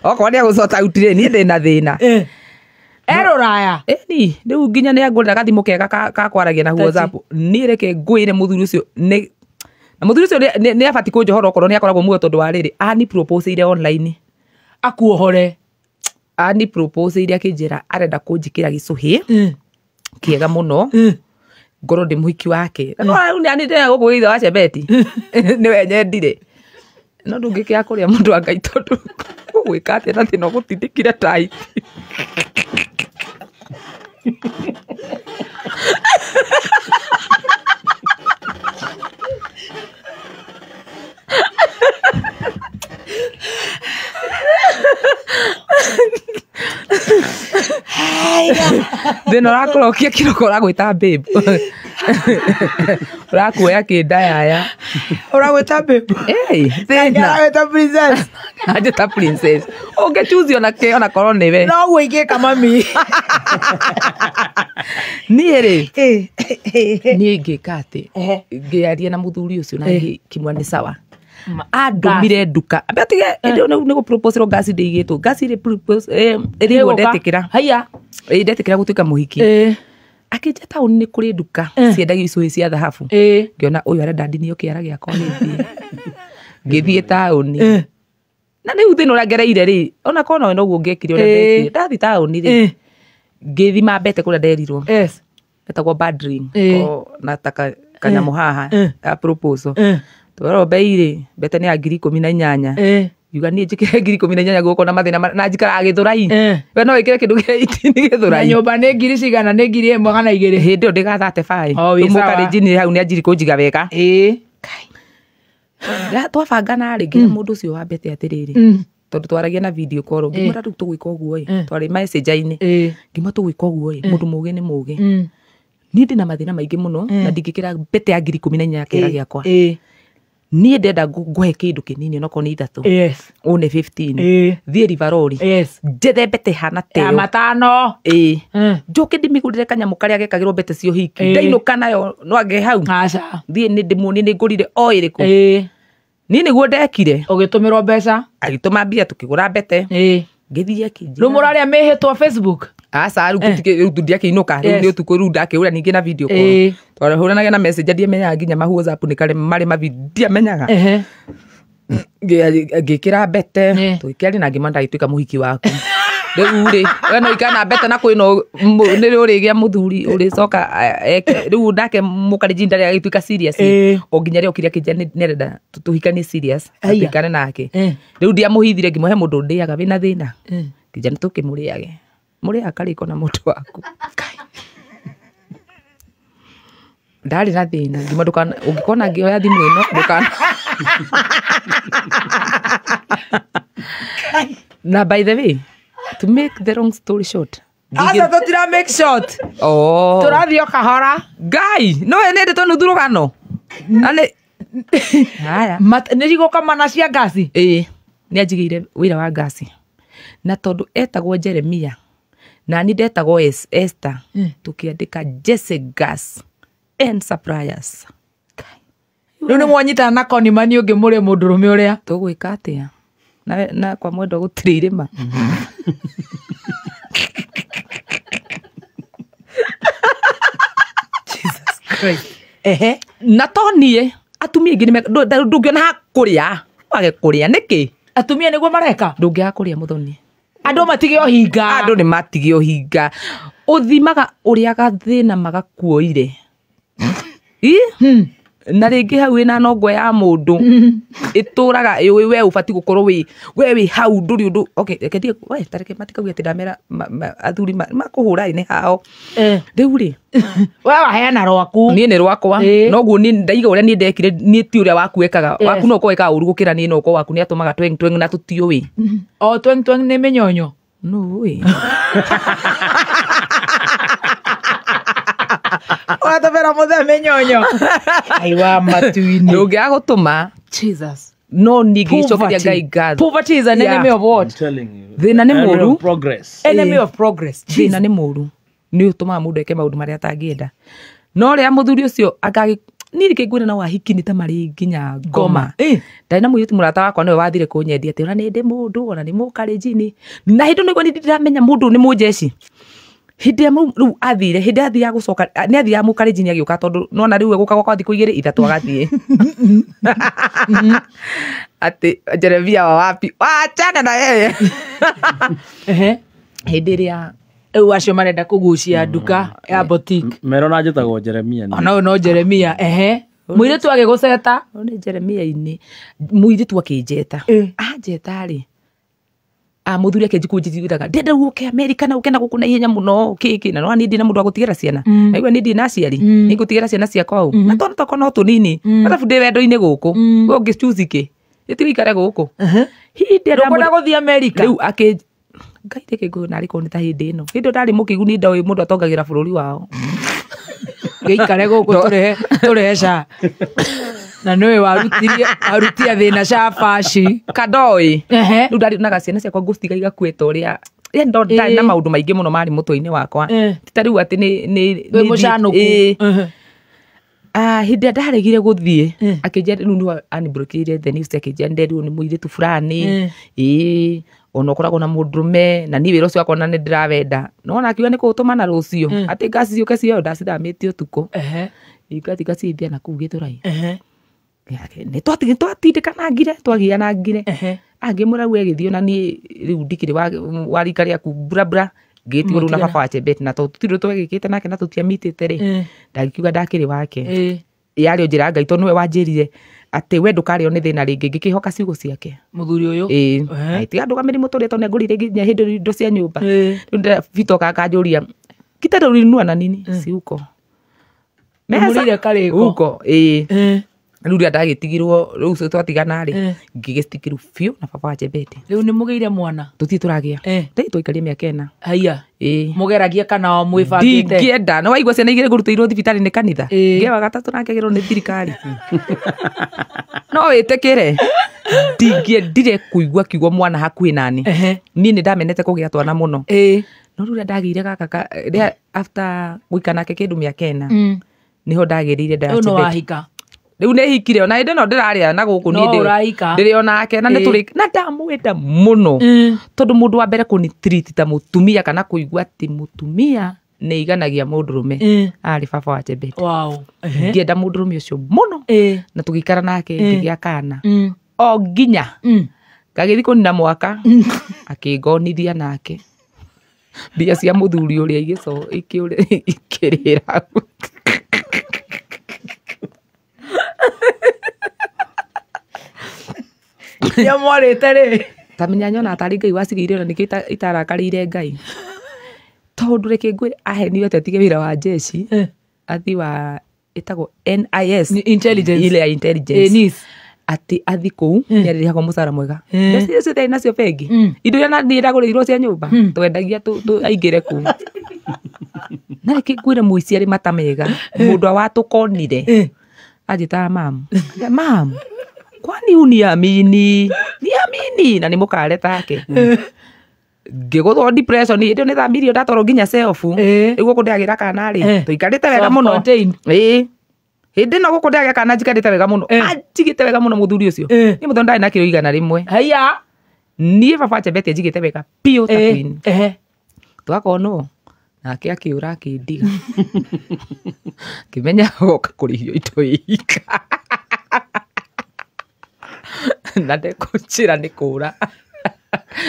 Okorwo nĩ agũ sort out rĩ, niĩ ndĩna thĩna. Erũraya. Ĩni, rĩu nginya nĩ angũrĩra gathimũ kega ka kwaragia na WhatsApp. Niĩ reke ngwĩre mũthuri ũcio nĩ na mũthuri ũcio nĩ abatiĩ kũnjohora okorwo nĩ akoragwo muoyo tondũ wa rĩrĩ, ani proposeire online. Akuohore. Ani proposeire akĩnjĩra arenda kũnjĩkĩra gĩcũhĩ kĩega mũno. Ngorwo ndĩ mũhiki wake. Na no rĩu nĩ ndĩrenda gũkũ gĩitho wa Chebeti. Nĩwe nyendire. No ndũngĩkĩaga kũrĩa mũndũ wa Ngai tondũ ũgwĩka atĩa na thĩna ũgũtindĩkire tight. Thĩna ũrakũrokia kĩroko ũragwĩta babe. Ũrakuoya kĩndayaya. Ũragwĩta babe? Ĩĩ, thĩna. Ũragwĩta princess. Anjĩta princess. Ũngĩchoose ona kĩ ona korwo nĩwe. No ũguo ingĩka mami. Niĩ rĩ, niĩ ngĩka atĩ, ngĩaria na mũthuri ũcio na ngĩkimwa nĩ sawa. Andũmire nduka. Ambe atige, ĩndĩ ĩyo nĩ gũ-propose-rwo ngasi ndĩigĩtwo. Ngasi ĩrĩ propose, ĩrĩ iguo ndetĩkĩra. Haiya. Ĩĩ, ndetĩkĩra gũtuĩka mũhiki. Akĩnjĩra taũni nĩ kũrĩ nduka ciendagio icũhĩ cia thahabu. Ngĩona ũyũ arenda ndinio kĩara gĩakwa gĩthiĩ. Ngĩthiĩ taũni. Na rĩu thĩna ũrĩa ngereire rĩ, ona korwo nowe noguo ũngĩekire ũrĩa ndekire. Ndathiĩ taũni rĩ, ngĩthima mbete kũrĩa nderirwo. Etagwo bad ring. Na ta kanyamũ haha, ya proposal. Twerwo bei rĩ, mbete nĩ ya 18,000. Ngiuga niĩ njĩkĩre 18,000 guoko na mathĩna na njikaraga Gĩthũrai. We no wĩkĩre kĩndũ kĩa 18 Gĩthũrai. Na nyũmba nĩ ngiri cigana, nĩ 1,000 kana 2? Hĩndĩ ĩyo ndĩgathate baĩ. O, wĩ Rĩu sawa. mũkarĩnji nĩ hau nĩ anjirie kũnjiga wega. Twabangana rĩ, ngĩra mũndũ ũcio wa mbete atĩrĩrĩ, tondũ twaragia na video call, ngĩmwĩra rĩu tũgwĩka ũguo ĩ, twarĩ messenger-inĩ. Ngĩmwĩra tũgwĩka ũguo ĩ, mũndũ mũgĩ nĩ mũgĩ. Niĩ ndĩna mathĩna maingĩ mũno na ndingĩkĩra mbete ya 18,000 kĩara gĩakwa. Niĩ ndĩrenda ngũhe kĩndũ kĩnini onokorwo nĩ 3. Ũne 15. Thiĩ Rivaroli. Njethe mbete hana Ya teo. 5. Njũke ndĩmĩgũrĩre kanyamũ karĩa gekagĩrwo mbete cia ũhiki. Ndainũka nayo no angĩ hau. Aca. Thiĩ nĩ ndĩmuonie nĩ ngũrire o ĩrĩkũ. Niĩ nĩguo ndekire. Ũgĩtũmĩrwo mbeca? Agĩtũma mbia tũkĩgũra mbete. Ngĩthiĩ akĩnjĩra. Rĩu mũraria mĩhĩtwa Facebook? Aca, rĩu rĩu ndiakĩinũka. Rĩu nĩ ũtukũ rĩu ndakĩhũra ningĩ na video call. Twarahũranagia na message ndiamenyaga nginya ma WhatsApp nĩ karĩ marĩ ma video ndiamenyaga. Ngĩkĩra mbete, tũgĩkĩaria na ngĩmwĩra ndagĩtuĩka mũhiki waku. Rĩu rĩ, we no ikara na mbete na kwĩna nĩ ũrĩgĩa mũthuri ũrĩcoka eke. Rĩu nake mũkarĩnji ndarĩ agĩtuĩka serious. O nginya rĩrĩa okire akĩnjĩra nĩarenda tũhikanie serious, tũikare nake. Rĩu ndiamũhithire ngĩmũhe mũndũ ndĩaga wĩna thĩna. Ngĩnjĩra nĩ tũkĩmũrĩage. Mũrĩaga karĩko na mũndũ waku. Ndarĩ na thĩna ngima ndũkana ũngĩkona ngĩoya thimũ ĩno ndũkana. Na by the way, to make the long story short, Aca tũtira make short. Oh. Tũrathiĩ o kahora. Ngai, no we nĩ ndĩtwo nuthu rũgano. Na nĩ haya. Nĩ cigũkamana cia ngasi. Ĩĩ, nĩ anjigĩire wĩra wa ngasi. Na tondũ etagwo Jeremia, na niĩ ndetagwo Esther, tũkĩandĩka Jesse Gas and Suppliers. Rĩu nĩ mwanyitana na konimani ũngĩ mũrĩ mũndũrũme ũrĩa. Tũgwĩka atĩa? Na kwa mwendwa gũtirĩ irĩma. Jesus Christ. Ehe. Na to niĩ atumia aingĩ ndũngĩona ha kũrĩa wage kũrĩa nĩkĩ? Atumia nĩguo mareka? Ndũngĩaga kũrĩa mũthoni. Andũ matige ũhinga. Andũ nĩ matige ũhinga. Ũthimaga ũrĩa gathĩna magakuoire. Na rĩngĩ hau wĩna nongo ya mũndũ ĩtũraga ĩũĩ we ũbatiĩ gũkorwo wĩ we wĩ hau ndũrĩ ũndũ. Okay, reke thiĩ, we ta reke matikauge atĩ ndamera athuri makũhũra nĩ hao. Rĩu rĩ, We waheana rwaku. Niĩ nĩ rwakwa. Noguo niĩ ndaiga ũrĩa niĩ ndekire, niĩ ti ũrĩa waku ekaga. Waku no ũkorwo ekaga ũru gũkĩra niĩ, no ũkorwo waku nĩ atũmaga tweng tweng na tũtiũĩ. O tweng tweng nĩ mĩnyonyo. No ũĩ. Ũratũmĩra mũthee mĩnyonyo. Aiwa matu-inĩ. Ndũngĩaga gũtũma. Jesus. No niĩ ngĩcokeria Ngai ngatho. Poverty is an enemy of what? I'm telling you. Thĩna nĩ Enemy mũru. of progress. Enemy of progress. Thĩna nĩ mũru. Nĩ ũtũmaga mũndũ eke maũndũ marĩa atangĩenda. No rĩrĩa mũthuri ũcio akagĩ niĩ rĩngĩ ngwĩra na wahiki nĩ ta marĩ nginya ngoma. Ndarĩ na mũirĩtu mũrata wakwa nĩwe wathire kũnyendia atĩ ona nĩ ndĩ mũndũ, ona nĩ mũkarenjini. Na hĩndĩ ĩno nĩguo ndiramenya mũndũ nĩ mũnjeci. Hĩndĩ ĩrĩa rĩu athire, hĩndĩ athiaga gũcoka, nĩ athiaga mũkarenjini agĩũka tondũ nona rĩu egũka gwakwa thikũ igĩrĩ ithatũ agathiĩ. Atĩ Jeremia wa wapi? Wachana na yeye. Hĩndĩ ĩrĩa rĩu acio marenda kũgucia nduka ya boutique. Mero na njĩtagwo Jeremia nĩ. Ona ũyũ no Jeremia, ehe. Mũirĩtu agĩgũceta. Ũyũ nĩ Jeremia-inĩ. Mũirĩtu akĩnjeta. Anjeta rĩ. Mũthuri akĩnjikũnjĩra, ndĩrenda ũke Amerika na ũke na gũkũ na ihenya mũno, kĩ, na no niĩ ndĩ na mũndũ wa gũtigĩra ciana. Naigua niĩ ndirĩ na aciari, nĩngũtigĩra ciana ciakwa ũũ. Na tondũ tokorwo no tũnini, arabu ndĩ wendo-inĩ gũkũ. We ũngĩ choose kĩ? Ĩti ũikare gũkũ. Hĩndĩ ĩrĩa Ndũkwenda gũthiĩ Amerika? Rĩu akĩ Ngai reke ngũĩ narĩ korwo nĩ ta hĩndĩ ĩno. Hĩndĩ ĩyo ndarĩ mũkĩgu niĩ ndoĩ mũndũ atongagĩra bũrũri wao. Gĩikare gũkũ tũrĩhe SHA. Na nĩwe warutia thĩna SHA baci. Kandoĩ. Rĩu ndarĩ naga ciana ciakwa ngũcitiga igakue ta ũrĩa. Yaani ndarĩ na maũndũ maingĩ mũno marĩ mũtwe-inĩ wakwa. Ti ta rĩu atĩ Wĩ nĩ mũcanũku. Hĩndĩ ĩrĩa ndaregire gũthiĩ, akĩnjĩra rĩu nĩwe anibũrũkĩire the news, akĩnjĩra nderirwo nĩ mũirĩtu fulani. Ona ũkoragwo na mũndũrũme, na niĩ wĩra ũcio wakwa na nĩ ndĩrawenda. No ona akiuga nĩ kũũtũma na rũciũ. Atĩ ngasi ciũke cioyo, ndacithamĩtie ũtukũ. Ingathi ngacithia na kũu Gĩthũrai. Nĩ twatindĩkanangire, twagianangire. Angĩmwĩra rĩu agĩthiĩ ona niĩ rĩu ndikĩrĩ wa rika rĩaku mbura mbura. Ngĩtigwo rĩu na baba wa Chebet, na tondũ tũtirĩ twegĩkĩte nake na tũtiamitĩte rĩ, ndangĩkiuga ndakĩrĩ wake. Yarĩ o njĩra ya Ngai tondũ nĩwe wanjĩrire atĩ we ndũkarĩo nĩ thĩna rĩngĩ, ngĩkĩhoka ciugo ciake. Mũthuri ũyũ? Tiga ndũgamĩrĩri mũtũrĩre tondũ nĩngũrire nginya hĩndĩ ĩyo indo cia nyũmba. Rĩu ndĩra Vito akanjũria, Kitendo ulinunua na nini? Si huko. Meza. Ũmũrĩire karĩko? Huko, Rĩu rĩrĩa ndagĩtigirwo, rĩu ũcio twatigana rĩ, ngĩgĩcitikĩrwo biũ na baba wa Chebet. Rĩu nĩ mũgĩire mwana? Tũtirĩ tũragĩa. Ndĩ twaikarie mĩaka ĩna. Haiya. Mũgeragia kana o mwĩbangĩte? Ndingĩenda. No waigua ciana igĩrĩ ngũrutĩirwo thibitarĩ nĩ kanitha. Ngĩe wa gatatũ nake agĩrwo nĩ thirikari. No wĩtĩkĩre. Ndingĩendire kũigua kiugo mwana hakuhĩ nani. Niĩ nĩ ndamenete kũgĩa twana mũno. No rĩu rĩrĩa ndagĩire gaka ka, rĩrĩa after gũikara nake kĩndũ mĩaka ĩna, nĩho ndagĩrĩire Rĩu nĩ ndacembete. wahika? Rĩu nĩ hikire, ona hĩndĩ ĩno ndĩrarĩa na gũkũ No niĩ ũrahika. ndĩrĩ onake, na nĩ tũrĩ, na ndamwenda mũno. Tondũ mũndũ wa mbere kũni treat ta mũtumia kana kũigua atĩ mũtumia nĩ aiganagia mũndũrũme, arĩ baba wa Chebet. Ngĩenda mũndũrũme ũcio mũno. Na tũgĩikara nake ngĩgĩa kana. O nginya. Ngagĩthiĩ kũnina mwaka, akĩngonithia nake. Mbia cia mũthuri ũrĩa ikĩrĩra. Nĩ mwarĩte rĩ? Ta menya nyona tarĩ Ngai wacigĩire ona nĩkĩo itarakarĩire Ngai. Tondũ reke ngwĩre, ahenire atĩ atige wĩra wa jeshi, athiĩ wa Ĩtagwo NIS. Ni intelligence. Ile ya intelligence. NIS. Atĩ athi kũu nĩ arĩrĩhagwo mũcara mwega. Mbeca icio ciothe arĩ nacio bengi, indo iria niĩ ndagũrĩirwo cia nyũmba twendagia aingĩre kũu. Na reke ngwĩre, mũici arĩ mata mega. Mũndũ watũkonire anjĩtaga mamu. Mamu, kwani uniamini niamini? Na nĩ mũkare take ngĩgũthwo depression. Hĩndĩ ĩyo nĩ thamirio, ndatwarwo nginya self. Rĩu gũkũ ndĩagĩra kana rĩ, tũikarĩte wega mũno. Self-contained. Ĩĩ, hĩndĩ ĩno gũkũ ndĩagĩa kana njikarĩte wega mũno. Anjigĩte wega mũno mũthuri ũcio. Niĩ mũthenya ndarĩ na kiro 100. Haiya. Niĩ baba Chebet anjigĩte wega biũ ta queen. Twakonwo nake akĩũra, akĩndiga, ngĩmenya goka kũrĩhio indo ika na ndekũnjĩra nĩ kũra.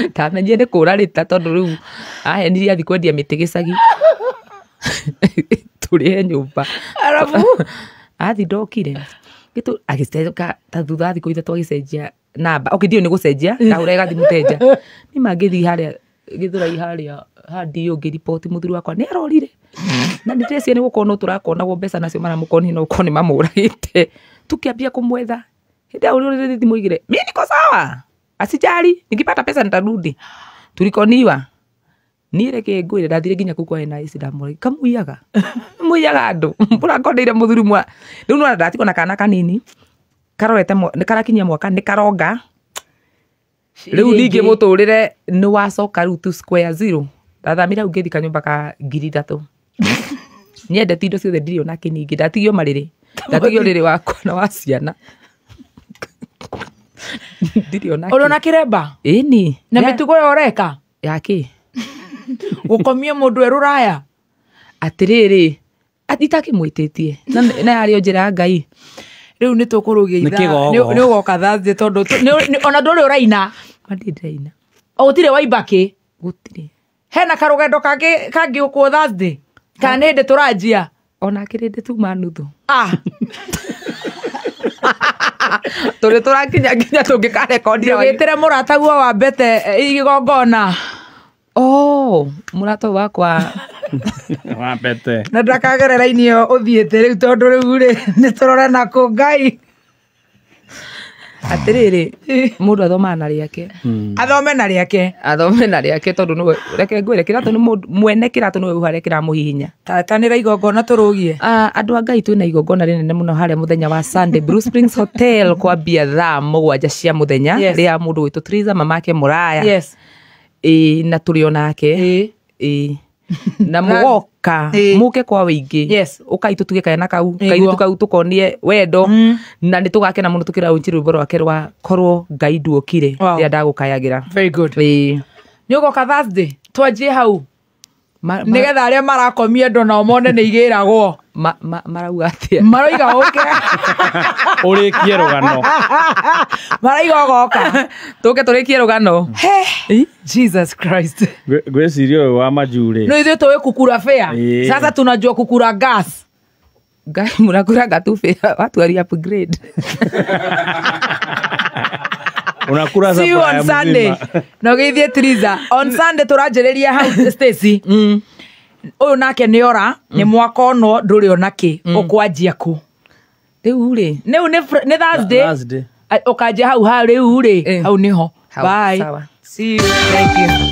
Ndamenyire nĩ kũra rĩta, tondũ rĩu ahenirie athi kwendia mĩtĩ gĩcagi tũrĩhe nyũmba. Arabu? Athi ndokire. Agĩcoka ta thutha wa thikũ 3 agĩcenjia namba. Okay, ndiũĩ nĩ gũcenjia, ndahũra ĩgathiĩ mũteja. Nĩ mangĩthiĩ harĩa Gĩthũrai, harĩa handi ũngĩriboti mũthuri wakwa nĩ arorire. Na nĩ ndĩreciria nĩ gũkorwo no tũrakonagwo mbeca nacio maramũkonia, no gũkorwo nĩ mamũragĩte. Tukĩambia kũmwetha. Hĩndĩ ĩyo ũrĩrĩ thimũ igĩrĩ. Mimi niko sawa. Asijali, nikipata pesa nitarudi. Tulikoniwa. Niĩ reke ngwĩre, ndathire nginya kũu kwa NIS, ndamũra kamuiyaga muiyaga andũ mũrakondeire mũthuri mwa rĩu nĩwona ndatigwo na kana kanini karorete nĩ karakinyia mwaka, nĩ karonga rĩu. Ningĩ mũtũrĩre nĩ wacoka rĩu to square zero. Ndathamire hau ngĩthi kanyũmba ka 3,000. Nyendete indo ciothe, ndirĩ ona kĩningĩ. Ndatigio marĩrĩ, ndatigio ũrĩrĩ wakwa na wa ciana, ndirĩ ona. Ũrĩ ona kĩremba? Ĩni. Na mĩtugo ĩyo ũreka? Yakĩ? Gũkomia mũndũ e rũraya. Atĩrĩrĩ, itakĩmwĩtĩtie na yarĩ o njĩra ya Ngai. Rĩu nĩ tũkũrũgia Nĩ ithaa. kĩgogo. Nĩ ũgoka Thursday, tondũ ona ndũrĩ ũraina. Mandirĩ ndĩraina. O gũtirĩ waimba kĩ? Gũtirĩ. Hena karũgendo kangĩ kangĩũkwo Thursday, kana nĩ hĩndĩ tũranjia? Ona kĩrĩndĩ tuma nuthu. Ah. Tũrĩ tũrakinya nginya tũngĩkarekondi. Ndũgĩtĩre mũrataguo wa mbete igongona. Oh, mũrata ũyũ wakwa. Wambete. Na ndakagerera ini ĩyo ũthiĩte rĩu, tondũ rĩu rĩ nĩ tũrore nakũ Ngai. Atĩrĩrĩ, mũndũ athomaga na rĩake. Athome na rĩake. Athome na rĩake, tondũ nĩwe, reke ngwĩre, kĩratũ nĩ mũndũ mwene kĩratũ nĩwe harĩa kĩramũhihinya. Tatanĩra igongona tũrũgie. Ah, andũ a Ngai, twĩna igongona rĩnene mũno harĩa mũthenya wa Sunday, Blue Springs Hotel, kwambia thaa 7 cia mũthenya. Rĩa mũndũ wĩtũ Triza mamake Mũraya. Ĩĩ, na tũrĩ onake. Ĩĩ, na mũgoka mũke kwa wĩingĩ. Ũkai tũtuge kana kau kairĩtu kau, tũkonie wendo, na nĩ tũgakena mũno tũkĩraũnchi rwĩmbo rwake rwa korwo Ngai nduokire rĩrĩa ndagũkayagĩra. Very good. Ĩĩ. Nĩ ũgoka Thursday, twanjie hau, nĩgetha arĩa marakomia andũ nao mone nĩ igĩragwo. Marauga atĩa? Maroiga ũke. Ũrĩkie rũgano. Maraiga ũgoka. Tũke tũrĩkie rũgano. He, Jesus Christ. Ngwĩciria ũyũ wa majurĩ. No ithuĩ tũĩ kukura fare. Sasa tunajua kukura gas. Ngai, mũrakũranga tu fare, watu wali upgrade. Unakura See you on supplier Sunday. mzima. Na ũgeithie Triza. On Sunday tũranjĩrĩria hau Stacy. Ũyũ nake nĩ ora nĩ mwaka ono ndũrĩ ona kĩ, ũkwanjia kũ? Rĩu rĩ? Rĩu nĩ Thursday. Thursday. Ũkanjia hau ha rĩu rĩ. Hau nĩho. Hau, Bye. sawa. See you. Thank you.